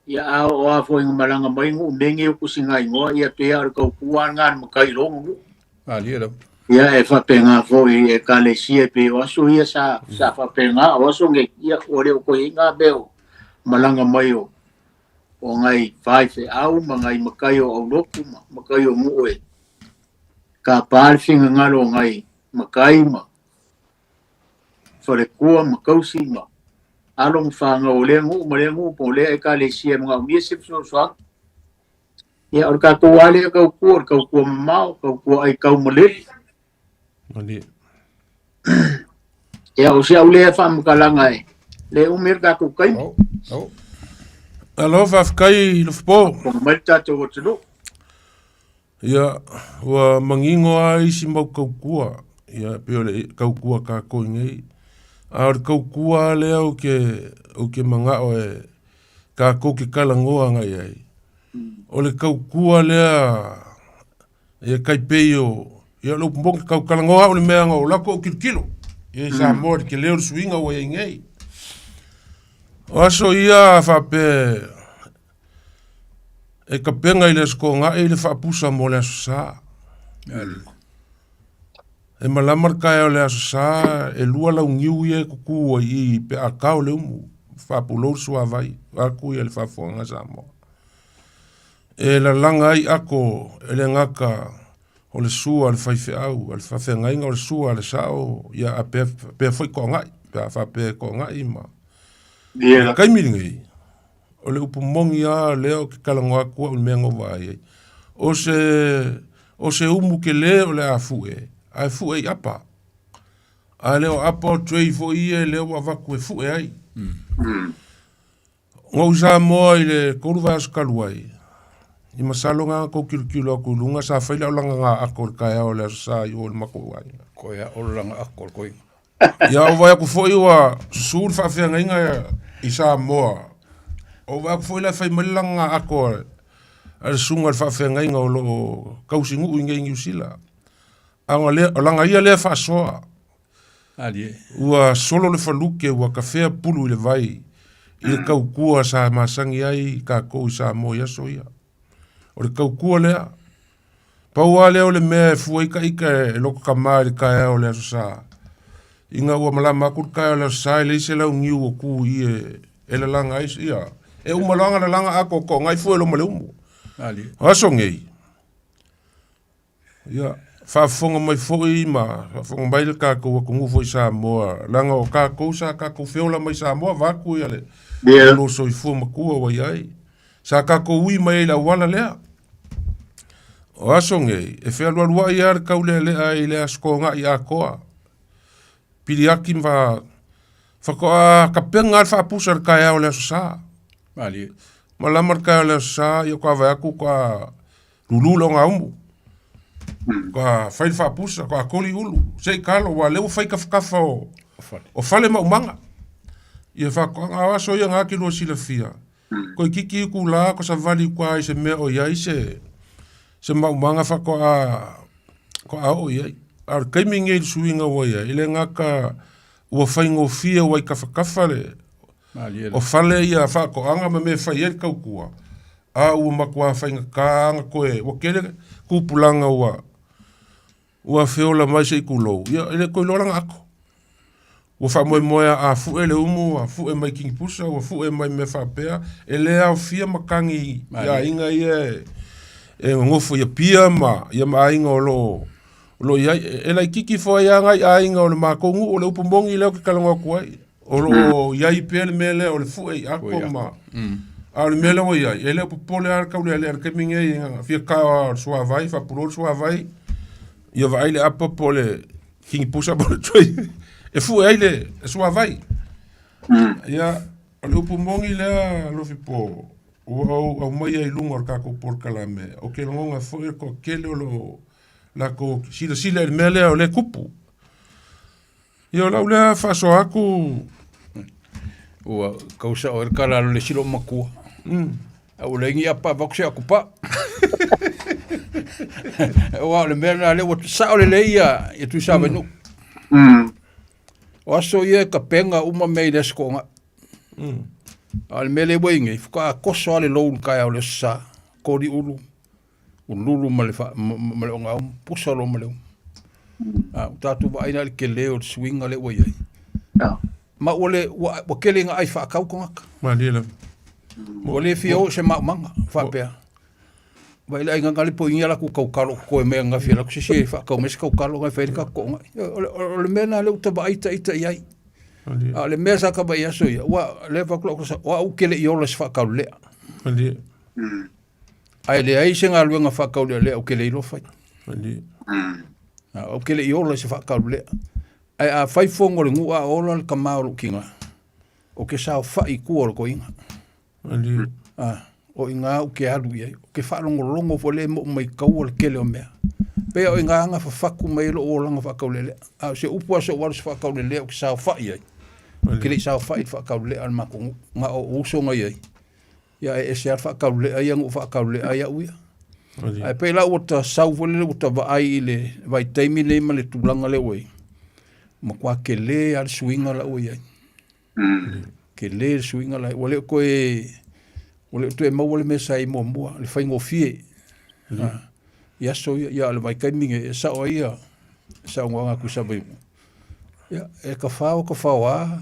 Ia a oo lava foi ina malaga mai nuu mege o tusiga igoa, ia pei lava o le tautua lena a le matai i lona nuu. Ia e faapena foi i ekalesia e pei o aso ia sa, sa faapena, o aso nei, ia ua le o toe i ai na mea o malaga mai o, o nai faifeau ma nai matai o aulotu ma matai o nuu e tapa le finagalo o nai matai ma faletua ma tausi ma alo ma fanau o lea nuu ma lea nuu po o lea ekalesia e manaomia se fesoasoani. Ia, o le tatou lava lea tautua, o le tautua mamao, tautua aitaumalele. Malie. Ia, o si au lea faamatalaga e le umi ai le tatou taimi. Oh, oh. Alo, faafetai Lofopo. Fofoga mai le tatou atunuu. Ia, ua manino lava isi mau tautua, ia pei o le tautua a tatou i nei. A o le tautua lava lea ou te, ou te manao e tatou te talanoa agai ai, o le tautua lea ia tai pei o, ia o le upu moni, tau talanoa au i le mea na ou alu atu ou tilotilo i Samoa i le tele o le suiga ua i ai nei. O aso ia faapea e tapena i le Aso Toonai le faapusa mo le Aso Sa. E malama le taeao o le Aso Sa, e lua launiu ia e tutu ai i i pe a tao le umu, faapulou le suavai, vaeatu ia le faafofoga a Samoa. E lalaga ai ato e le gata o le sua a le faifeau, a le faafeagaiga o le sua a le sao, ia a pea, pea foi toagai, pe a faapea e toagai ma... Yeah. Le taimi lenei, o le upu moni lava lea ou te talanoa atu au i le mea na ou vaai ai, o se, o se umu tele o le a fue, ae fue i apa. A le o apa o tray foi ia lea ua avatu e fue ai. Na ou i Samoa i le 3 vaiaso talu ai, i masalo na na tou tilotilo atu i luga sa fai lau laga ga ako i le taeao o le Aso Sa i o i le matou aiga. Koe a o le laga ako o le koiga. Ia ou vaai atu foi ua susu le faafeagaiga i Samoa. Ou vaai atu foi la e fai mai le laga ga ako a le susuga i le faafeagaiga o lo o tausinuu i nei i Niu Sila. A o laga ia lea faasoa. Ua solo le faluke ua kafea pulu i le vai i le tautua sa masani ai tatou i Samoa i aso ia. O le tautua lea. Pau lava lea o le mea e fua ai ta ita e lota tama i le taeao o le Aso Sa. Ina ua malama atu le taeao o le Aso Sa e leai se launiu o tu i i e lalaga ai ia. E uma loa ona lalaga atoatoa na e fua i loma le umu. O aso nei, Ia, faafofoga mai foi ma faafofoga mai le tatou atunuu foi i Samoa, leaga o tatou sa tatou feola mai Samoa vaeatu ia le yeah. lo soifua matua ua i ai. Sa tatou ui mai ai i le auala lea. O aso nei, e fealualuai lava le taulealea i le aso togai atoa. Piliaki ma faatoa tapena lava le faapusa i le taeao o le Aso Sa. Malie. Malama le taeao o le Aso Sa, ia faatoa vaai atu faatoa lulu le ogaumu. Faatoa fai le faapusa, faatoa koli ulu, se i kalo, aua o lea ua fai tafatafa o, o fale ma umaga. Ia faatoaga, o aso ia na te lua silafia, toeitiiti itula ko savali i uta i se mea o i ai se, se maumaga faatoa, faatoa oo i ai. A o le taimi lenei i le suiga ua i ai, e le gata ua faigofie ua i tafatafa le, o fale ia faatoaga ma mea e fai ai le tautua, a ua matua faigata ona toe, ua tele tupulaga ua, ua feola mai se i tulou, ia e le toe iloa lana ato. Ua faamoemoe a fue le umu, ua fue mai kinipusa, ua fue mai mea faapea, e le aofia matagi i aiga ia e nonofo i Apia ma, ia ma aiga o lo o, o lo o i ai. E laitiiti foi lava nai aiga o le matou nuu, o le upu moni lea ou te talanoa atu ai. O lo o i ai pea le mea lea o le fue i ato ma... A o le mea lea ua i ai, e le o popole lava le taulealea i le taimi lenei, e fia tao lava o le suavai, faapulou le suavai, ia vaai le apa po o le kinipusa po o le tray e fue ai le suavai. Ia, o le upu moni lea Lofipo, ua ou aumaia i luga o le tatou polokalame, ou te lagona foi o le toatele o lo o latou silasila i le mea lea o lea e tupu. Ia o lau lea faasoa atu. Ua kau sao ai le tala a le isi loomatua. A ua leai ni apa avatu se atu pā. Aua o le mea lena lea ua sao lelei ia ia Tuisavainuu. O aso ia e tapena uma mea i le Aso Toonai. A o le mea lea ua i ai nei, faatoa toso lava le lou i le taeao o le Aso Sa, koli ulu, ululu ma le ma le ogaumu, pusa loa ma le umu. A ua tatou vaai la i le tele o le suiga lea ua i ai. Ma ua le ua, ua tele ina ai faatau tagata. Malie lava. Ua le fia oo i se maumaga faapea. Vaai le aiga na le poigia latou tautalo o totoe mai ananafi e alu atu se isi e faatau mai se tautalo na e fai ai le tatou toonai. O le mea lena lea ua ta vaai ita i ai. A o le mea sa ta vaai i aso ia, ua lea fai atu lau o au ou te le i ola i se faataulelea. Malie. Ae leai se galuega faataulealea ou te le iloa fai. Ou te le i ola i se faataulelea. Ae a fai fono a le nuu a o ola le tama o lou tina, ou te saofai i tua o le toeaina. O i ina ou te alu i ai. Ou te faalogologo foi lea ma ou maitaua le tele o mea. Pei o i ina na fafatu mai ai lou olaga faataulelea. A o se upu lava se ou alu i se faataulelea ou te saofai ai, ou te le i saofai i le faataulelea a le matou nuu. Na o uso na i ai. Ia e ese lava le faataulelea ia na ou faataulelea ai au ia. Ae pei la ua ta sau foi lele ua ta vaai i le vaitaimi lenei ma le tulaga lea ua i ai, matua tele lava le suiga la ua i ai. Tele le suiga la ua le o toe ua le o toe maua le mea sa i ai muamua, le faigofie. I aso ia, ia o le vaitaimi lenei e sao ai ia saunoaga a Tuisavailuu, ia e tafao tafao lava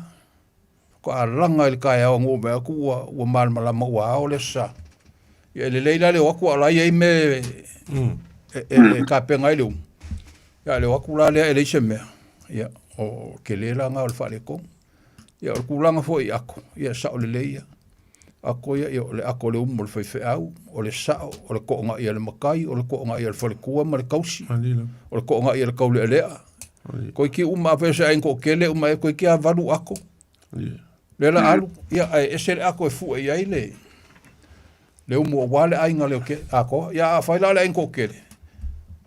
Faatoa laga i le taeao na oo mai atu ua, ua malamalama ua ao le Aso Sa. Ia e lelei la le o atu a o la e i ai mea e, E, e, e tapena ai le umu. Ia, le o atu la lea e leai se mea, ia, o tele la lena o le faaletonu. Ia, o le tulaga foi i ato, ia, e sao lelei ia. Ato ia, ia, o le ato o le umu o le faifeau, o le sao, o le toonai a le matai, o le toonai a le faletua ma le tausi, o le toonai a le taulealea. Toeitiiti uma afai o se aiga toatele uma ea, toeitiiti lava valu ato. Lea la alu, ia, ae ese le ato e fue i ai le, le umu aua le aiga leo te atoa. Ia, afai la o le aiga toatele,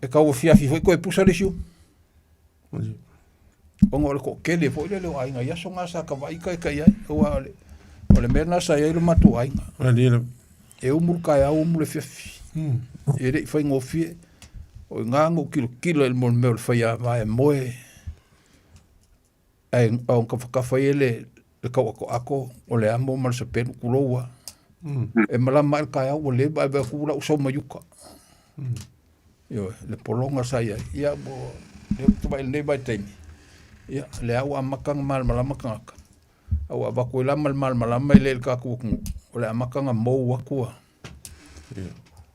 e tau afiafi foi toe pusa le isi umu. Ona o le toatele foi lele o aiga i aso na sa tava'i taitai ai, aua o le, o le mea lena sa i ai lo matou aiga. E umu le taeao, umu le afiafi. E le i faigofie. O i ina na ou tilotilo ai i le mea o le faiava e moe ae tafatafa ai le le tauatoato o le amo ma le sapelu, tulou lava. E malama ae le taeao ua leva ae vaai atu ua lau sau mai uta. Ioe, le pologa sa i ai. Ia ua lea ou te vaai i lenei vaitaimi, ia lea ua amata ona malamalama tagata, a ua avatu ai la ma le malamalama i le tatou atunuu, o le amata ona mou atu a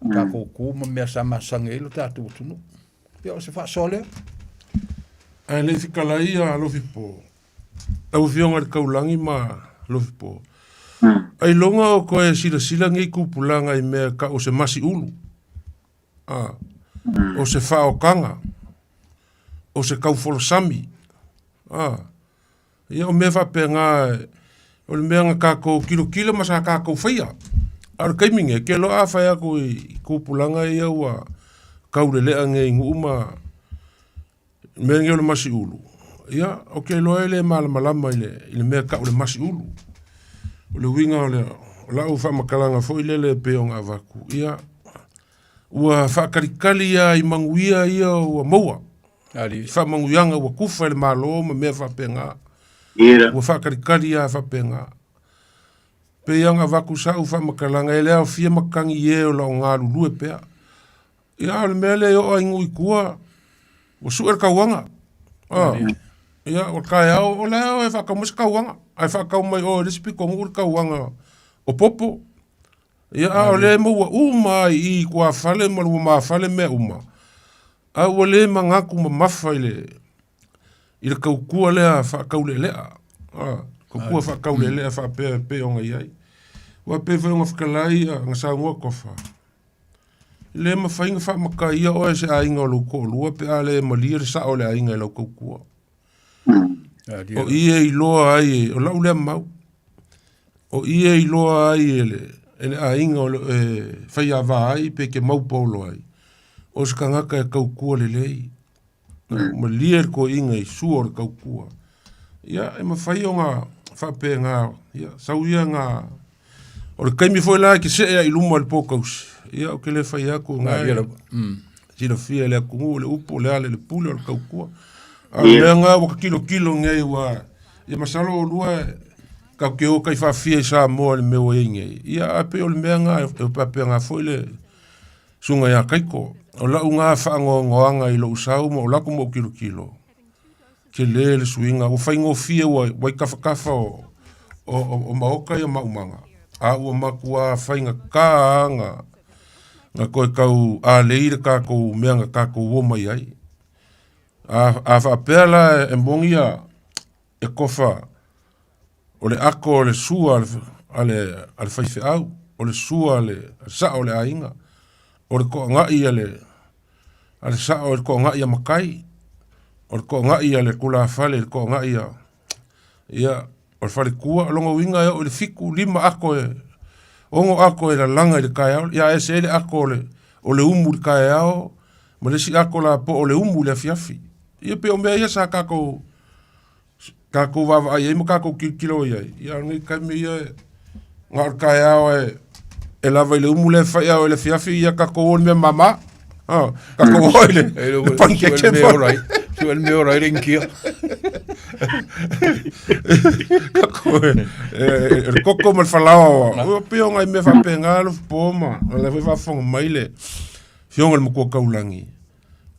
tatou tu ma mea sa masani ai lo tatou atunuu. Ia o se faasoa lea. Ae le i fetalai ia Alofipo, lau Afioga i le Taulagi ma Alofipo, ailoga o toe silasila nei tupulaga i mea e tau o se masi ulu, a, o se faaotaga, o se taufolosami, a, ia o mea faapena, o le mea na tatou tilotilo ma sa tatou faia. A o le taimi nei, ke loa a fai atu i tupulaga ia ua taulelea nei i nuu ma mea nei o le masi ulu, ia, ou te iloa e le malamalama i le, i le mea e tau o le masi ulu. O le uiga o le, o lau faamatalaga foi lele e pei ona avatu, ia, ua faatalitali lava i manuia ia ua maua, i faamanuiaga ua tufa e le Malo ma mea faapena. Ua faatalitali lava faapena. Pei ona avatu sau faamatalaga, e le aofia matagi e o lo o galulue pea. Ia, o le mea lea e oo lava i nuu i tua, ua sue le tauaga. Ah, ia, o le taeao, o la e faatau mai se tauaga, ae faatau mai o i le isi pitonuu le tauaga o popo. Ia, a o lea e maua uma lava i i i tuafale ma luamafale mea uma, a ua le manatu mamafa i le i le tautua lea faataulealea. Ah, tautua faataulealea faapea e pei ona i ai. Aua pei foi ona fetalai na saunoa Tofa, E le mafai ona faamataia oe e se aiga o lou toalua pe a le malie le sao o le aiga i lau tautua. O i e iloa ai, o lau lea mau, o i e iloa ai e le, e le aiga o lo e faiava ai pe ke mau paolo ai, o se tagata e tautua lelei. Malie le toeaina i sua o le tautua. Ia, e mafai ona faapena, ia, sau ia na... O le taimi foi la e te see ai i luma o le pōkausi, ia, ou te le fai atu na e silafia e le atunuu le upu o le ala i le pule o le tautua. A o le mea na ua tilotilo nei ua... Ia masalo oulua tatou te o tai faafia i Samoa i le mea ua i ai nei. Ia, ae pei o le mea na e faapena foi le Susuga ia Kaiko, o lau na faanoanoaga i lou sau ma o laku ma ou tilotilo, tele le suiga, ua faigofie ua, ua i tafatafa o, o, o, o maota ia maumaga, a ua matua faigata lava na, na toe tau alei le tatou mea na tatou o mai ai. A, a faapea la e moni ia e kofa o le ako o le sua a le, a le faifeau, o le sua a le sao o le aiga, o le toagai a le, a le sao i le toagai a matai, o le toagai a le tulafale i le toagai a, ia, o le faletua, o lona uiga e oo i le 7, 5 ato e, 6 ato e lalaga i le taeao, ia ae ese ai le ato o le, o le umu i le taeao, ma le isi ato la po o le umu i le afiafi. Ia pei o mea ia sa tatou tatou vaavaai ai ma tatou tilotilo i ai, ia o lenei taimi ia, na o le taeao e, e lava i le umu lea e fai ao i le afiafi, ia tatou o i le mea mama. Ah, tatou o i le, le panikeke ma. Sue le mea ora ai le inikia. Tatou e, e, e, le koko ma le falaoa. Ua pei o ngai mea faapena le po ma, o la foi faafofoga mai le afioga i le Matua Taulagi.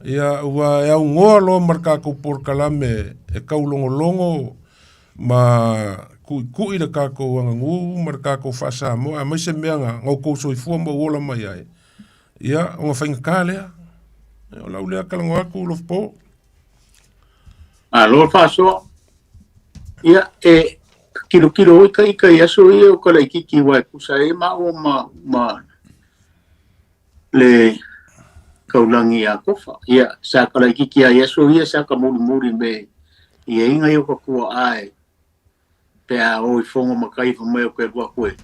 Ia, ua e augoa loa ma le tatou polokalame e taulogologo ma kuʻikuʻi le tatou aganuu ma le tatou faa-Samoa aemaise mea na outou soifua ma ou ola mai ai, ia, ona faigata lea. O lau lea kalago atu Lofopo. Malo le faasoa. Ia, e kilokilo oi ka ika i aso ia o ka laitiiti aua e tusa ai maua ma, ma le kaulagi ia Tofa. Ia, sa ka laitiiti lava i aso ia sa ka mulimuli me i aiga ia o ka tuaa e pe a o i fono ma kai fai mai o ke alu atu e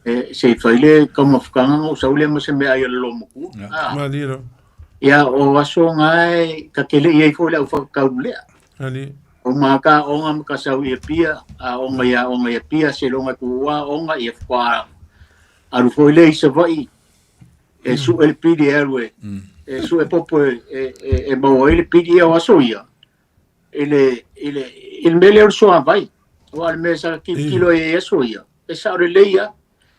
e se i fai le taumafataga na ou sau lea ma se meaai a le loomatua. Ah. Malie lava. Ia, o aso na e ta te le i ai foi le au whakataurulea. Malie. O mā ka onga ma ka sau i Apia, a onga ia onga i Apia, se longa tu ua onga ia whakwa alu foi le i Savaii, e su'e le pili e alu e, e su'e popo e, e, e, e maua ai le pili ia o aso ia, i le, i le, i le mea lea o le suavai. Aua o le mea sa tilotilo ai i aso ia, e sao lelei lava,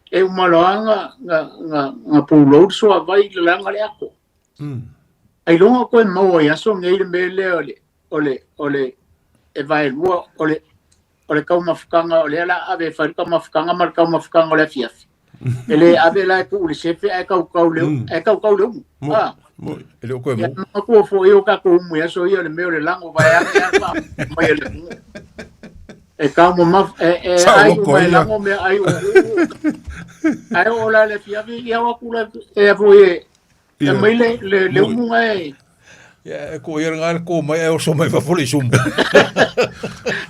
e uma loa na, na, na, na pulou le suavai i le laga le ato. Ailoga koe maua i aso nei le mea lea o le, o le, o le, e vaelua, o le, o le taumafataga o lea o le a ave e fai le taumafataga ma le taumafataga o le afiafi. E le ave la e tuu i le sefe ae tautau le, ae tautau le umu. Ah. E le o koe Ia mo. manatua foi o tatou umu i aso ia o le mea o le lago vaeane a fa mai e le umu. E taumamafa, e, e Sao ai loko uma e ia. lago mea ai o uu. Ae oo la i le afiafi, ia o atu la e a foi e, e Ia. mai le, le, le Moi. umuga e, Ia, e ko ia ngā le kō mai e oso mai fafo le isumu.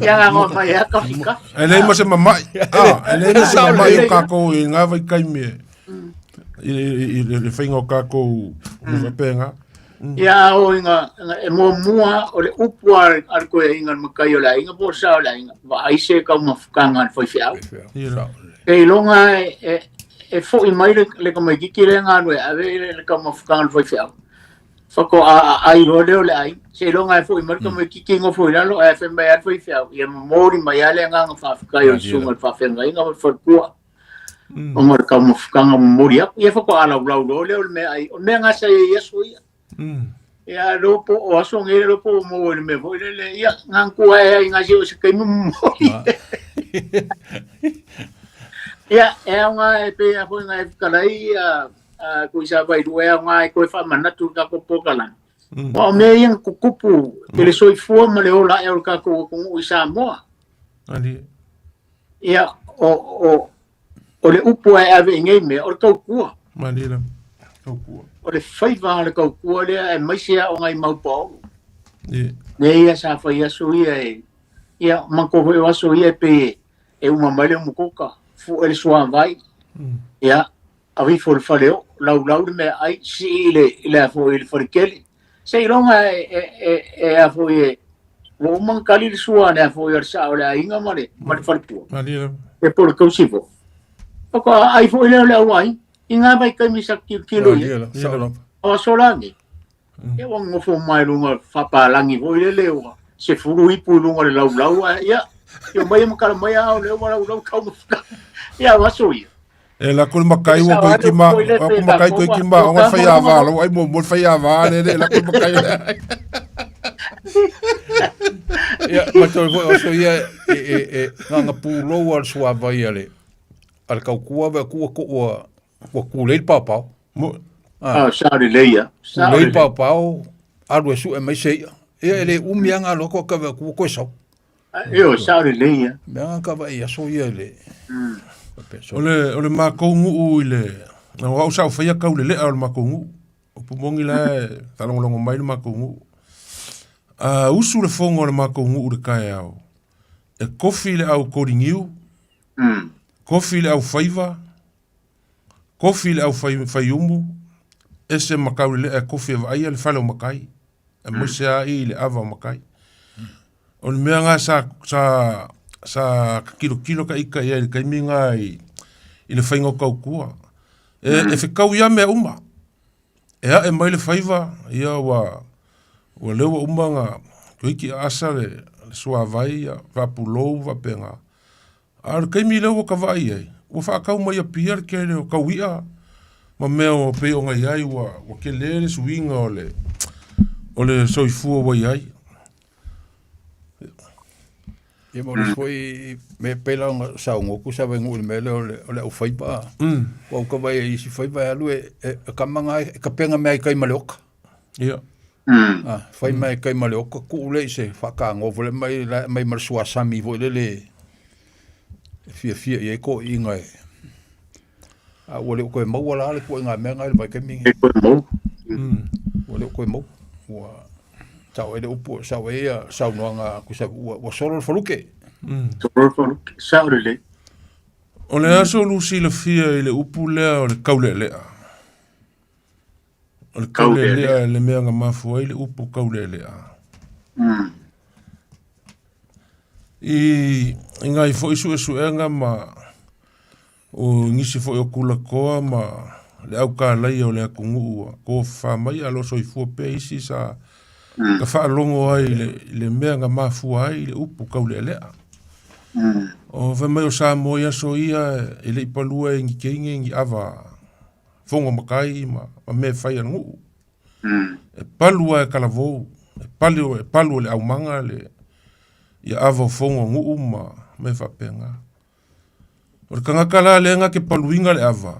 ia nga ngā mai a kafi kafi. E lei ma se mama'i. Ah, e lei ma se Sao mama'i o lelei. kākou i ngā vaikaimi e. I, i, i, i le whainga o kākou mm. whapenga. Ia o inga, inga e muamua o le upu a a le koe inga le makai o le aiga po o le sa o le aiga, vaai se taumafataga a le faifeau. Ia. E iloga e, e, e fo'i mai le, le tamaitiiti lea galue e ave i le, le taumafataga a le faifeau. Whako a a ai loa lea o le aiga. Seiloga e fo'i mai le tamaitiiti nofo i lalo ae fai mai lava le faifeau, ia momoli mai lava le agaga faafetai o le susuga i le faafeagaiga ma le faletua. Ona o le taumafataga momoli atu. Ia faatoa laulau loa lea o le meaai. O le mea gasa ia i aso ia. Ia lo po o aso nei lo po o maua i le mea foi lele. Ia ngangkua e ai ngasi o se taimi momoli. Ia, e aoga e pei foi ngai whakalai a a ko isa vai rua e aoga e koe whaamanatu i kako pōkalani. Wa o mea ia na kukupu i le soifua ma le ola e o le kākou atunuu i Samoa. Ali. Ia, o, o, o le upu e ave i nei mea, o le taukua. Malie lava. Taukua. O le faiva o le taukua lea e maise a o ngai mau paolo. Ia. Mea ia sa fai aso ia e, ia, manko foi o aso ia e pe e uma mai le umukoka, fu'e le suavai, ia, aveifo i le faleoo, laulau le meaai, sii i le, i le a foi i le faletele. Seiloga e, e, e, e a foi e, ua uma ona tali le sua a le a foi a le sao o le aiga ma le, ma le faletua. Malie lava. E po o le tausi foi. Faatoa aai foi lea o le auaiga, i ngā vaitaimi sa tilotilo i ai. Malie lava, sao lava. O aso la nei, ia ua nofo mai i luga o le faapalagi foi lele ua 10 ipu i luga o le laulau ae ia, ia mai ma kala mai a o lea ua laulau taumafataga. Ia o aso ia. E la ko le makai ua Sao koe alo ki ma, foi le ko pe makai koe tatou ki ma, o o ka whai a mo vā, lau ai mo mo whai a vā, le le la ko makai le. Ia, ma toi foi o so ia e, e, e, ngā ngā pūlou a le suavai a le, a le kaukua ve kua ko ua, ua kūlei le paopao. Mo. Ah, sao lelei ia. Sao Kūlei le lelei. paopao, alu e su'e mai se i'a. Ia e le umi a ngā loa koa ka ve kua koe sau. Io, sao lelei ia. Mea ngā ka vai aso ia i le, O le, o le mākou nguu i le, o au sa o whaia kau le lea o le mākou nguu. O pumongi la e whalongolongo mai le mākou nguu. A usu le fongo o le mākou nguu le kai au. E kofi le au koringiu, kofi le au whaiva, kofi le au whai, whaiumu, ese makau le lea e kofi e vaaia le whale o makai. E moise a i le ava o makai. O le mea ngā sa, sa, sa kilokilo ka ika ia i le kaimi ngā i, i le whainga o kaukua. E, e whikau ia mea uma. E a e mai le whaiva, ia ua, ua leua uma ngā, ko iki a asa le, le suavai, ia, whapulou, whapenga. A o le taimi lea ua kavaai ai, ua faatau mai Apia le tele o taui'a ma mea o pei ona i ai ua, ua tele le suiga o le, o le soifua ua i ai. Ia ma o le isi foi mea pei la ona saunoa atu sa vainuu i le mea lea o le, o le aufaiva. Ua uka vai ai isi faiva e alu e, e, e kama ngā e kapena mea i kai ma le oka. Ia. Ah, fai mai kai ma le oka kuu le i se whakaango fole mai la mai ma le suasami foi lele e fiafia i ai koʻiʻiga e a ua le o koe maua la le puaiga mea ga i le vaitaimi E koe mau. Ua le o koe maua ua sao ai le upu sao ai ia saunoaga a Tuisave ua ua solo le faluke. Solo le faluke, sao lelei. O le aso lu silafia i le upu lea o le kaulealea. O le kaulealea le mea na mafua ai le upu kaulealea. I i ngai foi suesuega ma o nisi foi o kulakoa ma le aukalaia o le atunuu ua tofafa mai a o lo o soifua pea isi sa ka faalogo ai i le, i le mea na mafua ai le upu kaulealea. O fai mai o Samoa i aso ia e le i palua e ni teine ni ava fono matai ma, ma mea e fai a le nuu. E palu lava e talavou, e palu, e palu e le aumaga le, ia ava o fono a nuu ma mea faapena. O le tagata la lea na te paluina le ava,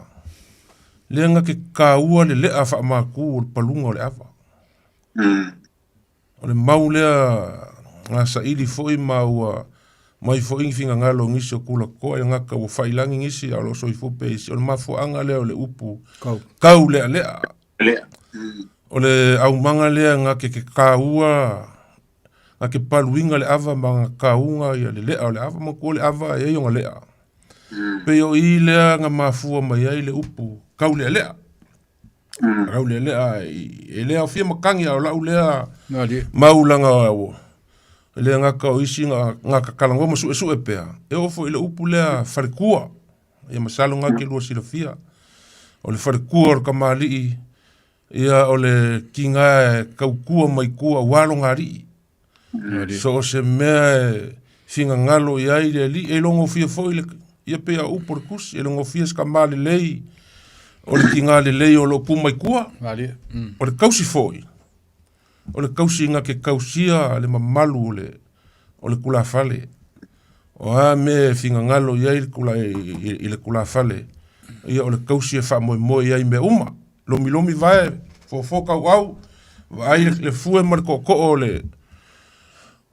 lea na te taua le lea faamatu o le paluga o le ava. O le mau lea na saili foi ma ua mai foi ni finagalo o nisi o Kulakoa i le gata ua faiilagi nisi a o lo o soifua pea isi. O le mafuaaga lea o le upu Kau. kau lealea. Lea. O le aumaga lea na te te taua na te paluina le ava ma na kauga ia le lea o le ava. Manatua le ava e i ai ona lea. Pei o i lea na mafua mai ai le upu kau lealea. Kau lealea e le aofia matagi a o lau lea mau laga ua e le gata o isi na na tatalanoa ma suesue pea. E oo foi i le upu lea faletua. Ia masalo na te lua silafia. O le faletua o le kamali'i ia o le tiga e tautua mai tua aua lona alii. So o se mea e finagalo i ai le alii, e logofia foi le, ia pei a upu o le tusi, e logofia se tama lelei, o le tiga lelei o lo o tu mai tua. O le tausi foi, o le tausi na te tausia le mamalu o le, o le tulafale. O a mea e finagalo i ai le tula, i, i le tulafale, ia o le tausi e faamoemoe i ai mea uma. Lomilomi vae, fofo tauau, vaai le fue ma le tootoo o le,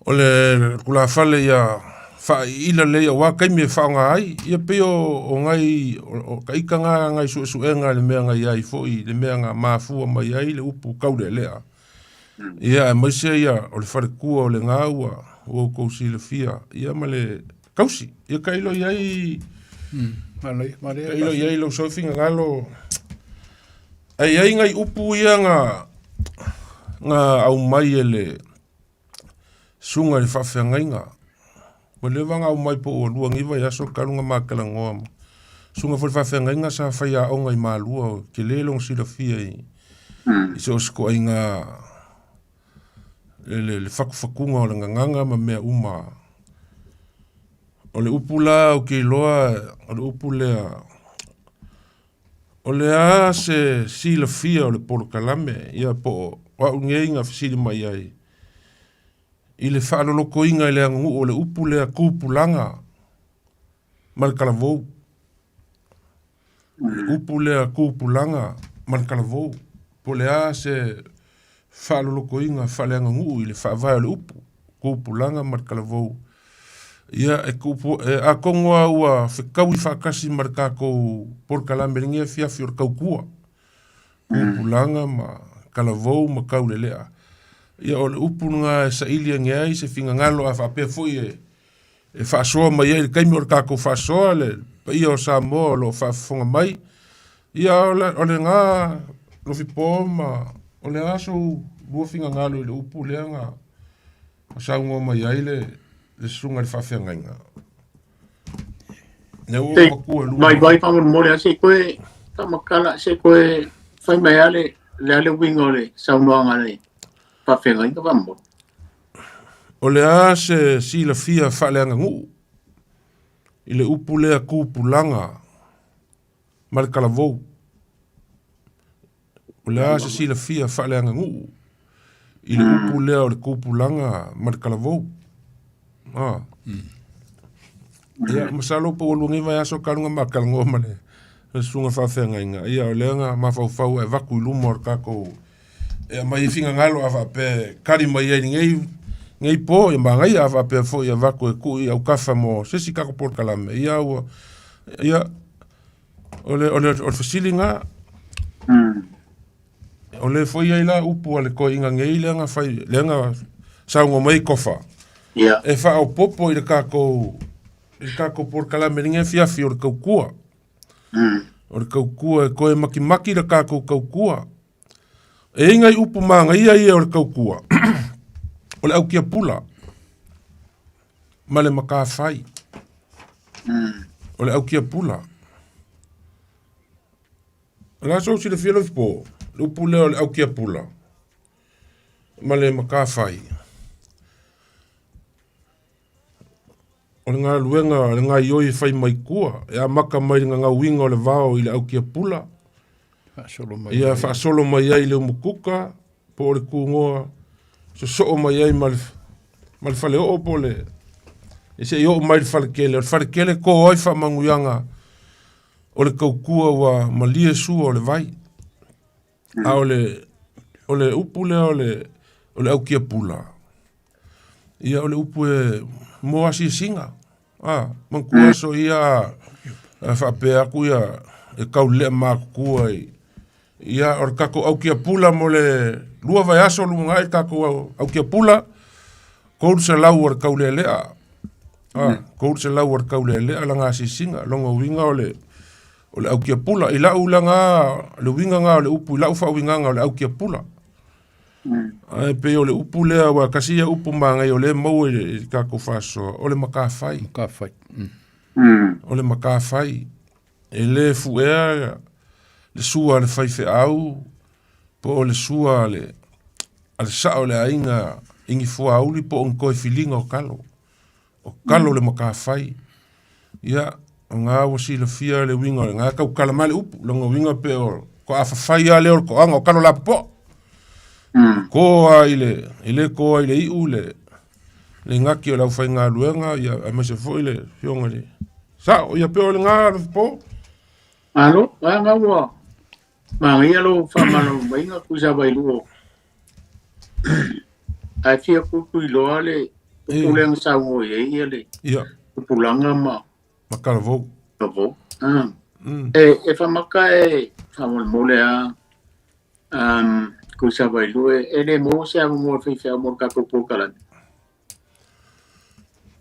o le tulafale ia faaiila lelei aua taimi e faaaoga ai. Ia pei o, o ngai, o, o taita na ngai suesuega i le mea na i ai foi, le mea na mafua mai ai le upu taulealea. Ia aemaise ia o le faletua o le ga ua ua outou silafia ia ma le tausi. Ia tailo i ai tailo i ai lou sau finagalo. Ae i ai nai upu ia na na aumai e le susuga i le faafeagaiga. Ua leva ona aumai po ua lua nei vaiaso talu ona ma talanoa ma susuga foi i le faafeagaiga sa faiaoga i Malua, tele lona silafia i i so o se ituaiga le, le, le fatufatuga o le gagana ma mea uma. O le upu la ou te iloa, o le upu lea, o le a se silafia o le polokalame, ia po o au nei na fesili mai ai, i le faalolotoina i le aganuu o le upu lea tupulaga ma le talavou. O le upu lea tupulaga ma le talavou, po o le a se faalolotoina faaleaganuu i le faavae o le upu tupulaga ma le talavou. Ia, e tupu, e, atonu lava ua fetaui faatasi ma le tatou polokalame i lenei afiafi o le tautua, tupulaga ma talavou ma taulelea. Ia, o le upu lena e saili ane ai se finagalo a faapea foi e e faasoa mai ai i le taimi o le tatou faasoa le paia o Samoa o lo o faafofoga mai. Ia, o le, o lena Lofipo ma o le a sou lua finagalo i le upu lea na saunoa mai ai le, le susuga i le faafeagaiga. Lea ua matua lua. Mai vai faamolemole a se i toe faamatala, se i toe fai mai lava le, le a le uiga o le saunoaga a le faafeagaiga faamolemole. O le a se silafia faaleaganuu i le upu lea tupulaga ma le talavou? O le a se silafia faaleaganuu i le upu lea o le tupulaga ma le talavou? Ah. Ia, masalo po ua lua nei vaiaso talu ona ma talanoa ma le susuga faafeagaiga. Ia, o lea na mafaufau e avatu i luma o le tatou. E aumai ai finagalo a faapea e kali mai ai lenei nei po ia magaia a faapea foi avatu e tuu i aukafa mo se isi tatou polokalame ia ua ia o le o le o le fesili lena. O le foi ai la upu a le toeaina nei lea na fai lea na saunoa mai Kofa. Ia. E faaopoopo i le tatou i le tatou polokalame i lenei afiafi o le tautua. O le tautua e toe makimaki le tatou tautua. E i ai nai upu manaia ia o le tautua, o le autiapula ma le matafai. O le autiapula. O le a sou silafia Lofipo, le upu lea o le autiapula ma le matafai. O le galuega le gaoioi e fai mai tua, e amata mai le gagauina o le vao i le autiapula, Faasolo mai ia ai. faasolo mai ai i le umukuka po o le tugoa, sosoo mai ai ma le, ma le faleoo po o le, e se i oo mai i le faletele. O le faletele e to ai faamanuiaga o le tautua ua malie sua o le vai. A o le, o le upu lea o le, o le autiapula, ia o le upu e mo asiasiga. A, manatua aso ia a faapea atu ia e taulelea matutua i, ia o le tatou autiapula mo le 2 vaiaso lumanai le tatou autiapula, 300 o le taulealea. A, 300 o le taulealea lana asiasiga. Lona uiga o le, o le autiapula. I lau lana, le uiga lena o le upu i lau faauigaga o le autiapula. Ae pei o le upu lea, aua tasi ia upu manaia o lea e maua i le tatou faasoa, o le matafai. Matafai. O le matafai. E le fu'ea le sua a le faifeau po o le sua a le, a le sa'o o le aiga i ni fuauli po o ni toe filiga o talo. O talo le matafai. Ia, o na ua silafia le uiga o le, na tautala mai le upu, lona uiga pe o to'a fafai lava lea o le toaga o talo lapopoa. Ko lava i le, e le to ai i le iu le, le gati o le aufaigaluega, ia, aemaise foi le afioga i le sa'o, ia pe o lena po. Malo, a ua manaia lou faamalamalamaina Tuisavailuu. Ae fia tuituiloa le upu lea na saunoa i ai ia le Ia. tupulaga ma Ma talavou. Talavou. E, e faamaka e faamolemole a Tuisavailuu e le maua se avanoa o le faifeau mo le tatou polokalame.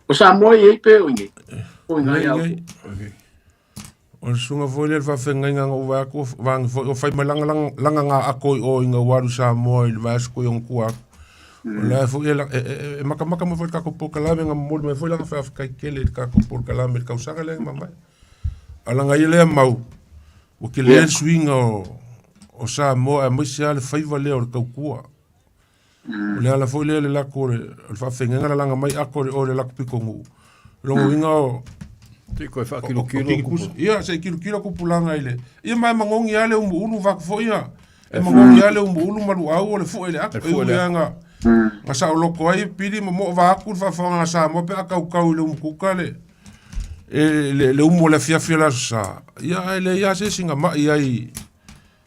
O Samoa e i ai pe o i inei? O i ina ia outou. O le susuga foi lea i le faafeagaiga na ou vaai atu vaega foi o fai mai lana lana lana ga ako i o ina ua alu i Samoa i le vaiaso koe ona tua atu. O la e foi e e e e makamaka mai foi i le tatou polokalame na momoli mai foi lana faafetai tele i le tatou polokalame i le tausaga lea na mavae. A laga ia lea mau, ua tele le suiga o o Samoa aemaise lava le faiva lea o le tautua. O le ala foi lea le lako o le o le faafeagaiga na laga mai ako i o i le lako pitonuu. O lona uiga o Se i toe faakilokilo kupu. Ia, se i kilokilo kupulaga i le... Ia ma e magogi lava le umuulu vaku foi ia. E magogi lava le umuulu ma luau o le fue i le ako. E ui lava na, na saoloto ai pili ma moo vaeatu le faafofoga a Samoa pe a kaukau i le umukuka le, e, le, le umu o le afiafi o le Aso Sa. Ia, ae leai lava se isi na mai ai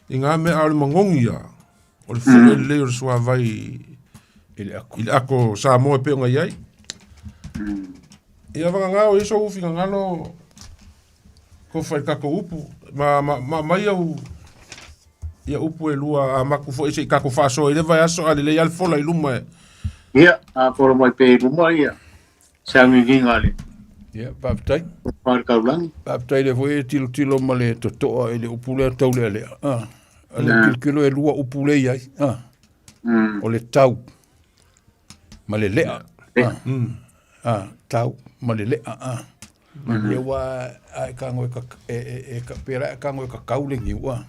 i ngā mea, a o le magogi ia, o le fue lelei o le suavai i le ako, i le ako Samoa e pei ona i ai. Ia vagana o ia sou finagalo kofa i le tatou upu ma, ma, ma aumai au ia upu e lua a maku foi se i tatou faasoa i le vaiaso a lelei lava le fola i luma e. Ia, a fola mai pea i luma ia se agiagiga a le Ia, faafetai. Tofa i le Taulagi. Faafetai lea foi e tilotilo ma le totoa i le upu lea taulealea. Ah, a le tilotilo e lua upu lea i ai. Ah, o le tau ma le lea. Ah, ah, tau ma le lea. Ah. Ia ua a e tago e ka e e e ka pela e tago e ka kau le niu ah.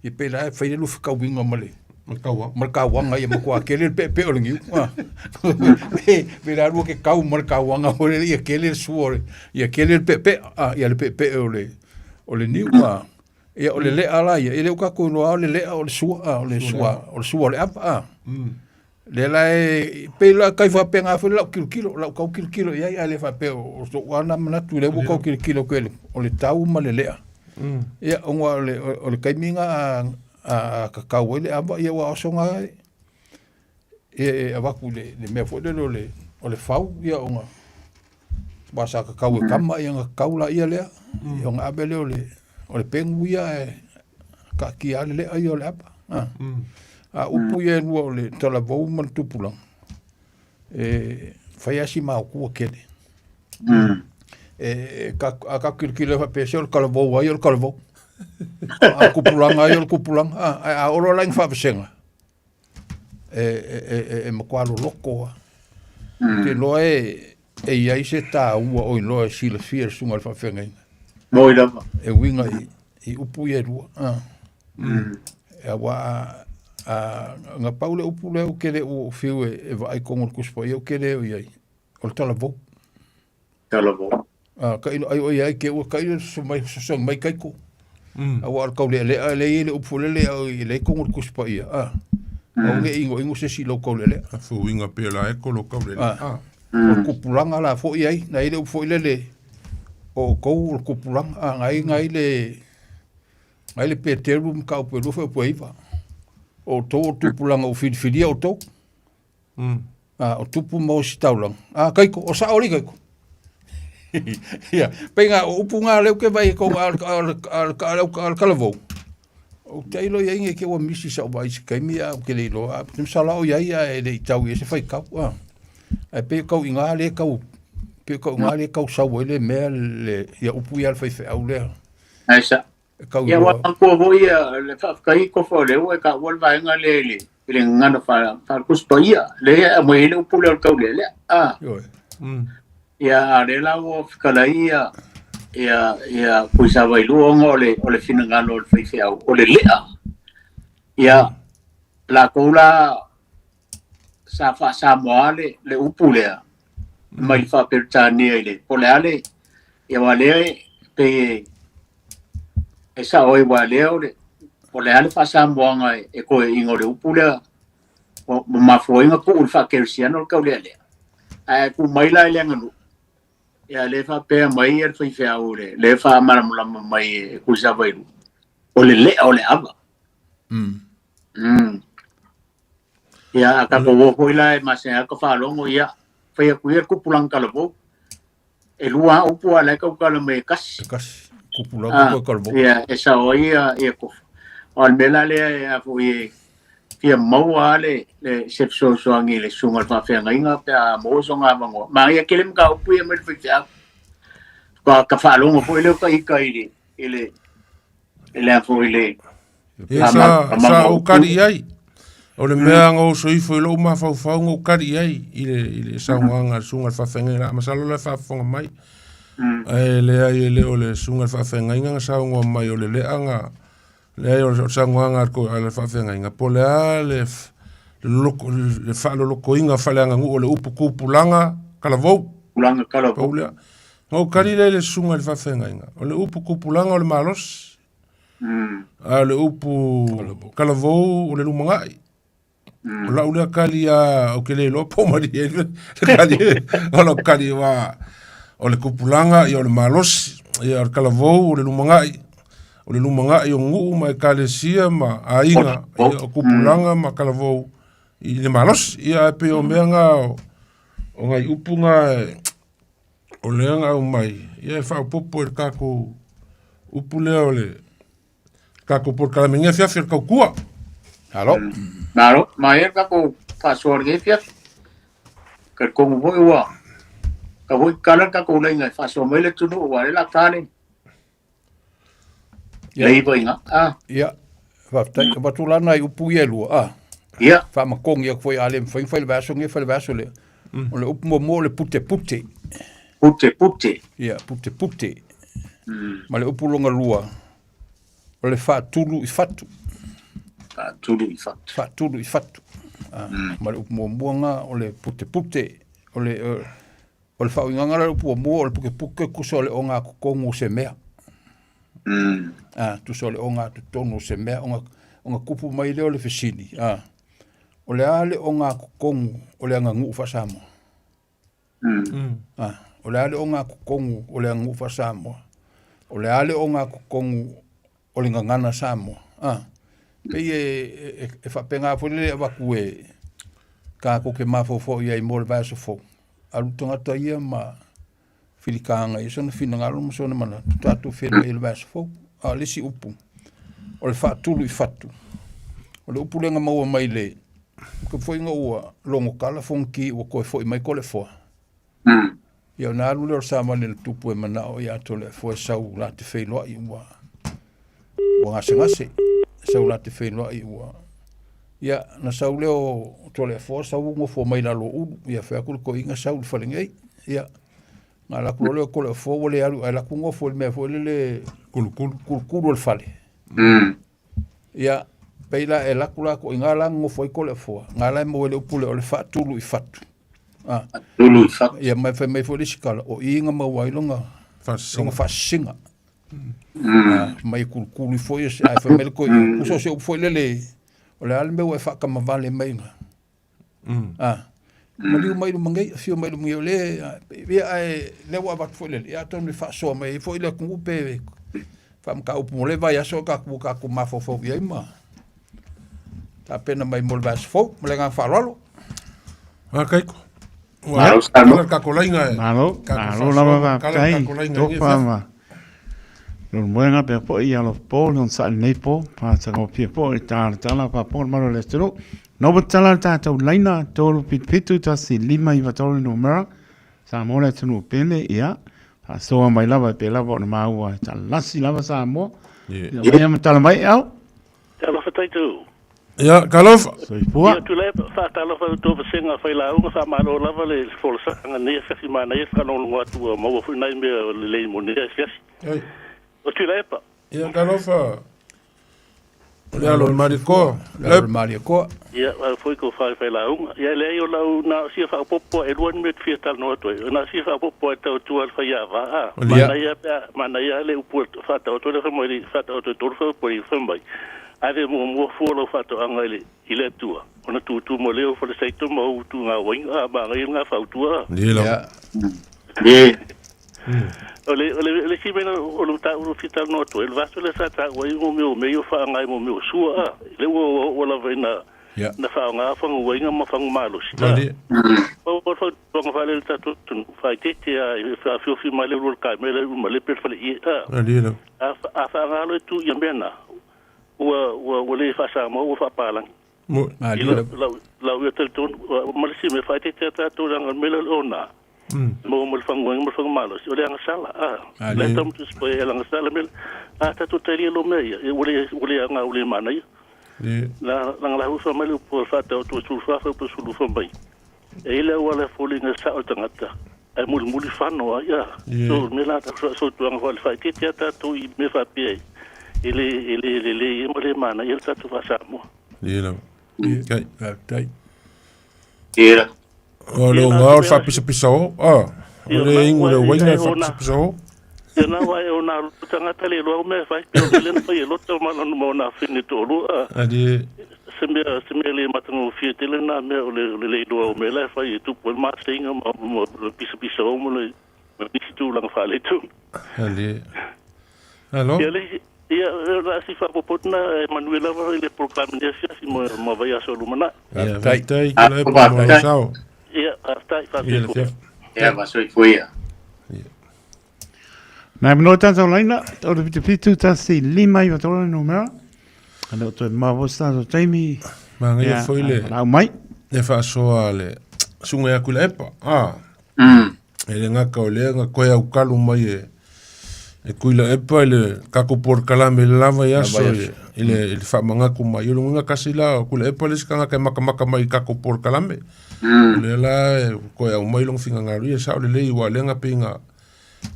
Ia pela e fai le lufi kauiga ma le Ma le kauaga. Ma le kauaga ia matua kele le peepee o le niu. Ah. Pe la lua ke kau ma le kauaga o le ia kele le sua o le ia kele le peepee ah ia le peepee o le o le niu ah. Ia o le lea la ia, e le o tatou iloa o le lea o le sua ah, o le sua o le sua o le ava ah. Lea la e pei la kai faapena foi lau kilokilo, lau tau kilokilo i ai, ae le faapea o so'u lava na manatu lea ua tau kilokilo atu ai o le tau ma le lea. Ia ona o le o le taimi na a kakau ai le ava ia ua oso ga Ia e avatu i le, le mea foi lele o le, o le fau, ia ona, aua sa kakau e kama, ia ona kakau laia lea, ia ona ave lea o le, o le pegu ia ae taatia lava le lea ia o le ava. A, a upu ia e lua o le talavou ma le tupulaga, e fai lava si maotua tele. E, ka, a ka kilokilo faapea se o le talavou ai o le talavou. A tupulaga ai o le tupulaga. A, ae a oo loa la i ni faavasega, e, e, e, e matua loloto lava. Ou te iloa e, e i ai se taua o iloa e silafia e le susuga i le faafeagaiga. Moi lava. E uiga i, i upu ia e lua. Ah. Aua a, a, na pau le upu lea ou te le o fiu e, e vaai tonu i le Tusi Paia ou te le o i ai, o le talavou. Talavou. A, tailo ai o i ai ke ua tailo so mai so mai kaiko. Aua o le taulealea e leai le upu foi lele e leai tonu i le Tusi Paia. A. Aua ne i inoino se isi i lou taulealea. A fuiga pe la e ko lo taulealea. A. O le tupulaga la foi ai, na i ai le upu foi lele o outou o le tupulaga. A, na i ai le na i le Peteru ma mataupu e lua fuaiupu e iva. O outou o le tupulaga ua filifilia outou. A, o tupu ma ositaulaga. A, kaiko, o sao alii kaiko. Ia, pei nga o upu nga lea ou te vaai ai kou a o le, a o le, a o le, a o le, a o le talavou. Ou te iloa i ai nei te ua misi sau vaai i se taimi a ou te le iloa. Ou te masalo o i ai ae le i tau i ai se faitau. A. Ae pei o tau i ina lea e tau, pei o tau i ina lea e tau sau ai le mea le, ia upu ia a le faifeau lea. Ae sa. E tau Ia iloa. ua manatua foi ia le faafetai Tofa o lea ua e taua le vaega lea i le i le gagana faale-Tusi Paia lea e aumai ai le upu lea o le taulealea. A. Ioe. Ia a o lea la ua fetalai ia ia ia Tuisavailua ona o le o le finagalo o le faifeau o le lea. Ia latou la sa faa-Samoa le le upu lea mai le faa-Peretania i le po o le a le ia aua lea e pei e e sao ai aua lea o le o le a le faasamoaga e toeaiina o le upu lea ua mafua ai ona tuu i le faakerisiano le taulealea. Ae tuu mai la i le aganuu, ia lea e faapea mai le faifeau le lea e faamalamalama mai e Tuisavailuu, o le lea o le ava. Ia a tatou o foi la e masani lava ka faalogo, ia fai atu ia le tupulaga talavou. E lua lava upu a o la e tautala mai e tasi. E tasi. Tupulaga toe talavou. Ia, e sao ai ia, ia Tofa. O le mea la lea e a foi e fia maua lava le, le, se fesoasoani i le susuga i le faafeagaiga pe a maua sona avanoa. Manaia tele mataupu ia mai le faifeau. Faatoa ta faalogo foi lea o ta ita i le, i le, i le a foi i le, Ia sa, sa ou kali i ai. O le mea na oso ifo i lou mafaufau na ou kali i ai i le, i le saunoaga a le susuga i le faafeagaiga. La, masalo o la e faafofoga mai. Ae leai e le o le susuga i le faafeagaiga na saunoa mai o le lea na, leai o le saunoaga a le faafeagaiga, po o le a le, loloko, le faalolokoina faaleaganuu o le upu tupulaga talavou. Tupulaga talavou. Pau lea. Na ou kali lea i le susuga i le faafeagaiga, o le upu tupulaga o le malosi. A o le upu talavou o le lumanai. O lau lea kali a ou te le iloa po o malie le kali o lau kali aua o le tupulaga ia o le malosi, ia o le talavou o le lumanai, o le lumanai o nuu ma ekalesia ma aiga, ia o tupulaga ma talavou i le malosi. Ia ae pei o mea na o nai upu na o lea na aumai, ia e faaopoopo i le tatou upu lea o le tatou polokalame i lenei afiafi o le tautua. Malo. Malo, maea le tatou faasoa i lenei afiafi. Talitonu foi ua tau foi tatala le tatou laina e faasoa mai le atunuu aua o lea o le a ta le le iva i ina. Ah. Ia, faafetai. Avatu la nai upu ia e lua. Ah. Ia. Faamatogi atu foi a le mafai ona fai le vaiaso lenei, fai le vaiaso lea. O le upu muamua o le putepute. Putepute. Ia, putepute. Ma le upu lona lua, o le faatulu i fatu. Faatulu i fatu. Faatulu i fatu. Ah, Ma le upu muamua lena o le putepute. O le, o le faauigaga lea o le upu muamua o le pukepuke tusa o le ogatotonu o se mea. Ah, tusa o le ogatotonu o se mea, ona, ona tupu mai lea o le fesili. Ah, o le a le ogatotonu o le aganuu faa-Samoa? Ah, o le a le ogatotonu o le aganuu faa-Samoa? O le a le ogatotonu o le gagana Samoa? Ah, pei e, e, e faapena foi lele avatu e, Tatou te mafaufau i ai mo le vaiaso fou, alu tagata ia ma filikaga i sona finagalo ma sona manatu, tatou feiloai i le vaiaso fou. A o le isi upu, o le faatulu i fatu. O le upu lea na maua mai le ka foi ina ua logotala Fonoti ua toe foi mai Toleafoa. Ia ona alu lea o le savali a le tupu e manao ia Toleafoa e sau la te feiloai ua ua gasegase. Sau la te feiloai ua ia na sau lea o Toleafoa sau nofo mai lalo o ulu. Ia fai atu le toeaina sau i le fale nei. Ia na alu atu loa lea o Toleafoa ua le alu ae alu atu nofo i le mea foi lele kulukulu kulukulu o le fale. Ia, pei la e alu atu la o i ina la nofo ai Toleafoa, na la e maua ai le upu lea o le faatulu i fatu. Ah. Tulu i fatu. Ia mai fai mai foi le isi tala, o i na maua ai lona lona faasisiga. Ah, mai kulukulu ifo ia, ae fai mai le toeaina, uso se upu foi lele, o le a le mea ua e faatamavale mai ina. Ah, maliu mai luma nei, afio mai luma nei, o le, ia ae lea ua avatu foi lele, ia atonu e faasoa mai ai foi le atunuu pe faamataupu mo le vaiaso tatou tatou mafaufau i ai ma tapena mai mo le vaiaso fou ma le agaga faaaloalo. A kaiko. Ua kala le kako laina e. Malo, malo lava faafetai. Tofa ma lona moega pea foi i alo po le onosai lenei po. Matagofie foi le talatala faafofoga le mamalu o le atunuu. Na ua tatala le tatou laina 377 1593 le numera. Samoa le atunuu pele, ia, faasoa mai lava e pei lava ona maua e talasi lava Samoa. Ia, ia ma tala mai au. Talofa taitu. Ia, talofa. Soifua. Ia, Tuilaepa, faatalofa i le tou vasega failauga, faamalo lava le folasaga nei afiafi manaia, faalogologo atu ua maua foi nai mea lelei mo nei afiafi. O Tuilaepa. Ia, talofa. O le alo o le Malietoa. Le alo o le Malietoa. Ia, au foi ko whai whai launga. Ia, leai o lau na o sia whaopopo e lua ni mea te fia talanoa atu ai. O na sia whaopopo e tau tua le whai a vā. Manaia pea, manaia le upu e whaatau atu le whai mai, whaatau atu e tolu whai upu e whai mai. Ave muamua fua lau whaatoanga i le, i le Atua. Ona tūtū mo leo whale saito ma ou tu ngā wainga, a maangai ngā whautua. Ia. Ia. O le, o le, o le isi mea o le mataupu o fia talanoa atu ai, o le vaiaso lea sa taua ai mo mea o mea ia o faaaoga ai mo mea o sua, a, lea ua oo lava ina na faaaoga faguaiga ma fagumalosi, a. Pau o le fautuaga faale i le tatou atunuu, faaeteete lava e faafiofi mai le ulu o le kamela i Umalepe le faleie, a. A, a faaaoga loa e tu ia mea na, ua, ua, ua le faa-Samoa ua faa-Palagi. I lau, lau, lau ia talitonu, ma le isi mea, faaeteete lava tatou leaga o le mea lea o le ona, Maua ma le faguaina ma le fagumalosi, o le agasala, a. Le tau matu se e agasala mea, a tatou talia lo mea ia, ua le, ua le aga, ua le manaia. La, la la ufa mai le upu o le faatau atu sulu fa fa sulu fa mai. E ile ua le foliga sa o tagata, ai mulimuli fano ai, a. So, me la so, so tuanga fa le faitete a tatou i mea faapea e le, e le, le, le, ma le manaia le tatou faa-Samoa. Ia lava. Kai. Faafetai. Ia. O le o le faapisapisa o. A. O le ingu le uaina e faapisapisa o. Ia na wai o nā tangata le loa mea fai pe o le na fai e loto ma lona mo nā whine tō lua. Ali. Se mea, se mea le matangofie tele nā mea o le, o le leiloa o mea la e fai e tupu e le maseinga ma, ma le pisapisa o ma le, ma nisi tulaga faaletonu. Ali. Alo. Ia le ia la si faapopotina e manuia lava i le polokalame nei afiafi ma ma vaiaso o lumanai. Ia, faafetai ki le pa mo lau sao. Ia, faafetai, faafetai. Ia, faasoifua ia. Nai manoa tātou laina, 377 1 5 9 3 le numera. Ana o toe maua se tātou taimi. Manaia foi le Lau mai. Le faasoa le suga ia Tuilaepa. Ah. E le gata o lea na toe aukalu mai e e Tuilaepa i le tatou polokalame i le lava i aso i i le i le faamanatu mai. O le uiga tasi la o Tuilaepa le isi tagata e matamata mai i tatou polokalame. O lea la e toe aumai lona finagalo, ia e sao lelei aua o lea na pei na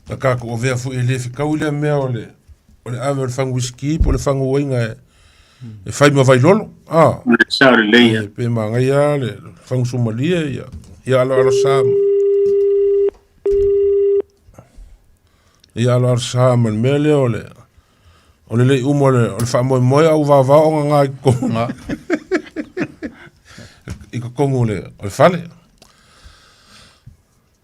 na tatou avea foi e le fetaui lea mea o le o le ave o le fagu uisiki po o le fagu uaiga e e fai ma vailolo a Sao lelei ia. E pe manaia le fagu sumalie ia ia aloalo sa ia aloalo sa ma le mea lea o le o le lei uma o le, o le faamoemoe au vaovao o ngā i totonu i totonu o le, o le fale.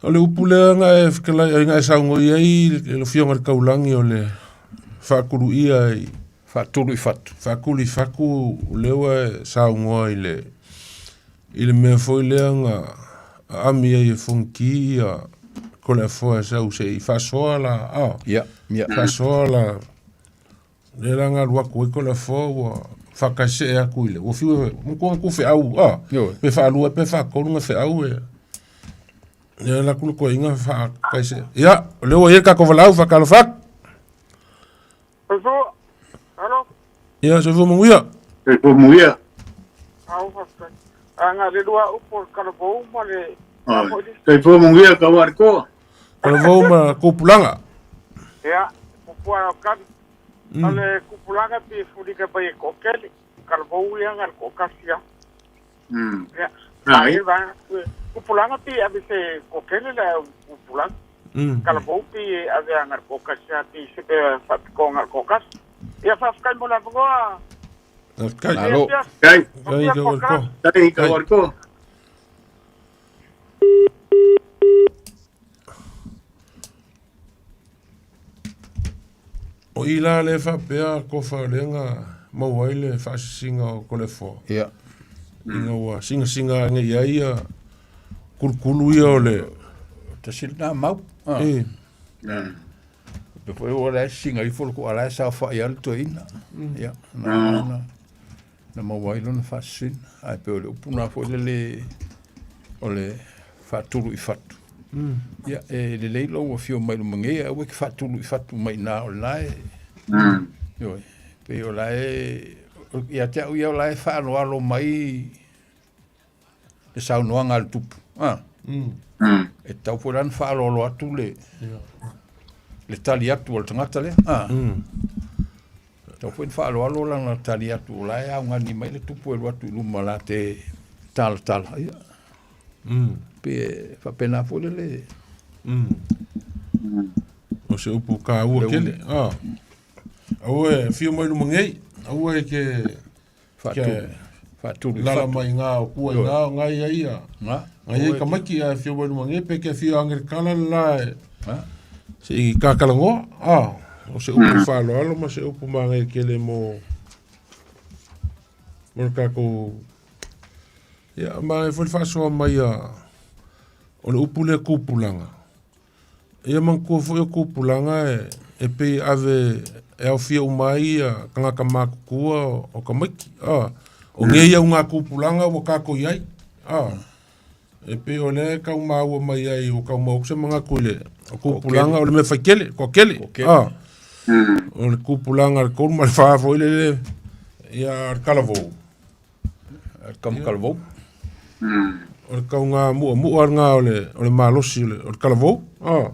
O le upu lea na e fetalai ai na e saunoa i ai le Afioga i le Taulagi o le faatuluia i Faatulu i fatu. Faatulu i fatu o lea ua e saunoa i le I le mea foi lea na aami ai e Fonoti ia Toleafoa e sau se i faasoa la, a. Ia, ia. Faasoa la, lea la na alu atu ai Toleafoa ua faakaesee atu i le, ua fiu e, matua na tufeau, a. Pe faalua pe faatolu na feau e. Lea la atu le toeaina faakaesee. Ia, o lea ua i ai le tatou valaau, faatalofa atu. Soifua. Alo. Ia, soifua manuia. Soifua manuia. Au faafetai. A na le lua upu o le talavou ma le Soifua manuia ka ua koa. Talavou ma kupulaga. Ia, pupua o kali. O le kupulaga pi fulika pai e kokele. Talavou ia nga le kokasi ia. Ia. Ai va. Kupulaga pi ave se kokele le kupulaga. Talavou pi ave anga le kokasi ia pi se pe faapitoa le kokasi. Ia faafetai mo le avanoa. Kai. Malo. Kai. Kai ka ua koa. Kai ka ua koa. O i la le faapea kofa o lea na maua ai le faasisiga o Toleafoa. Ia. Ina ua singasinga ane i ai ia kulukulu ia o le... Tasi lena mau. E. Pe foi o la singa ifo le ko ala sa fa ia le toeina. Ia. Na na na maua ai lona faasisina. Ae pe o le upu na foi le le o le faatulu i fatu. Ia, e lelei lou afio mai luma nei, aua e te faatulu i fatu mai iná o lena e. Ioe, pei o la e, ia te au ia o la e faaaloalo mai le saunoaga a le tupu. A. E tatau foi la ona faaaloalo atu le, le tali atu a le tagata lea. A. Tatau foi ona faaaloalo lana tali atu o la e augani mai le tupu e alu atu i luma la te talatala. Ia. Pe faapena foi le le. O se upu kāua tele. Ah. Aua e whio mai luma nei. Aua e ke... Faatulu. Faatulu. Lala mai ngā o kua i ngā o ngai ai ia. Ngā. Ngai ai ka maiki a whio mai luma nei pe ke whio angelikana le la e. Se i kākalangoa. Ah. O se upu whaaloalo ma se upu māngai kele mo... Mo le kākou... Ia, ma e foi le faasoa mai a o le upu lea kupulaga. Ia manatua foi o kupulaga e, e pei ave e aofia uma ai ia tagata matutua o, o tamaiti. A, o nei au ngā kupulaga ua tātou i ai. A, e pei o lea e tau maua mai ai o tau maua se manatu i le o kupulaga o le mea faitele, toatele. A, o le kupulaga le 3 ma le 4 foi lele, ia le talavou. Kamakalavou. O le kauga mu'amu'a lena o le, o le malosi o le, o le talavou. Ah.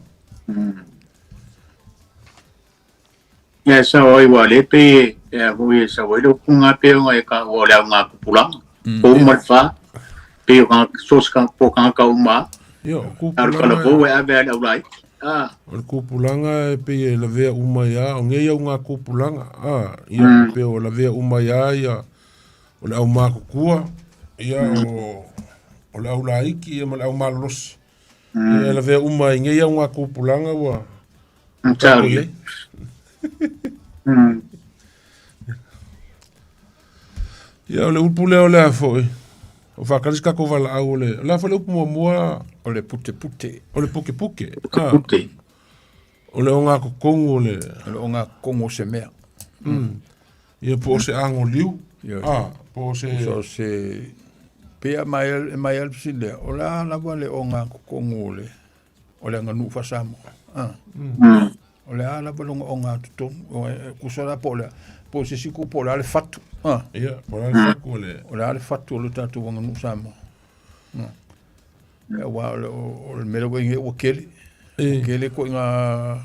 Ia sao ai ua le pe e a hui e sao ai le upu ngā pe o ngā e ka ua o le au ngā kupulanga. Po uma le whā, pe o ngā sos ka po ka ka uma. Ia, o Aru kupulaga talavou e ave ale au lai. Ah. O le kupulaga e pei e lavea uma ia, o nei au ngā kupulaga. Ah, ia pe o lavea uma ia ia o le au matutua, ia o, o le au laiki ia ma le au malolosi. Ia e lavea uma i nei au ngā kupulaga ua Tau. tātou i ai. Ia o le upu lea o le a foi. O whakaris ka ko valaau o le, o le a foi le upu muamua. O le putepute. O le pukepuke. Pute. O le o ngā kokongu o le... O le o ngā kokongu o se mea. Ia po o se ango liu. Ia. Ah, po o se... So se pea mai mai al sile o la lava le o ngā kokongu o le o le aganuu faa-Samoa. Ah. O le a lava le ogaoga totonu o e kusa la po o le po o se isi po o le a le fatu. Ah. Ia, po o le a le fatu o le... O le a le fatu o le tatou aganuu Samoa. Ia aua o le o le mea lea ua i ai nei ua kele. Ua kele ituaiga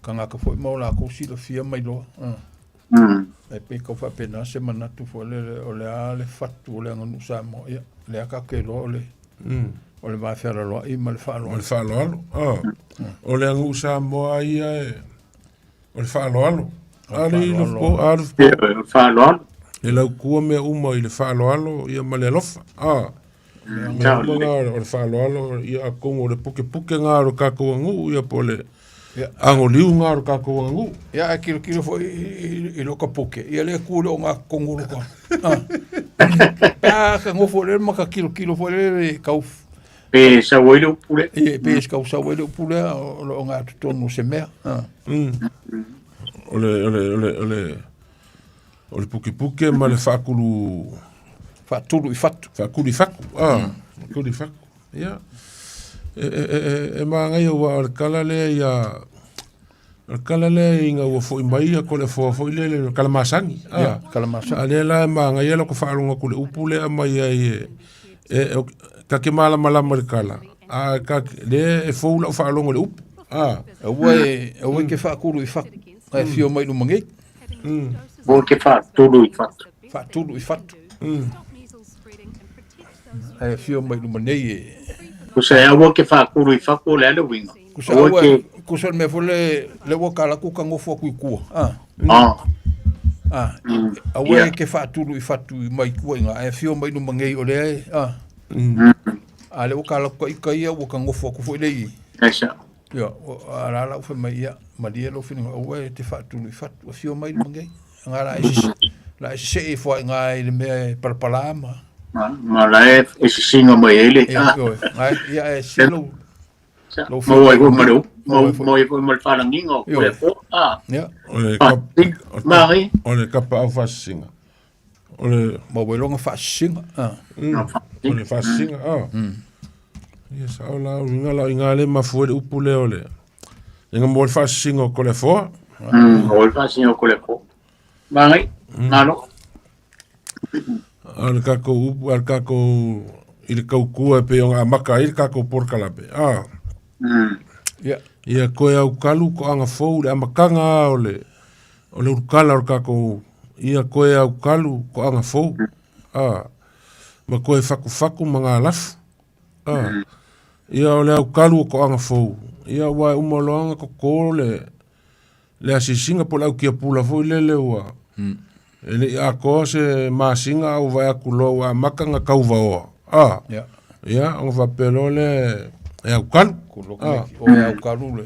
tagata foi ma o latou silafia ma iloa. Ae pei tau faapena se manatu foi lele o le a le fatu o le aganuu Samoa. Ia, lea tatou te iloa o le o le vafealoaloai ma le faaaloalo. Ma le faaaloalo. Ah. O le aganuu Samoa ia e o le faaaloalo. Ali lofo, a lofo. Ia, o le faaaloalo. E lautua mea uma i le faaaloalo ia ma le alofa. Ah. Mea uma ngā o le faaaloalo ia atonu o le pukepuke ngā o le kākou aganuu ia po o le agoliu ngā o le kākou aganuu. Ia, ae kilokilo foi i loka puke. Ia lea ku le o ngā kokongu o loko. Ah. Pe a ka gofo le ma ka kilokilo foi le le kau Pe sau ai le upu lea. Ie, pe kau sau ai le upu lea o lo o gatotonu o se mea. O le o le o le o le o le pukepuke ma le faakulu faatulu i fatu. Faakulu i faku. Ah, faakulu i faku. Ia. E e e e, e magaia ua o le kala lea ia o le kala lea ina ua fo'i mai ia Kolefoa foi lele o le kalamasagi. Ia, kalamasagi. A lea la e magaia loko faalogo atu i le upu lea aumai ai e e ta te malamalama i le kala, a ka lea e fou lau faalogo i le upu. A. Aua e aua e te faatulu i fatu, ae afio mai i luma nei. Aua e te faatulu i fatu. Faatulu i fatu. Ae afio mai luma nei e. Kusa e aua ke faatulu i fatu o le a le uiga. Kusa aua ke kusa le mea foi le le ua kala ku ka ngofo aku i kua. Ah. Ah. Ah. Aua e ke faatulu i fatu i mai kua inga ae afio mai luma nei o le e. Ah. A le ua kala ku ka ika ia ua ka ngofo aku foi le i. Esa. Ia, a la la u fai mai ia, malie lou finagalo, aua e te faatulu i fatu, afio mai luma nei. Nga la e la e sesee ifo ai nga i le mea e palapala ma. Ma la e e sisinga mai ai le. Ia, ioe. Ai, ia e se lou lou Maua ai foi ma le upu, maua ai foi ma le faalagiga o Ioe. Kolefoa. Ah. Ia. O le kap, Mari. o le kapaau faasisinga. O le Maua ai loga faasisinga. Ah. O le faasisinga, ah. Ia sao la uiga la uiga le mafua i le upu lea o le Inga mo le faasisinga o Kolefoa. O le faasisinga o Kolefoa. Mari, malo. A o le tatou upu, a le tatou i le taukua e pei ona amata ai le tatou polokalame. Ah. Ia. Ia koe aukalu toaga fou i le amataga lava o le o le ulukala o le tatou ia koe aukalu toaga fou. Ah. Ma koe fatufatu ma galafu. Ah. Ia o le aukalu o toaga fou. Ia aua e uma loa ona toto le le asiasiga po o le autiapula foi lele ua e le i atoa se masina a ua vaai atu loa ua amata ona tauvaoa. Ah. Ia ona faapea loa lea e aukalu. Ah. O e aukalu le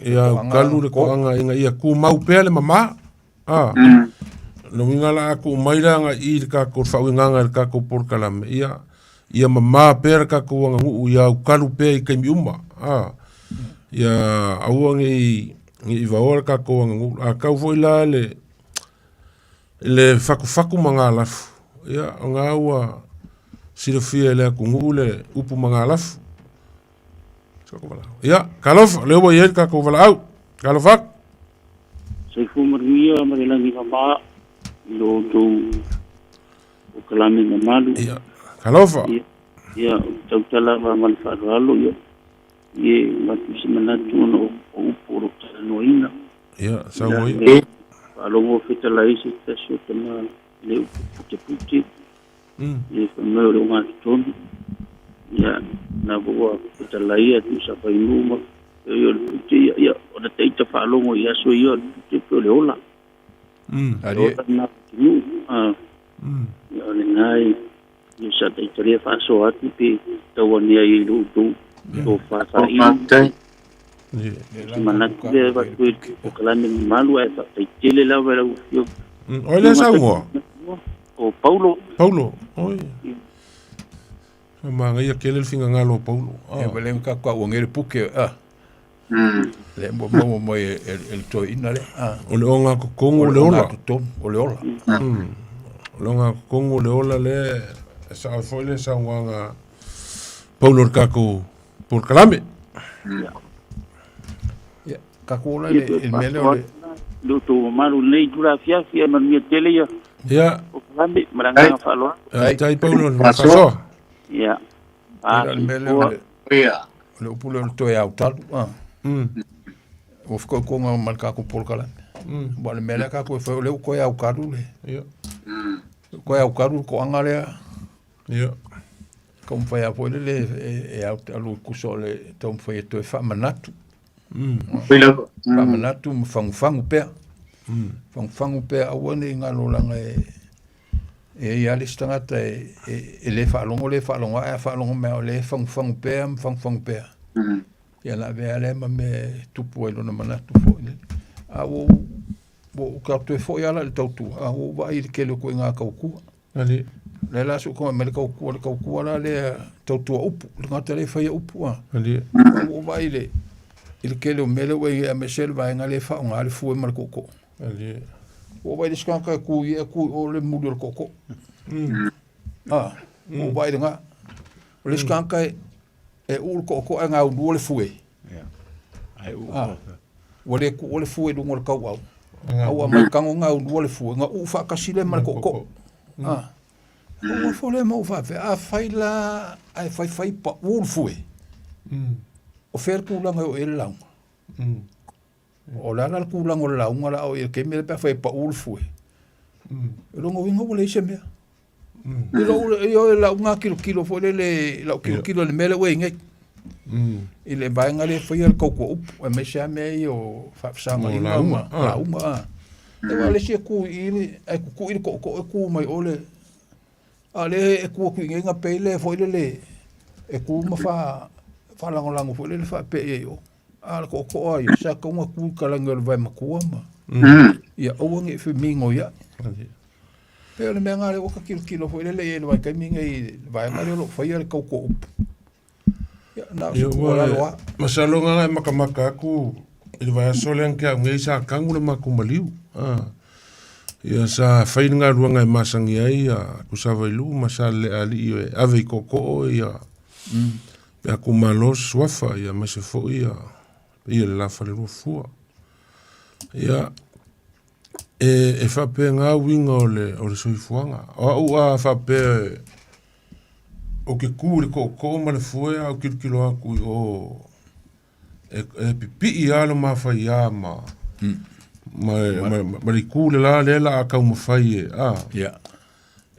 Ia aukalu le toaga ina ia tumau pea le mamā. Ah. Lona uiga la a tuu mai la agai i le tatou faauigaga i le tatou polokalame, ia ia mamā pea le tatou aganuu ia aukalu pea i taimi uma. Ah. Ia aua ne i ne i vaoa le tatou aganuu. A tau foi la le le fatufatu ma galafu, ia o lena ua silafia e le atunuu le upu magalafu. Ia, talofa, lea ua i ai le tatou valaau. Talofa atu. Soifua manuia ma le lagi mama i lo outou polokalame mamalu. Ia, talofa. Ia, ia ou te tautala lava ma le faaaloalo, ia, ia e avatu se manatu ona o upu o lo o talanoaina. Ia, saunoa ia. Ia, faalogo fetalai se tasi o tama i le upu putepute. Ia fai mai o le ogatotonu, ia na foi ua fetalaia Tuisafainuu ma pei o le pute ia, ia ona taita faalogo i aso ia o le pute pei o le ola. Le ola lena o le atunuu. A, ia o lena e ia sa taita lea faasoa atu pe tau ane ai i lo outou tofa saili. Se manatu lea e avatu ai i le polokalame mamalu ae faafetai tele lava i lau Afioga. O ai lea saunoa? O Paulo. Paulo, oi. Manaia tele le finagalo o Paulo. E wale ka ka ua ngere puke a. Le mo mo mo e e le toeaina le. O le ogatotonu o le ola. O le ola. O le ogatotonu o le ola le e sao foi le saunoaga Paulo i le tatou polokalame. Ia, ka ku ola le le mea lea o le Lo outou mamalu i lenei itula afiafi, ae manuia tele ia. Ia. Polokalame ma le agaga faaaloalo. Faafetai Paulo, faasoa. Ia. Ia, le mea lea o le Ia. O le upu lea o le toe autalu. Ua fekoikoga ma le tatou polokalame. Aua o le mea lea tatou e fai, o lea ua toe aukalu le. Ia. Toe aukalu le toaga lea. Ia. Taumafai lava foi lele e autalu tusa o le taumafai e toe faamanatu. Faamanatu ma fagufagu pea. Fagufagu pea aua ne i galo leaga e e i ai lava le isi tagata e le faalogo le faalogo ae a faalogo mai lava o lea e fagufagu pea ma fagufagu pea. Ia ona avea lea ma mea e tupu ai lona manatu foi lele. A ua ou ua ou toe foi lava la i le tautua, a ua ou vaai i le tele o ituaiga tautua. Ali. Le la su ko me le kaukua le kaukua la le tautua upu le gata le faia upu a. Ua vaai i le i le tele o mea lea ua i ai aemaise le vaega lea e faaaoga le fue ma le tootoo. Ua ou vaai i le isi tagata e tu i e tu i o le muli o le tootoo. Ah, ua ou vaai i lena. O le isi tagata e e uu le tootoo ae gaulua le fue. Ah, ua le tuua le fue i luga o le tauau. A ua aumai tago gaulua le fue, na uu faatasi lea ma le tootoo. Ah, ua fo lea ma ou faapea, afai la ae faifai pau le fue, o fea le tulaga e oo i ai le lauga? O le a la le tulaga o le lauga la a oo i ai i le taimi lea pe afai e pau le fue? O lona uiga ua leai se mea. I lou, ioe, lau na tilotilo foi lele, lau tilotilo i le mea lea ua i ai nei. I le vaega lea e faia le tautua upu, aemaise lava mea ia o faafesagaiga ma lauga. A. Aua o le isi e tu i i, ae tutui le tootoo e tu mai o le, a o lea e tu atu i inei ona pei lea foi lele e tu ma faalagolago foi lele faapea i ai o. A o le tootoo lava ia, sa tatau ona tu i talaane o le vae matua ma, ia aua ne i femigoiai. Pei o le mea lena lea ua ta tilotilo foi lele i ai i le vaitaimi lenei i le vaega lea o lo o faia le tautua upu. Ia, na o se tuualalo lava. Masalo na e matamata atu i le vaiaso lea na tea atu nei sa tanu le matou maliu. Ia sa fai le galuega e masani ai ia Tusavailu ma Saleleaalii e ave i tootoo ia pe a itumalo suafa ia aemaise foi ia le la falelua fua. Ia E faapena uiga o le soifuaga. O au a faapea ou te tu i le tootoo ma le foe ae ou tilotilo atu i o e pipii lava le mafaia ma le itu le la lea o le a taumafai e, a.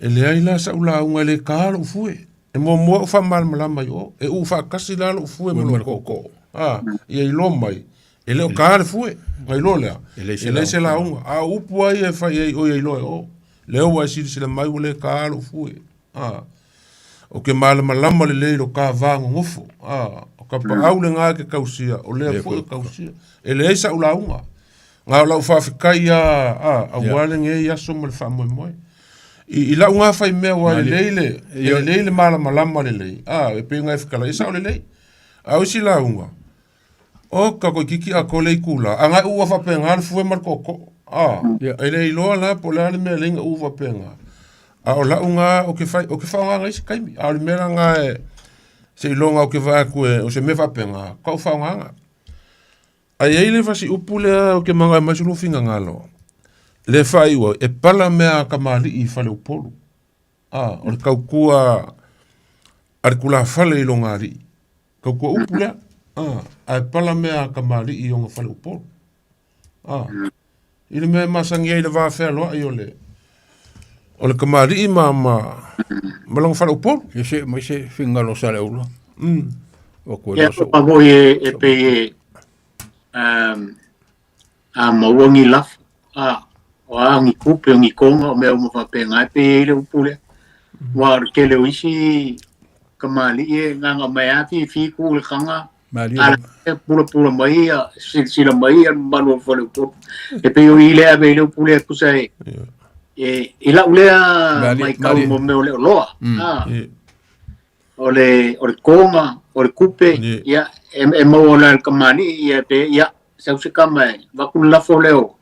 E leai la sau lauga e le ta lou fue. E muamua ou faamalamalama i o, e uu faatasi la lou fue ma lou tootoo. A, ia iloa mai, e le o ta le fue, ona iloa lea, e leai se lauga. A o upu lava ia e fai ai o ia iloa e o, lea ua e silasila mai ua le ta lou fue. A, ou te malamalama lelei i lo ta va nonofo. A, o tapaau lena e te tausia, o lea foi e tausia. E leai sau lauga. Na o lau faafetai lava, a, aua lenei aso ma le faamoemoe. I lau na faimea ua lelei le, e lelei le malamalama lelei, a, e pei ona e fetalai, e sao lelei. A o isi lauga, oka toeitiiti atoa le itula, a na uua faapena le fue ma le tootoo, a, e le iloa la po o le a le mea e ala ai ona uu faapena. A o lau na, ou te fai, ou te faaaogaina i isi taimi, a o le mea la lena e, seiloga ou te vaai atu o se mea faapena, faatoa ou faaaogaina. Ae i ai le fasi upu lea ou te manao e aumai sou finagalo, lea e faaiu ai, e pala mea a kamali'i i faleupolu. A, o le tautua a le tulafale i lona alii. Tautua upu lea. A, ae pala mea a kamali'i i ona faleupolu. A, i le mea e masani ai i le va fealoai o le o le kamali'i ma ma ma lona faleupolu. Ia se aumai se finagalo o Saleaula. O koe Ia, pa foi e pei e a maua ni lafo, a, o a ni tupe, o ni koga, o mea uma faapena, e pei e i ai le upu lea. Aua o le tele o isi kamali'i e gaga mai lava fifi tu i le taga, a e pulapula mai ia, silasila mai ia le mamalu o le faleupolu. E pei o i lea e ave ai le upu lea e tusa e, e, i lau lea matau mo mea o le oloa. A, o le, o le koga, o le tupe, ia, e, e maua loa e le kamali'i, ia, pe, ia, sau se tama e avatu le lafo lea o,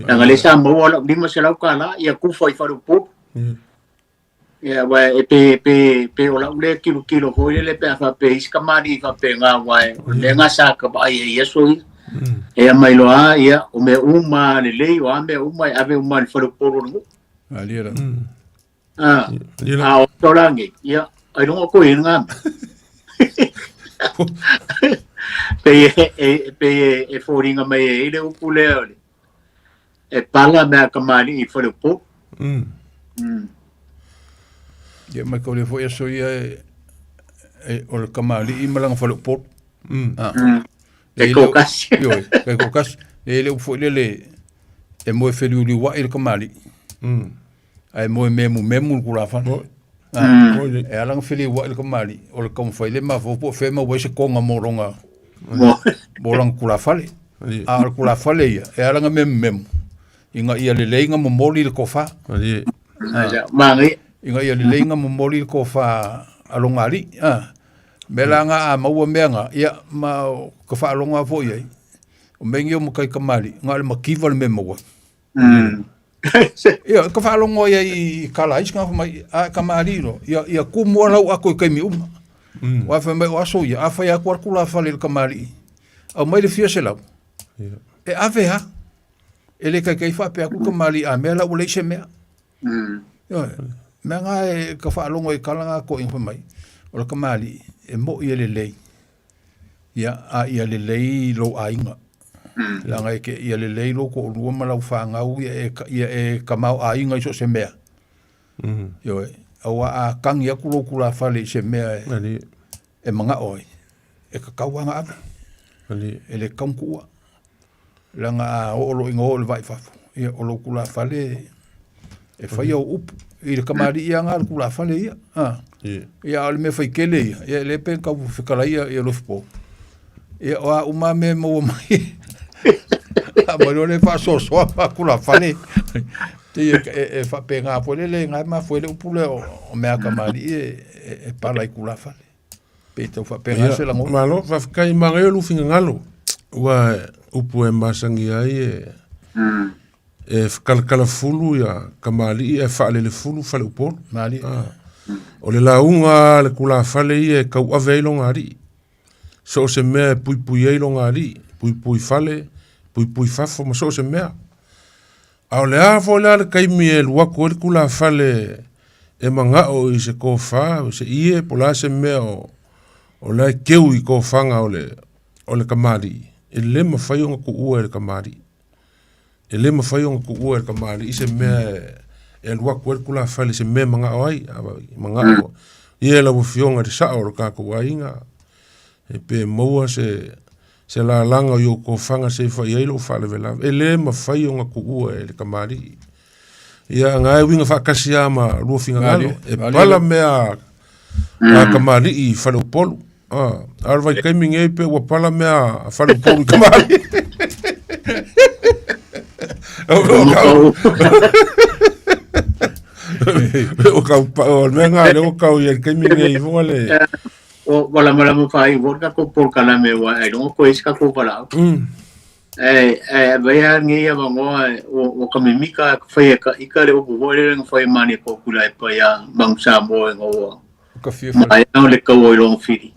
leaga lea sa maua lau $500, ia tufa i faleupolu. Ia, aua e pe, pe, pe o lau lea tilotilo foi lele pe a faapea i isi kamali'i faapena, aua e, o le mea lena sa ta vaai ai i aso ia. E aumai loa lava, ia, o mea uma lava lelei, o a mea uma e ave uma i le faleupolu o le nuu. A, a o tolagi, ia, ailoga koe i ngā mea. Pei e, e, pei e, e foliga mai e i le upu lea o le, e pala mea kamali'i i faleupolu. Ia mai kau le foi aso ia e, e, o le kamali'i ma lana faleupolu. Ah. E kokasi. Ioe, e kokasi. E le upu foi lele e moe feliuliua'i le kamali'i. Ae moe memumemu le tulafale. E ala ona feliua'i le kamali'i, o le taumafai le mafaufau po o fea e maua ai se koga mo lona mo lana tulafale. A o le tulafale ia, e ala ona memumemu, ina ia lelei ona momoli le tofa. Manaia. Ina ia lelei na momoli le tofa a logalii, a. Mea la na a maua mea na, ia, ma o ka faalogo lava foi i ai, o mea nei o matai kamali'i, na o le mativa le mea e maua ai. Ia, ka faalogo ai i tala a isi tagata fai mai, a e kamali'i loa, ia, ia tumu lava lau ato i taimi uma. Aua fai mai o aso ia, a fai atu lava le tulafale i le kamali'i, aumai le fia selau, e ave lava. E le taitai faapea atu le kamali'i a mea la ua leai se mea. Ioe. Mea na e ka faalogo i tala na toeaiina fai mai, o le kamali'i e mo'i e lelei, ia, a ia lelei lou aiga. Leaga e te, ia lelei lou toalua ma lau fanau, ia e, ia e tamaoaiga i so o se mea. Ioe. Aua a tagi atu lou tulafale i se mea e, e manao ai, e tatau lava ona ave. E le tatau ona tuua. Leaga a oo loa ina oo le vaa i fafo, ia o lou tulafale e faia ou upu. I le kamali'i lava lena o le tulafale ia. A. Ia a o le mea faitele ia, ia lea pe tau fetalaia ia Lofipo. Ia o a uma lava mea e maua mai, aumai loa lea faasoasoa faatulafale. E, e, e faapena foi lele, na e mafua ai le upu lea o mea a kamali'i e, e pala i tulafale. Pe tau faapena se lagona. Malo, faafetai manaia lou finagalo. Ua upu e masani ai e e fekalakalafulu ia kamali'i ae faalelefulu faleupolu. Malie. Ah. O le lauga a le tulafale ia e tauave ai lona alii. So o se mea e puipui ai lona alii, puipui fale, puipui fafo ma so o se mea. A o le a foi la le taimi e alu atu ai le tulafale e manao i se tofa, o se ie, po o le a se mea o, o la e keu i tofaga o le, o le kamali'i, e le mafai ona tuua e le kamali'i. E le mafai ona tuua e le kamali'i se mea e, e alu atu ai le tulafale i se mea e manao ai, manao ia lau Afioga i le sao o le tatou aiga, e pe maua se se lalaga o i ou tofaga se i fai ai lou faalavelave. E le mafai ona tuua e le kamali'i. Ia, na e uiga faatasi lava ma lua finagalo. E pala mea a kamali'i i Faleupolu. Ah, a o le vaitaimi nei pe ua pala mea a Faleupolu i kamali'i. O kau pa o le mea ngā le o kau i le taimi nei fonga le O ua lamalama faaiu foi le tatou polokalame aua ailoga toe i ai se tatou valaau. Ae ae avea lava lenei avanoa ua ka mimika a fai e ka ika le upu foi lele na fai e Maniapoto Tuilaepa iā Manu Samoa ina ua maea le taua i lona fili.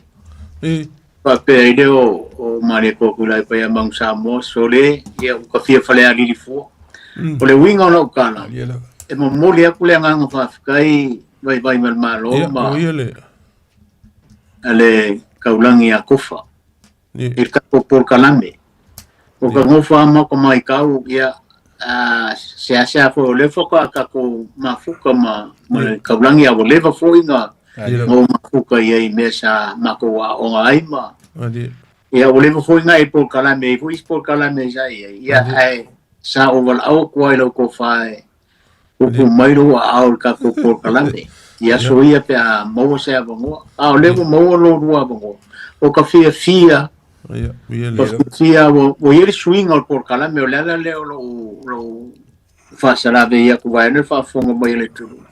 Faapea ai lea o Maniapoto Tuilaepa iā Manu Samoa, sole, ia ua ka fia falealili fua. O le uiga o lau tala, e momoli atu le agaga faafetai vaivai ma le Malo ma a le kaulagi ia Kofa i le tatou polokalame. O ka nofo lava ma ka maitau, ia, a, seasea foi o lea faatoa tatou mafuta ma, ma le kaulagi a ua leva foi na, na ou mafuta i ai i mea sa matou aoga ai ma, ia, ua leva foi na e polokalame ai foi isi polokalame sa i ai, ia, ae sa ou valaau atu ai i lau tofa e Upu mai lou aao i le tatou polokalame i aso ia pe a maua se avanoa. A o lea ua maua lou lua avanoa, o ka fiafia, ka fiafia ua, ua i ai le suiga o le polokalame, o le ala lea o lou, lou faasalavei atu vaeane le faafofoga mai a le atunuu.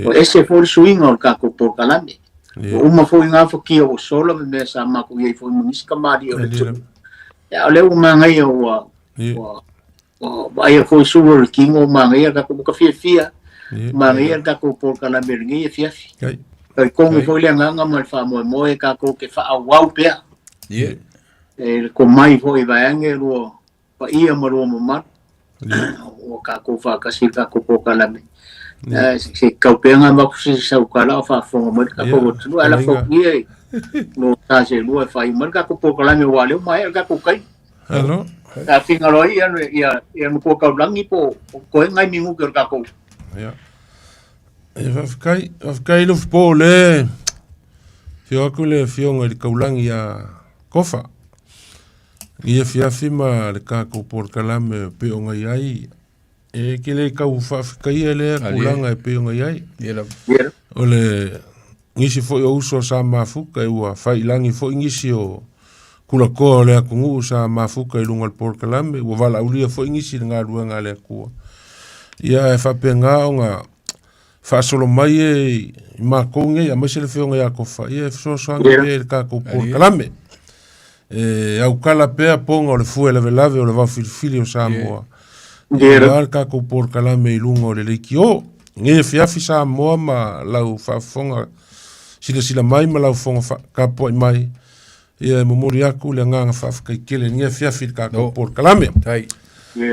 Ua ese foi le suiga o le tatou polokalame. Ua uma foi ngā fakia ua sola ma mea sa matou i ai foi ma nisi kamali'i o le atunuu. A o lea ua manaia ua, ua Vaaia foi sulu o le tino, manaia tatou ua ka fiafia, manaia le tatou polokalame i lenei afiafi. Talitonu foi le agaga ma le faamoemoe tatou te faaauau pea. E le komai foi vaeane lua paia ma lua mamalu. Ua tatou faatasi i le tatou polokalame. Se tau pea ngā maku se saukala o faafofoga mai le tatou atunuu. Ae lafo atu ia i lo ta se lua e faaiu mai le tatou polokalame aua o lea ua maea le tatou taimi. Hello. A fingalo ai ia ia ia no ko kaulangi po ko ngai mingu ke ka ko. Ia. E faafetai, faafetai le po le. Fio aku le fionga i le kaulangi a Kofa. Ia fiafi ma le kākou polokalame pe o ngai ai. E ke le kau faafetaia lea tulaga e pei ona i ai. O le nisi foi o uso sa mafuta e ua faiilagi foi nisi o kulakoa o le atunuu sa mafuta i luga o le polokalame, ua valaaulia foi nisi i le galuega a le Atua. Ia ae faapena ona. faasolo mai e i makou nei aemaise le Afioga ia Kofa ia e fesoasoani pea i le tatou polokalame. E aukala pea poga o le fue lavelave o le vaofilifili o Samoa. Ia le tatou polokalame i luga o le leitio. Nei afiafi Samoa ma lau faafofoga silasila mai ma lau fofoga tapuai mai. Ia e momoli atu le agaga faafetai tele i lenei afiafi i le tatou polokalame. E,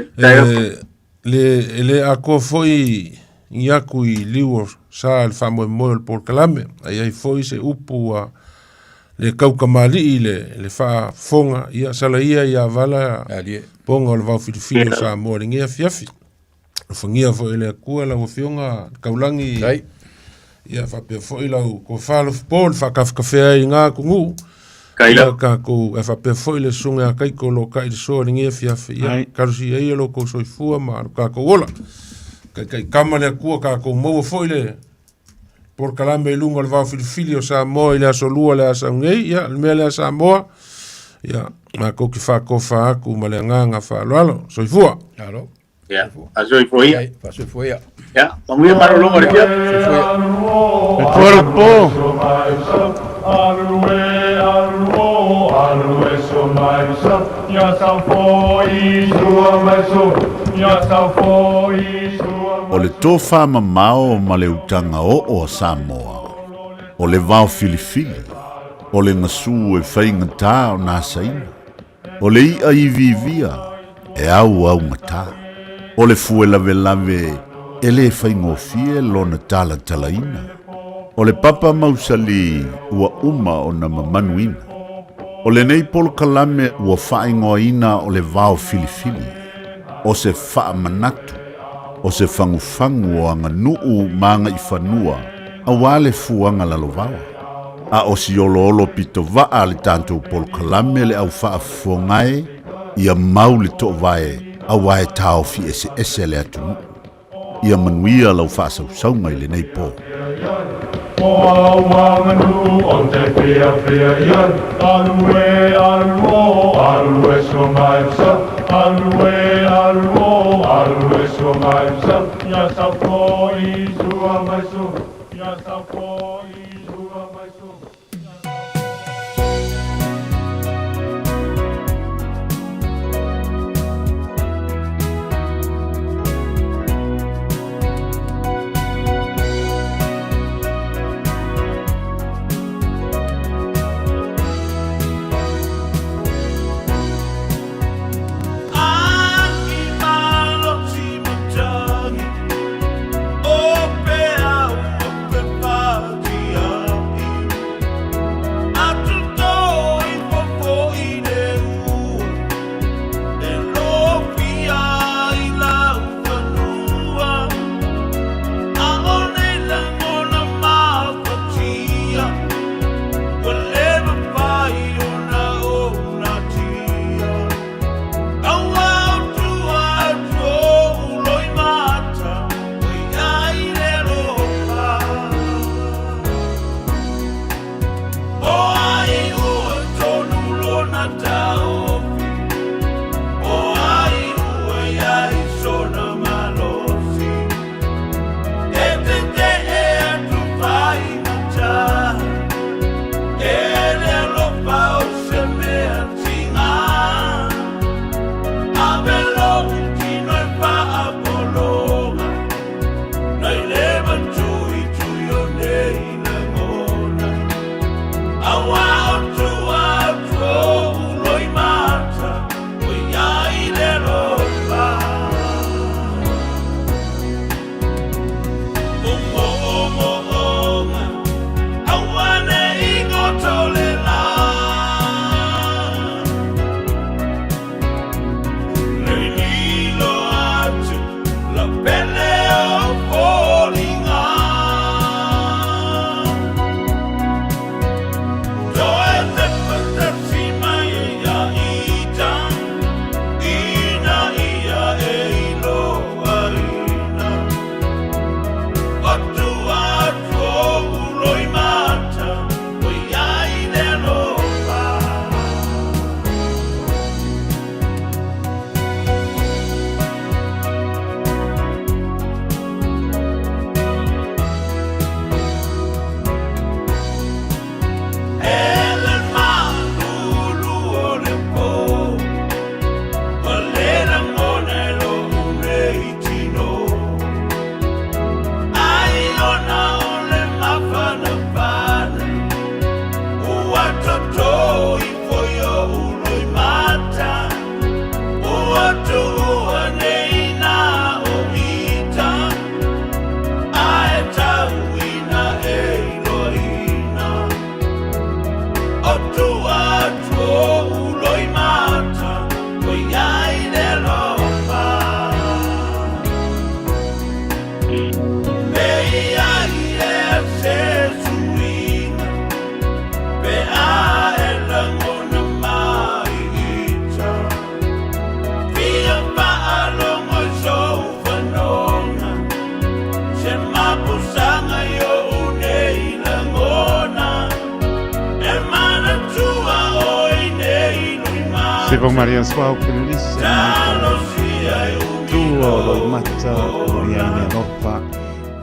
le, e le atoa foi ni atu i liu o sa le faamoemoe o le polokalame, a i ai foi se upu ua le taukamali'i i le, le faafofoga, ia sala ia ia vala poga o le vaofilifili o Samoa i lenei afiafi. Alofagia foi e le Atua lau Afioga Taulagi, ia faapea foi lau tofa alofapo le faakafekafea ai i na atunuu. Ia tatou, ae faapea foi le susuga ia Taito o lo o ta'i i le soa i lenei afiafi. Ia talosia ia lo outou soifua ma lo tatou ola. Taitaitama le Atua tatou maua foi le polokalame i luga o le vaofilifili o Samoa i le aso lua le a sau nei. Ia, le mea lea Samoa, ia, matou te faatofa atu ma le agaga faaaloalo. Soifua. Alo. Ia, faasoifua ia. Faasoifua ia. Ia, manuia malologa o le afiafi. Soifua le po. O le tofamamao ma le utaga oo a Samoa, o le vaofilifili, o le gasu e faigata ona asaina, o le i'a iviivia e auaugata, o le fue lavelave e lē faigofie lona talatalaina, o le papa mausali ua uma ona mamanuina. O lenei polokalame ua faaigoaina o le vaofilifili, o se faamanatu, o se fagufagu o aganuu ma agaifanua auā le fuaga lalovaoa. A o si oloolo pitovaa a le tatou polokalame le au faafofoga e, ia mau le toovae auā e taofi eseese le atunuu. Ia manuia lau faasausauga i lenei po. Iosefo Maria Suao Pelelise, tua o lou mata o ia i le alofa.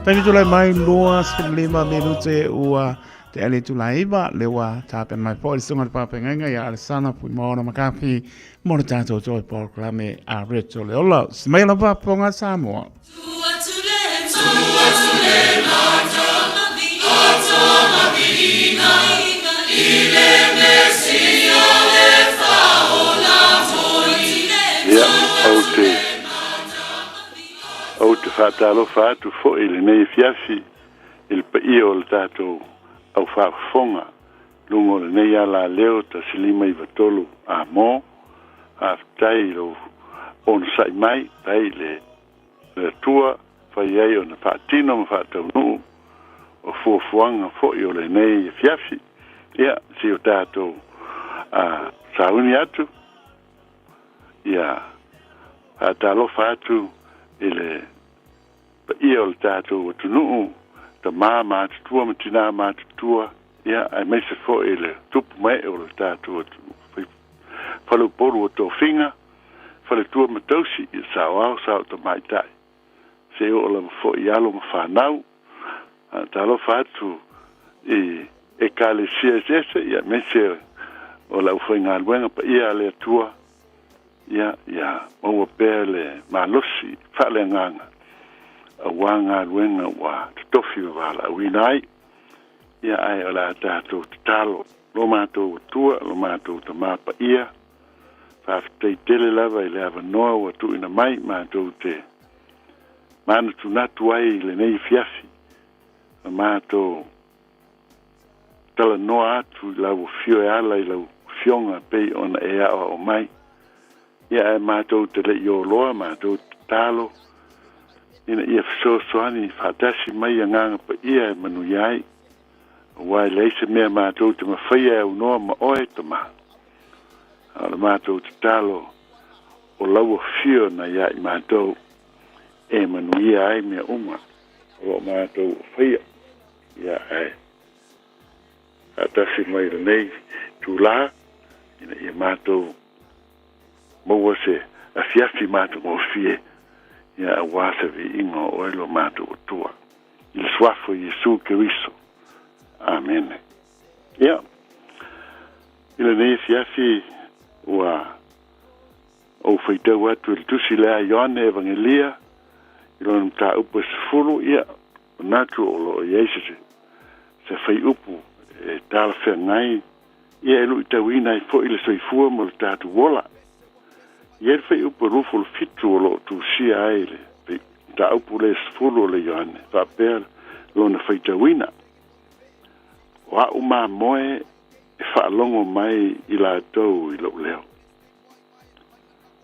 Taimi tulai mai 25 minute ua te ale tula iva, le ua tāpena mai foi le sunga le pāpengaiga ia Alessana Fuimaono Makafi mo le tātou toi polokalame a Reto le Ola. Se mai lava ponga Samoa. Ia, ou te, ou te faatalofa atu foi i lenei afiafi i le paia o le tatou au faafofoga i luga o lenei alaleo 1593 a mo. Faafetai i lou onosai mai, faafetai i le le Atua fai ai ona faatino ma faataunuu o fuafuaga foi o lenei afiafi. Ia, si o tatou a sauni atu, ia faatalofa atu i le paia o le tatou atunuu, tama matutua ma tinā matutua, ia, aemaise foi i le tupu ma ee o le tatou atunuu. Faleupolu o Tofiga, Faletua ma Tausi, ia saoao, sao tamaitai, se i oo lava foi i alo ma fanau. Faatalofa atu i Ekalesia eseese, ia aemaise o le aufaigaluega paia a le Atua, ia, ia maua pea le malosi faaleagaga aua galuega ua totofi ma valaauina ai. Ia, ae o le a tatou tatalo. Lo matou Atua, lo matou Tama paia, faafetai tele lava i le avanoa ua tuuina mai matou te manatunatu ai i lenei afiafi, ma matou talanoa atu i lau afio e ala i lau Afioga pei ona e aoao mai. Ia, ae matou te le i oloa, matou tatalo ina ia fesoasoani faatasi mai Agaga Paia e manuia ai, aua e leai se mea matou te mafaia e aunoa ma oe, Tama. A o le matou tatalo, o lau afio na ia i matou e manuia ai mea uma o lo o matou faia. Ia, ae faatasi mai lenei itulā ina ia matou maua se afiafi matagofie, ia aua se viiga o oe lo matou Atua. I le suafa o Iesu Keriso. Amene. Ia, i lenei afiafi ua ou faitau atu i le tusi lea a Ioane Evagelia i lona mataupu e 10, ia, manatu o lo o i ai se se faiupu e talafeagai, ia e luitauina ai foi le soifua ma le tatou ola. E i ai le faiupu e 27 o lo o tusia ai le mataupu lea e 10 o le Ioane, faapea lona faitauina. O a'u mamoe e faalogo mai i latou i lou leo.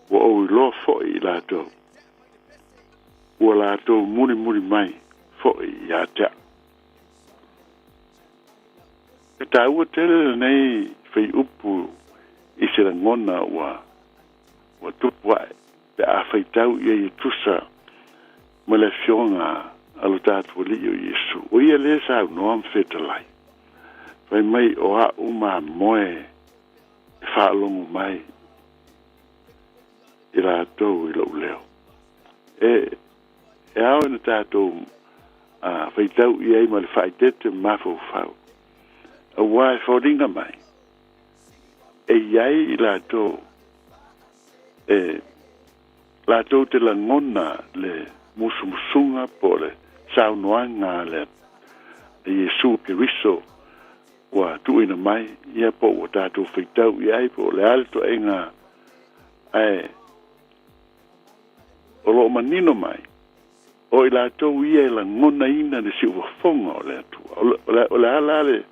Ua ou iloa foi i latou. Ua latou mulimuli mai foi ia te a'u. E taua tele lenei faiupu i se lagona ua ua tupu ae pe a faitau i ai e tusa ma le Afioga a lo tatou Alii o Iesu. O ia lea e saunoa ma fetalai, fai mai o a'u mamoe e faalogo mai i latou i lou leo. E E ao ina tatou faitau i ai ma le faaeteete ma mafaufau, aua e foliga mai e i ai i latou e latou te lagona le musumusuga po o le saunoaga a le Iesu Keriso ua tuuina mai, ia po ua tatou faitau i ai po o le a le toaiga, ae O lo o manino mai, o i latou ia e lagonaina le siufofoga o le Atua. O le a la le,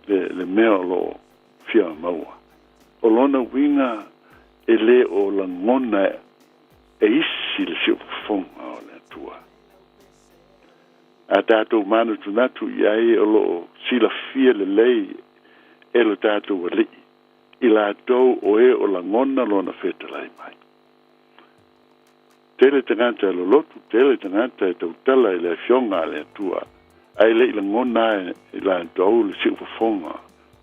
le, le mea o lo o fia maua? O lona uiga e le o lagona e isi le siufofoga o le Atua. A tatou manatunatu i ai o lo o silafia lelei e lo tatou Alii, i latou o e o lagona lona fetalai mai. Tele tagata e lolotu, tele tagata e tautala i le Afioga a le Atua, ae le i lagona e latou le siufofoga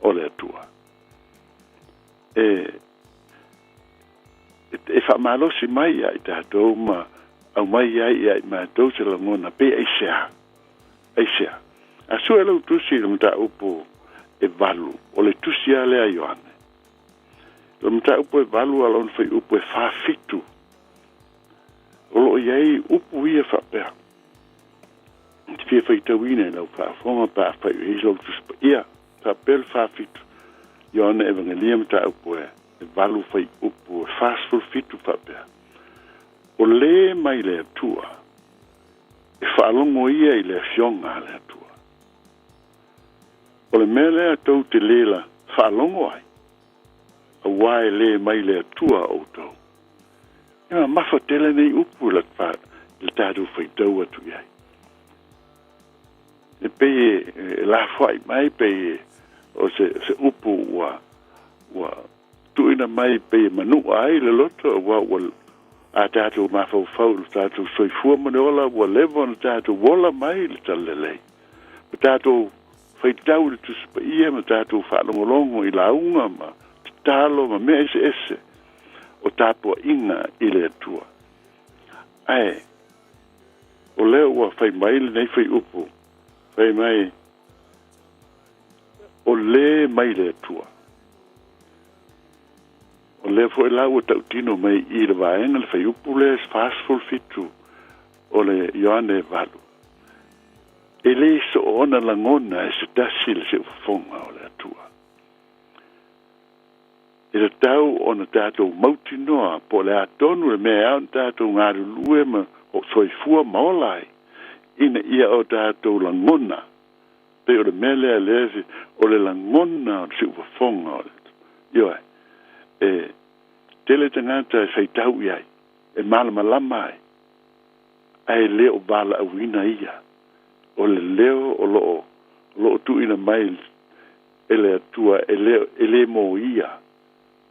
o le Atua. E, e faamalosi mai ia i tatou ma aumai ai ia i matou se lagona pe aisea. Aisea. A sue lau tusi i le mataupu e 8, o le tusi a lea a Ioane. Le mataupu e 8 a lona fuaiupu e 47, o loo i ai upu ia faapea. Ou te fia faitauina i lau faafofoga pe afai o i ai lou Tusi Paia. Faapea le 47, Ioane Evagelia mataupu e 8 fuaiupu e 47 faapea, O lē mai le Atua, e faalogo ia i le Afioga a le Atua. O le mea lea tou te lē la faalogo ai, auā e lē mai le Atua outou. E mamafa tele nei upu i le tatou faitau atu i ai. E pei e lafoai mai, pei o se upu ua tuuina mai pei e manua ai le loto, auā ua a tatou mafaufau i lo tatou soifua ma le ola, ua leva ona tatou ola mai i le talalelei. Ma tatou faitau i le Tusi Paia, ma tatou faalogologo i lauga ma tatalo ma mea eseese o tapuaiga i le Atua. Ae o lea ua fai mai lenei fuaiupu, fai mai, o lē mai le Atua. O lea foi la ua tautino mai i le vaega le fuaiupu lea 47 o le Ioane 8, e lē soona lagona e se tasi le siufofoga o le Atua. E tatau ona tatou mautinoa po o le a tonu le mea e ao ona tatou galulue ma soifua ma ola ai, ina ia o tatou lagona, pei o le mea lea lea o le lagona o le siufofoga o le Atua. Ioe, e tele tagata e faitau i ai, e malamalama ai, ae le o valaauina ia. O le leo o loo tuuina mai e le Atua e lē mo ia,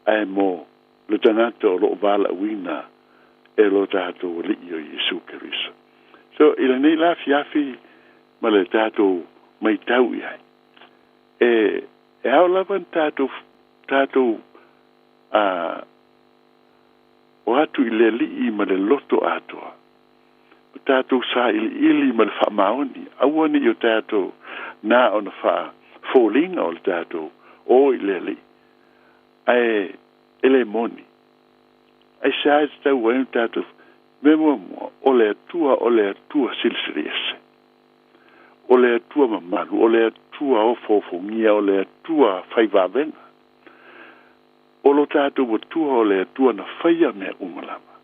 ae mo le tagata o loo valaauina e lo tatou Alii o Iesu Keriso. So i lenei la afiafi ma le tatou maitau i ai, e ao lava ona tatou o atu i le Alii ma le loto atoa, ma tatou sailiili ma le faamaoni, aua ne i o tatou na ona faafoliga o le tatou o i le Alii, ae e le moni. Aisea e tatau ai ona tatou mea muamua, o le Atua, o le Atua silisili ese, o le Atua mamalu, o le Atua ofoofogia, o le Atua faivavega. O lo tatou Atua o le Atua na faia mea uma lava.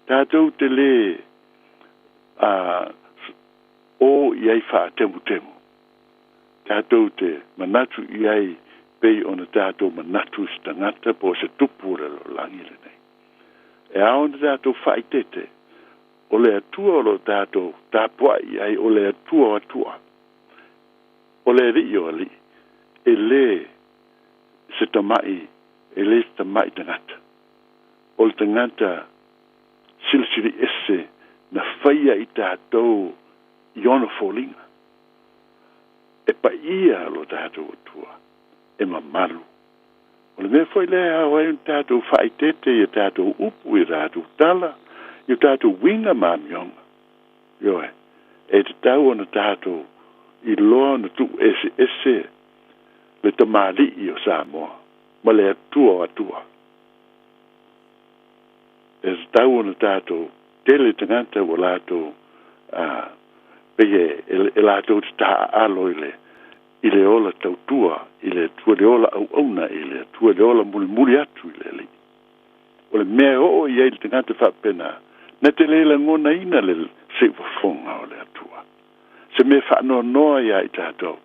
Tatou te lē o i ai faatemutemu. Tatou te manatu i ai pei ona tatou manatu i se tagata po o se tupu o le lalolagi lenei. E ao ona tatou faaeteete, o le Atua o lo tatou tapuai i ai, o le Atua o Atua, o le Alii o Alii, e lē se tama'i, e lē se tama'i tagata. O le tagata silisili ese na faia i tatou i ona foliga. E paia lo tatou Atua, e mamalu. O le mea foi lea e ao ai ona tatou faaeteete i a tatou upu, i a tatou tala, i o tatou uiga ma amioga. Ioe, e tatau ona tatou iloa ona tuueseese le tamalii o Samoa ma le Atua o Atua. E tatau ona tatou tele tagata ua latou pei e latou te taaalo i le ola tautua i le Atua, le ola auauna i le Atua, le ola mulimuli atu i le Alii. O le mea e oo i ai le tagata faapena, na te le lagonaina le siufofoga o le Atua. Se mea faanoanoa ia i tatou,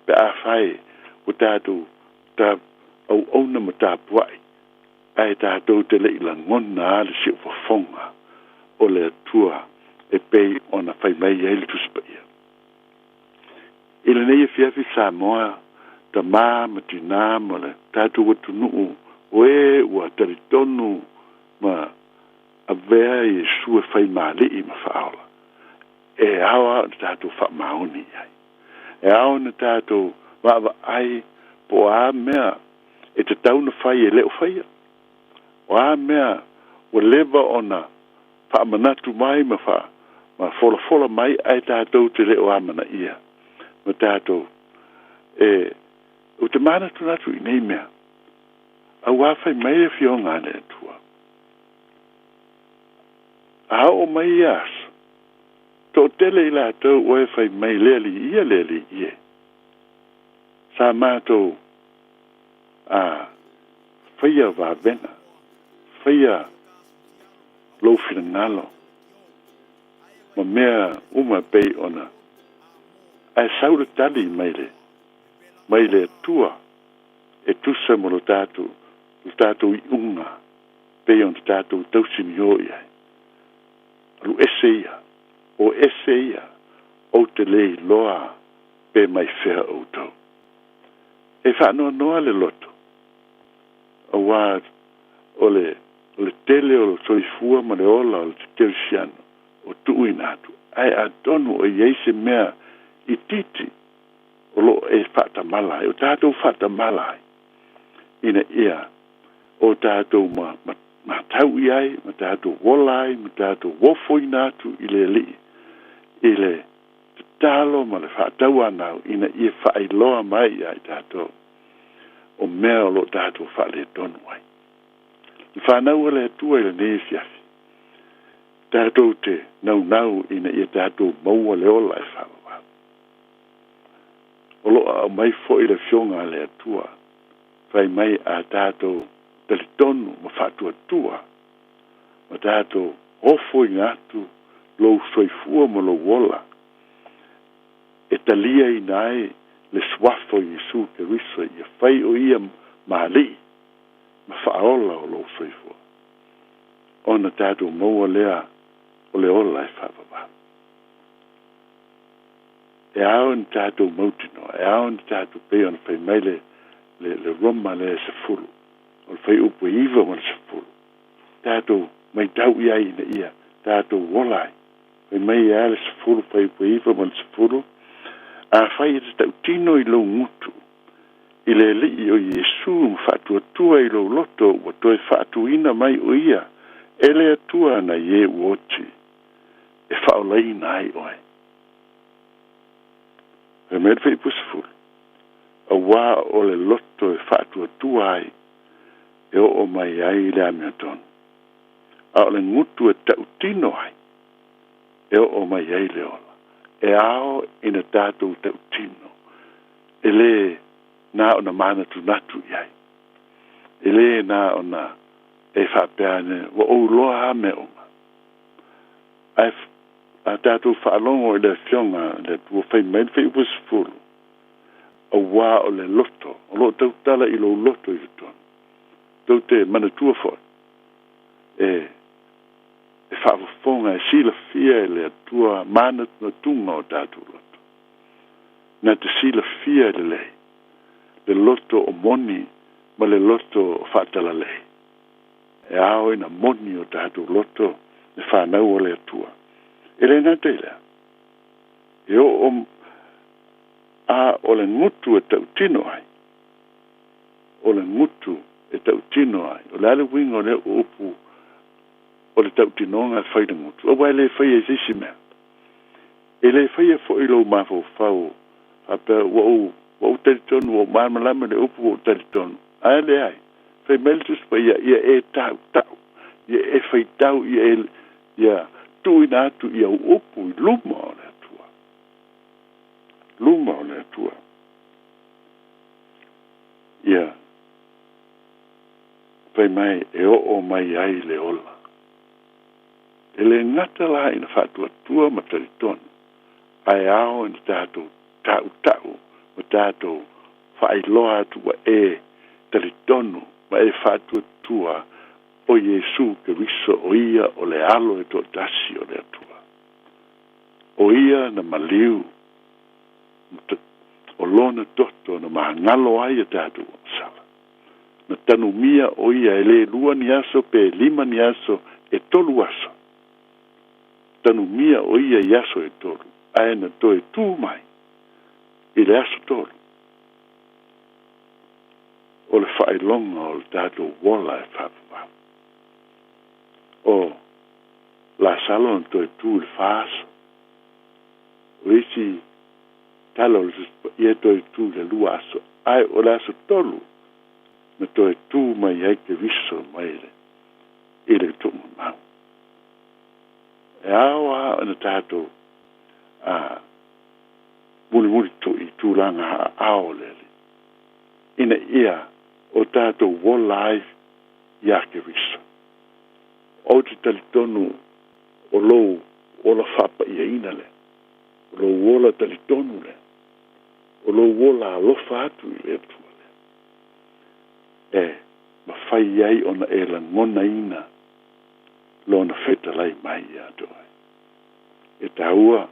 pe afai ua tatou auauna ma tapuai, ae tatou te le i lagona a le siufofoga o le Atua e pei ona fai mai ai le Tusi Paia. I lenei afiafi Samoa, tamā ma tinā ma le tatou atunuu, o e ua talitonu ma avea Iesu e faimaali'i ma faaola, e ao a ona tatou faamaoni i ai. E ao ona tatou vaavaai po o a mea e tatau ona fai e le o faia. O a mea ua leva ona faamanatu mai ma faa ma folafola mai ae tatou te le o amanaia ma tatou e ou te manatunatu i nei mea auā fai mai le Afioga a le Atua. A oo mai ia aso, toatele i latou ua e fai mai le Alii ia, le Alii e. Sa matou a faia vavega, faia lou finagalo ma mea uma e pei ona ae sau le tali mai le mai le Atua e tusa ma lo tatou lo tatou iuga pei ona tatou tausinio i ai. Alu ese ia, o ese ia, ou te le iloa pe mai fea outou. E faanoanoa le loto, auā o le o le tele o le soifua ma le ola o le kerisiano o tuuina atu, ae atonu o i ai se mea itiiti o lo o e faatamala ai, o tatou faatamala ai, ina ia o tatou ma, ma, matau i ai, ma tatou ola ai, ma tatou ofoina atu i le Alii, i le tatalo ma le faatauanau ina ia faailoa mai ia i tatou o mea o lo o tatou faaletonu ai. Le fanau a le Atua i lenei afiafi, tatou te naunau ina ia tatou maua le ola e faavavau. O lo o aumai foi le Afioga a le Atua, fai mai a tatou talitonu ma faatuatua ma tatou ofoina atu lou soifua ma lou ola e taliaina ai le suafa o Iesu Keriso ia fai o ia ma Alii ma faaola o lou soifua, ona tatou maua lea o le ola e faavavau. E ao ina tatou mautinoa, e ao ina tatou pei ona fai mai le, le, le Roma lea e 10, o le fuaiupu e 9 ma le 10, tatou maitau i ai ina ia tatou ola ai. Fai mai e a le 10 fuaiupu e 9 ma le 10, Afai e te tautino i lou gutu i le Alii o Iesu ma faatuatua i lou loto ua toe faatuina mai o ia e le Atua nai e ua oti e faaolaina ai oe. Fai mai le fuaiupu 10, Auā o le loto e faatuatua ai e oo mai ai le amiotonu, a o le gutu e tautino ai e oo mai ai le ola. E ao ina tatou tautino, e lē na ona manatunatu i ai, e lē na ona e faapea ane ua ou iloa lava mea uma. Ae a tatou faalogo i le Afioga a le Atua fai mai le fuaiupu 10, auā o le loto o lo o tautala i lou loto i totonu. Tou te manatua foi e e faafofoga e silafia e le Atua manatunatuga o tatou loto. Na te silafia e lelei le loto o moni ma le loto o faatalalei. E ao ina moni o tatou loto le fanau o le Atua. E le gata i lea, e oo a o le gutu e tautino ai, o le gutu e tautino ai. O le a le uiga o lea upu o le tautinoga e fai le gutu? Aua e le faia i se isi mea. E le faia foi i lou mafaufau faapea ua ou ua ou talitonu, ua ou malamalama i le upu ua ou talitonu. Ae leai. Fai mai le Tusi Paia, ia e tautau, ia e faitau, ia e ia tuuina atu i au upu i luma o le Atua. Luma o le Atua. Ia fai mai e oo mai ai le ola. E le gata la ina faatuatua ma talitonu, ae ao ina tatou tautau ma tatou faailoa atu ua e talitonu ma e faatuatua o Iesu Keriso o ia o le Alo e toatasi o le Atua. O ia na maliu o lona toto na magalo ai a tatou agasala. Na tanumia o ia e le 2 ni aso pe 5 ni aso, e 3 aso. Tanumia o ia i aso e 3, ae na toe tū mai i le aso 3. O le faailoga o le tatou ola e faavavau. O Lasalo na toe tu i le fa aso. O le isi tala o le Tusi Paia e toe tu i le lua aso, ae o le aso tolu na toe tu mai ai Keriso mai le i le tuumamau. E ao lava ona tatou a mulimuli tui i tulaga haaao o le Alii, ina ia o tatou ola ai iā Keriso. Ou te talitonu o lou ola faapaiaina lea, o lou ola talitonu lea, o lou ola alofa atu i le Atua lea, e mafai ai ona e lagonaina Lona fetalai mai ia te oe. E taua,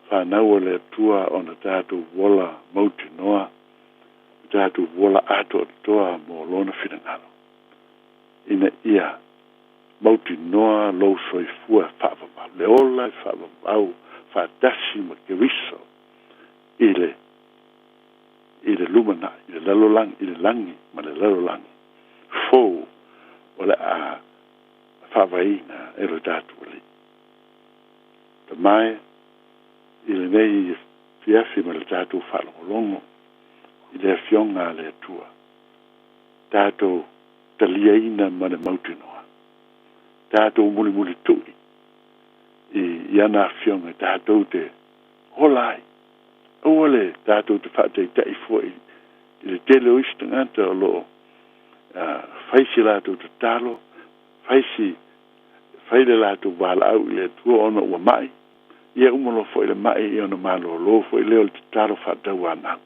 fanau a le Atua ona tatou ola mautinoa, ma tatou ola atoatoa mo Lona finagalo, ina ia mautinoa lou soifua e faavavau, le ola e faavavau faatasi ma Keriso i le i le lumanai, i le lalolagi, i le lagi ma le lalolagi fou o le a faavaeina e lo tatou Alii. Tama e, i lenei afiafi ma le tatou faalogologo i le Afioga a le Atua, tatou taliaina ma le mautinoa, tatou mulimulitu'i i i ana Afioga tatou te ola ai. Aua le tatou te faataita'i fua i le tele o isi tagata o lo o fai si latou tatalo, fai si fai le latou valaau i le Atua ona ua ma'i, ia uma loa foi le ma'i ia ona malōlō foi lea o le tatalo faatauanau,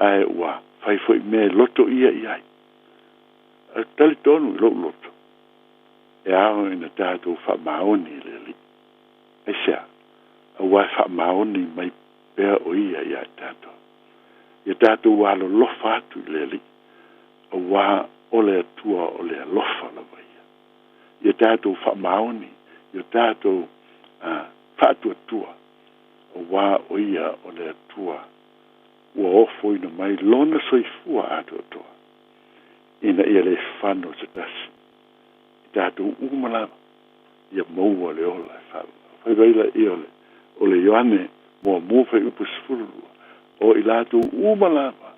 ae ua fai foi mea e loto ia i ai. Ae talitonu i lou loto, e ao ina tatou faamaoni i le Alii. Aisea? Aua e faamaoni mai pea o Ia ia i tatou. Ia tatou alolofa atu i le Alii, auā o le Atua o le alofa lava ia. Ia tatou faamaoni i o tatou faatuatua, auā o Ia o le Atua ua ofoina mai Lona soifua atoatoa, ina ia le fano se tasi i tatou uma lava, ia maua le ola e faavavau. Fai mai laia o le, o le Ioane muamua fuaiupu 12, o i latou uma lava,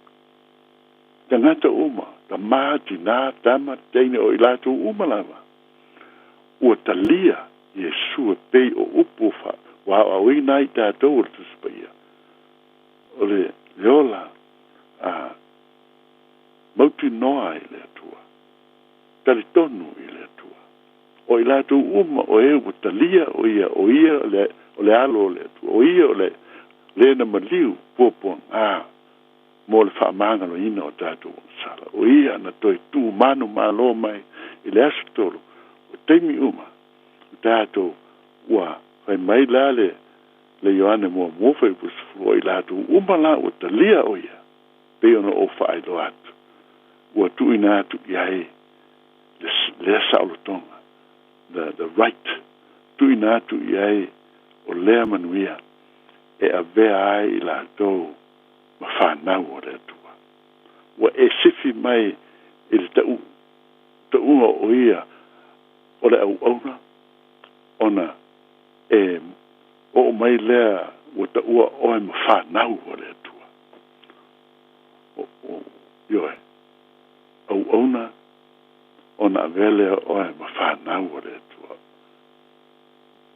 tagata uma, tamā, tinā, tama, teine, o i latou uma lava, ua talia Iesu e pei o upu fa, ua aoaoina ai i tatou o le Tusi Paia, o le, le ola a mautinoa i le Atua, talitonu i le Atua. O i latou uma o e ua talia o ia, o ia o le, o le Alo o le Atua, o ia o le, le na maliu puapuaga mo le faamagaloina o tatou agasala. O ia na toe tu manumalo mai i le aso tolu, o taimi uma o tatou ua fai mai la le, le Ioane muamua fuaiupu 10, o i latou uma la ua talia o ia, pei ona ou faailoa atu, ua tuuina atu i ai le, lea saolotoga, the, the right, tuuina atu i ai o lea manuia e avea ai i latou ma fanau o le Atua. Ua e sifi mai i le tau, tauga o ia o le auauna, ona e oo mai lea ua taua oe ma fanau o le Atua. O, o, ioe, auauna ona avea lea oe ma fanau o le Atua.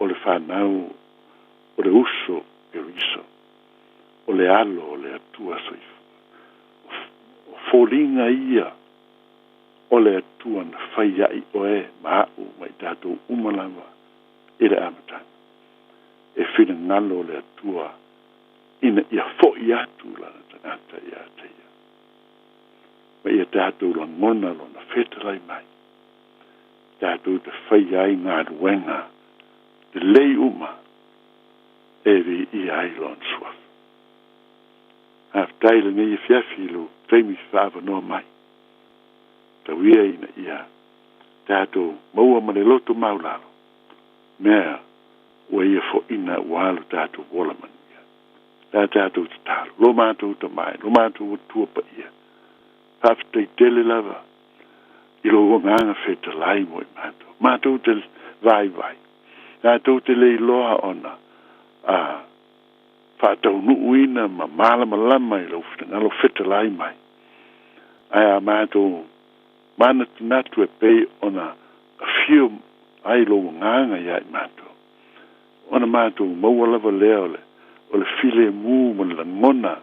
O le fanau o le uso Keriso, o le alo o le Atua soifua. O foliga ia o le Atua na fai ai oe ma a'u ma i tatou uma lava i le amataga. E finagalo le Atua ina ia fo'i atu lana tagata ia te ia, ma ia tatou lagona lona fetalai mai, tatou te faia ai galuega lelei uma e viia ai lona suafa. Faafetai i lenei afiafi i lou taimi faaavanoa mai. Tau ia ina ia tatou maua ma le loto maulalo mea ua ia foʻina ua lo tatou ola manuia. Le a tatou tatalo, lo matou Tama e, lo matou Atua paia, faafetai tele lava i lou agaga fetalai mo i matou. Matou te vaivai, tatou te le iloa ona a faataunuuina ma malamalama i lou finagalo fetalai mai. Ae a matou manatunatu e pei ona afio ai lou agaga iā i matou, ona matou maua lava lea o le o le filemu ma le lagona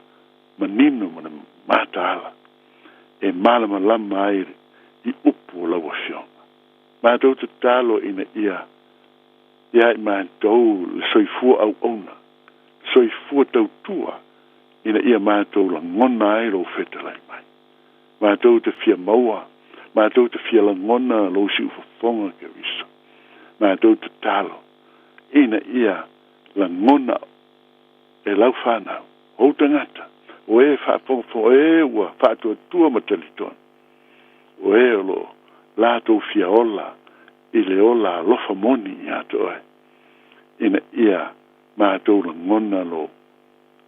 manino ma le mataala e malamalama ai i upu o lau Afioga. Matou tatalo ina ia ia i matou le soifua auauna, soifua tautua, ina ia matou lagona ai lou fetalai mai. Matou te fia maua, matou te fia lagona lou siufofoga Keriso. Matou tatalo ina ia lagona e lau fanau, ou tagata, o e faafogafoga, o e ua faatuatua ma talitonu, o e o lo o latou fia ola i le ola alofa moni ia te oe, ina ia matou lagona lou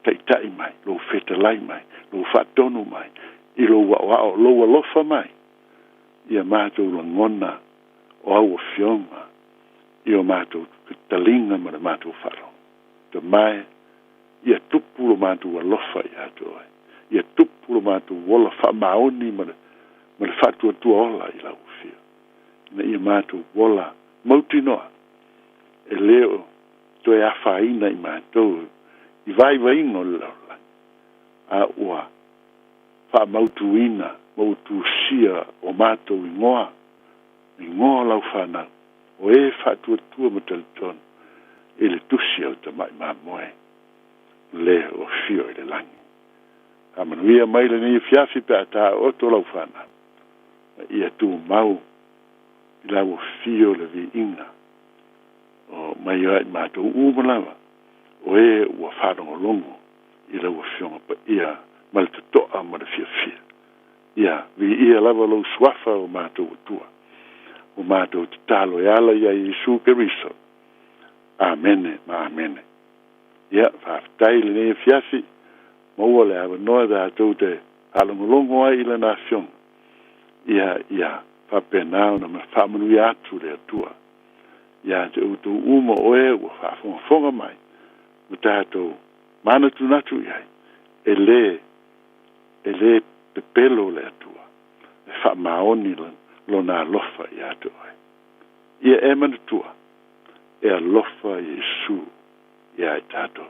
taitai mai, lou fetalai mai, lou faatonu mai, i lou aoao, lou alofa mai, ia matou lagona o au afioga i o matou taliga ma le matou faalogo. Tamae, ia tupu lo matou alofa ia te oe, ia tupu lo matou ola faamaoni ma le faatuatua ola i lau afio, ina ia matou ola mautinoa e le o toe afaina i matou i vaivaiga o le lalolagi, a ua faamautuina ma ua tusia o matou igoa, igoa o lau fanau, o e faatuatua ma talitonu i le tusi a le tamai mamoe le o afio i le lagi. Faamanuia mai lenei afiafi pe a taooto lau fanau, ma ia tumau i lau afio le viiga o mai ai matou uma lava, o e ua faalogologo i lau Afioga paia ma le totoa ma le fiafia. Ia viia lava lou suafa o matou Atua, o matou tatalo e ala ia Iesu Keriso. Amene ma amene. Ia, faafetai lenei afiafi, maua le avanoa tatou te faalogologo ai i lana afioga. Ia, ia faapena ona faamanuia atu le Atua ia te outou uma o e ua faafogafoga mai ma tatou manatunatu i ai, e le pepelo le Atua, e faamaoni lona alofa ia te oe. Ia e manatua, e alofa Iesu ia i tatou.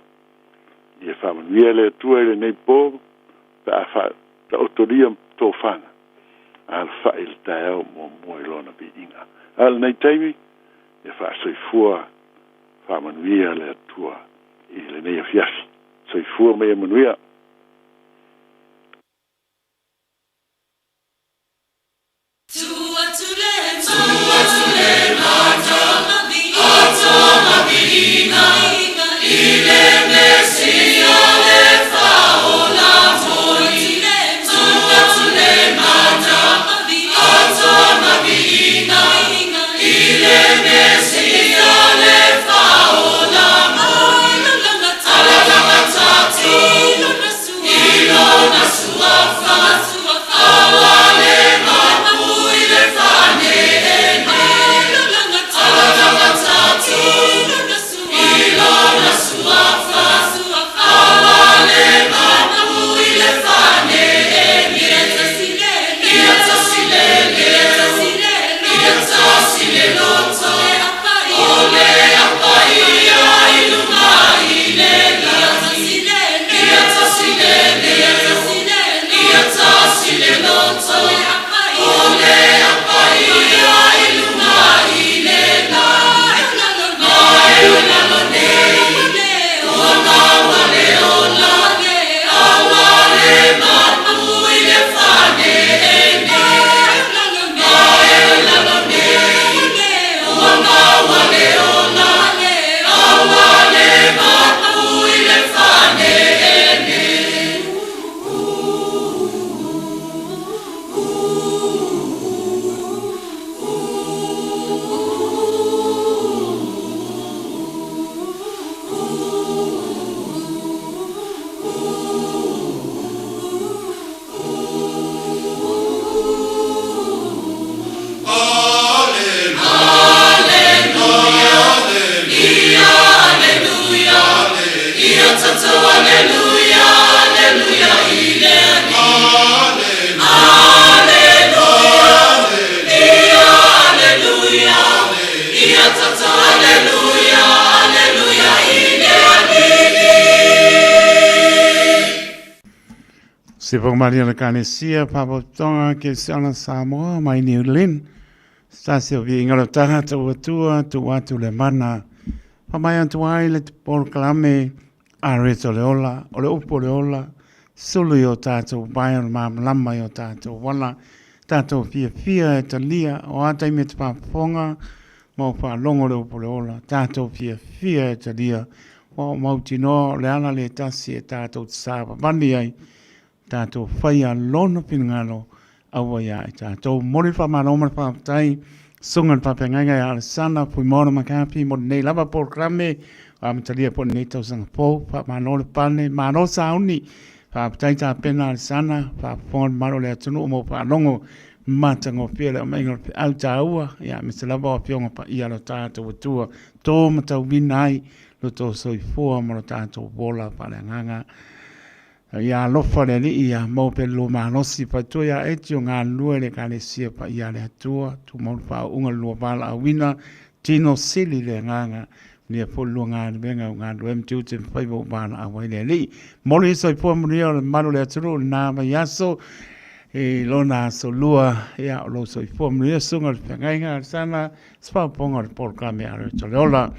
Ia faamanuia le Atua i lenei po, pe a faataotolia tofaga, alafai le taeao muamua i lona viiga. A o lenei taimi, ia faasoifua faamanuia le Atua i lenei afiafi. Soifua ma ia manuia. Ia tatou aleluia, aleluia i le Alii. Aleluia, ia aleluia, ia tatou aleluia, aleluia i le Alii. Se whakamaria le Kanesia, Pāpotoga, Kesiana Samoa, mai New Zealand. Stasi o viiga o le tagata ua tua, tuu atu le mana. Whamai atu ai le polokalame a Reto le ola, o le upu o le ola, sulu i o tātou vai o le māmalama i o tātou wala, tātou fiafia e talia, o a taimi e te whaafofoga, ma o whaalongo le upu o le ola, tātou fiafia e talia, wa o mautinoa o le ala le tasi e tātou te sāwawani ai, Tātou whai a lona finagalo aua ia i tātou. Mori whamano ma whaapatai, sunga le whapenganga ia Alessandra Fuimoana McCarthy mo nei lava polokalame a matalia po nei tausanga fou, whamano le pane, mano sauni, whaapatai tā pena Alessandra, whaafonga le malo le atunuu mo whaalongo, matagofie le aumaiga o le feau tāua, ia me se lava o afioga paia lo tātou Atua, tō matauina ai lo tō soifua ma lo tātou ola faaleagaga. Ia alofa le Alii ia maua pea le lua malosi faletua ia Eti o galulue le Ekalesia Paia a le Atua, tumau le faauuga le lua valaauina, tino sili le agaga, manuia foi le lua galuega o galulue ma tiute ma faiva ua valaau ai le Alii. Momoli le soifua manuia o le mamalu o le atunuu i lena vaiaso i lona aso lua, ia o lou soifua manuia susuga o le feagaiga Alesana Sefaaopoga o le polokalame a le Ola.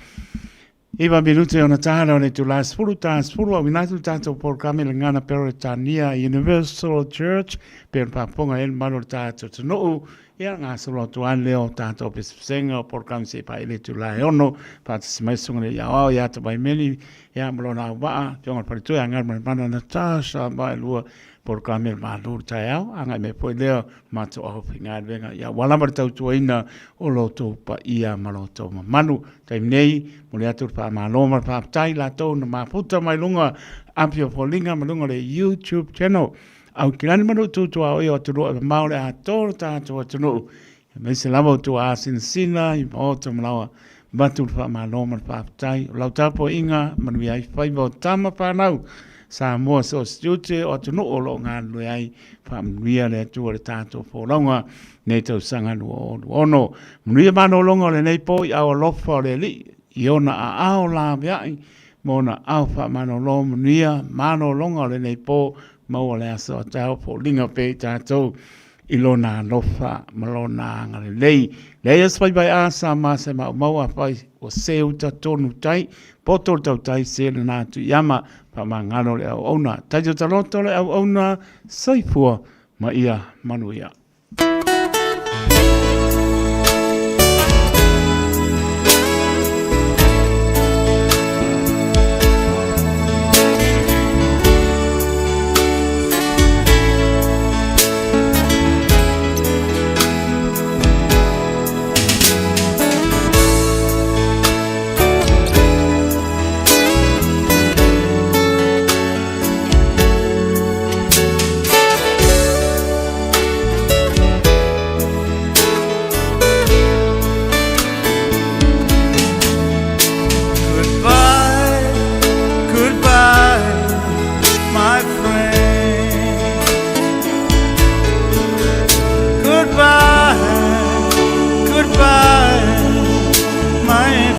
Iva minute ona tāra o le itulā 10, tā 10 auina atu le tātou polokalame le Gana Peretania Universal Church, pe ona faafofoga ai le mamalu o le tātou atunuu, ia gasolo atu ai lea o tātou pesepesega o polokalame se i pae i le itulā e ono, faatasi mai susuga le Iaoao ia Tavaimeli, ia ma lona auvaa, Afioga i le Faletua ia Galumalemana Natasha Vaelua, polokalame le malu i le taeao, agai mai foi lea matou aufaigaluega, ia ua lava le tautuaina o lo outou paia ma lo outou mamalu. Taimi nei, momoli atu le faamalo ma le faafetai i latou na mafuta mai luga api o foliga ma luga o le YouTube channel. Aukilani ma nuu tutuaoi o atunuu e mamao le atoa o le tatou atunuu, aemaise lava o tua asinasina i maota ma laoa. Avatu le faamalo ma le faafetai. O lau tapuaiga, manuia ai faiva o tama whanau. Samoa so o se tiute o atunuu o lo o galulue ai. Faamanuia le Atua i le tatou folauga nei tausaga 2026. Manuia malologa o lenei po i ao alofa o le Alii, i ona aao laveai ma ona ao faamalolo. Manuia malologa o lenei po, maua le aso a taeao foliga pea i tatou i lona alofa ma lona agalelei. Leai o se faivaeā sa ma se maumau afai ua se uta tonu tai, poto le tautai se lena atu i ama, faamagalo le auauna. Taito taloto le auauna, soifua ma ia manuia.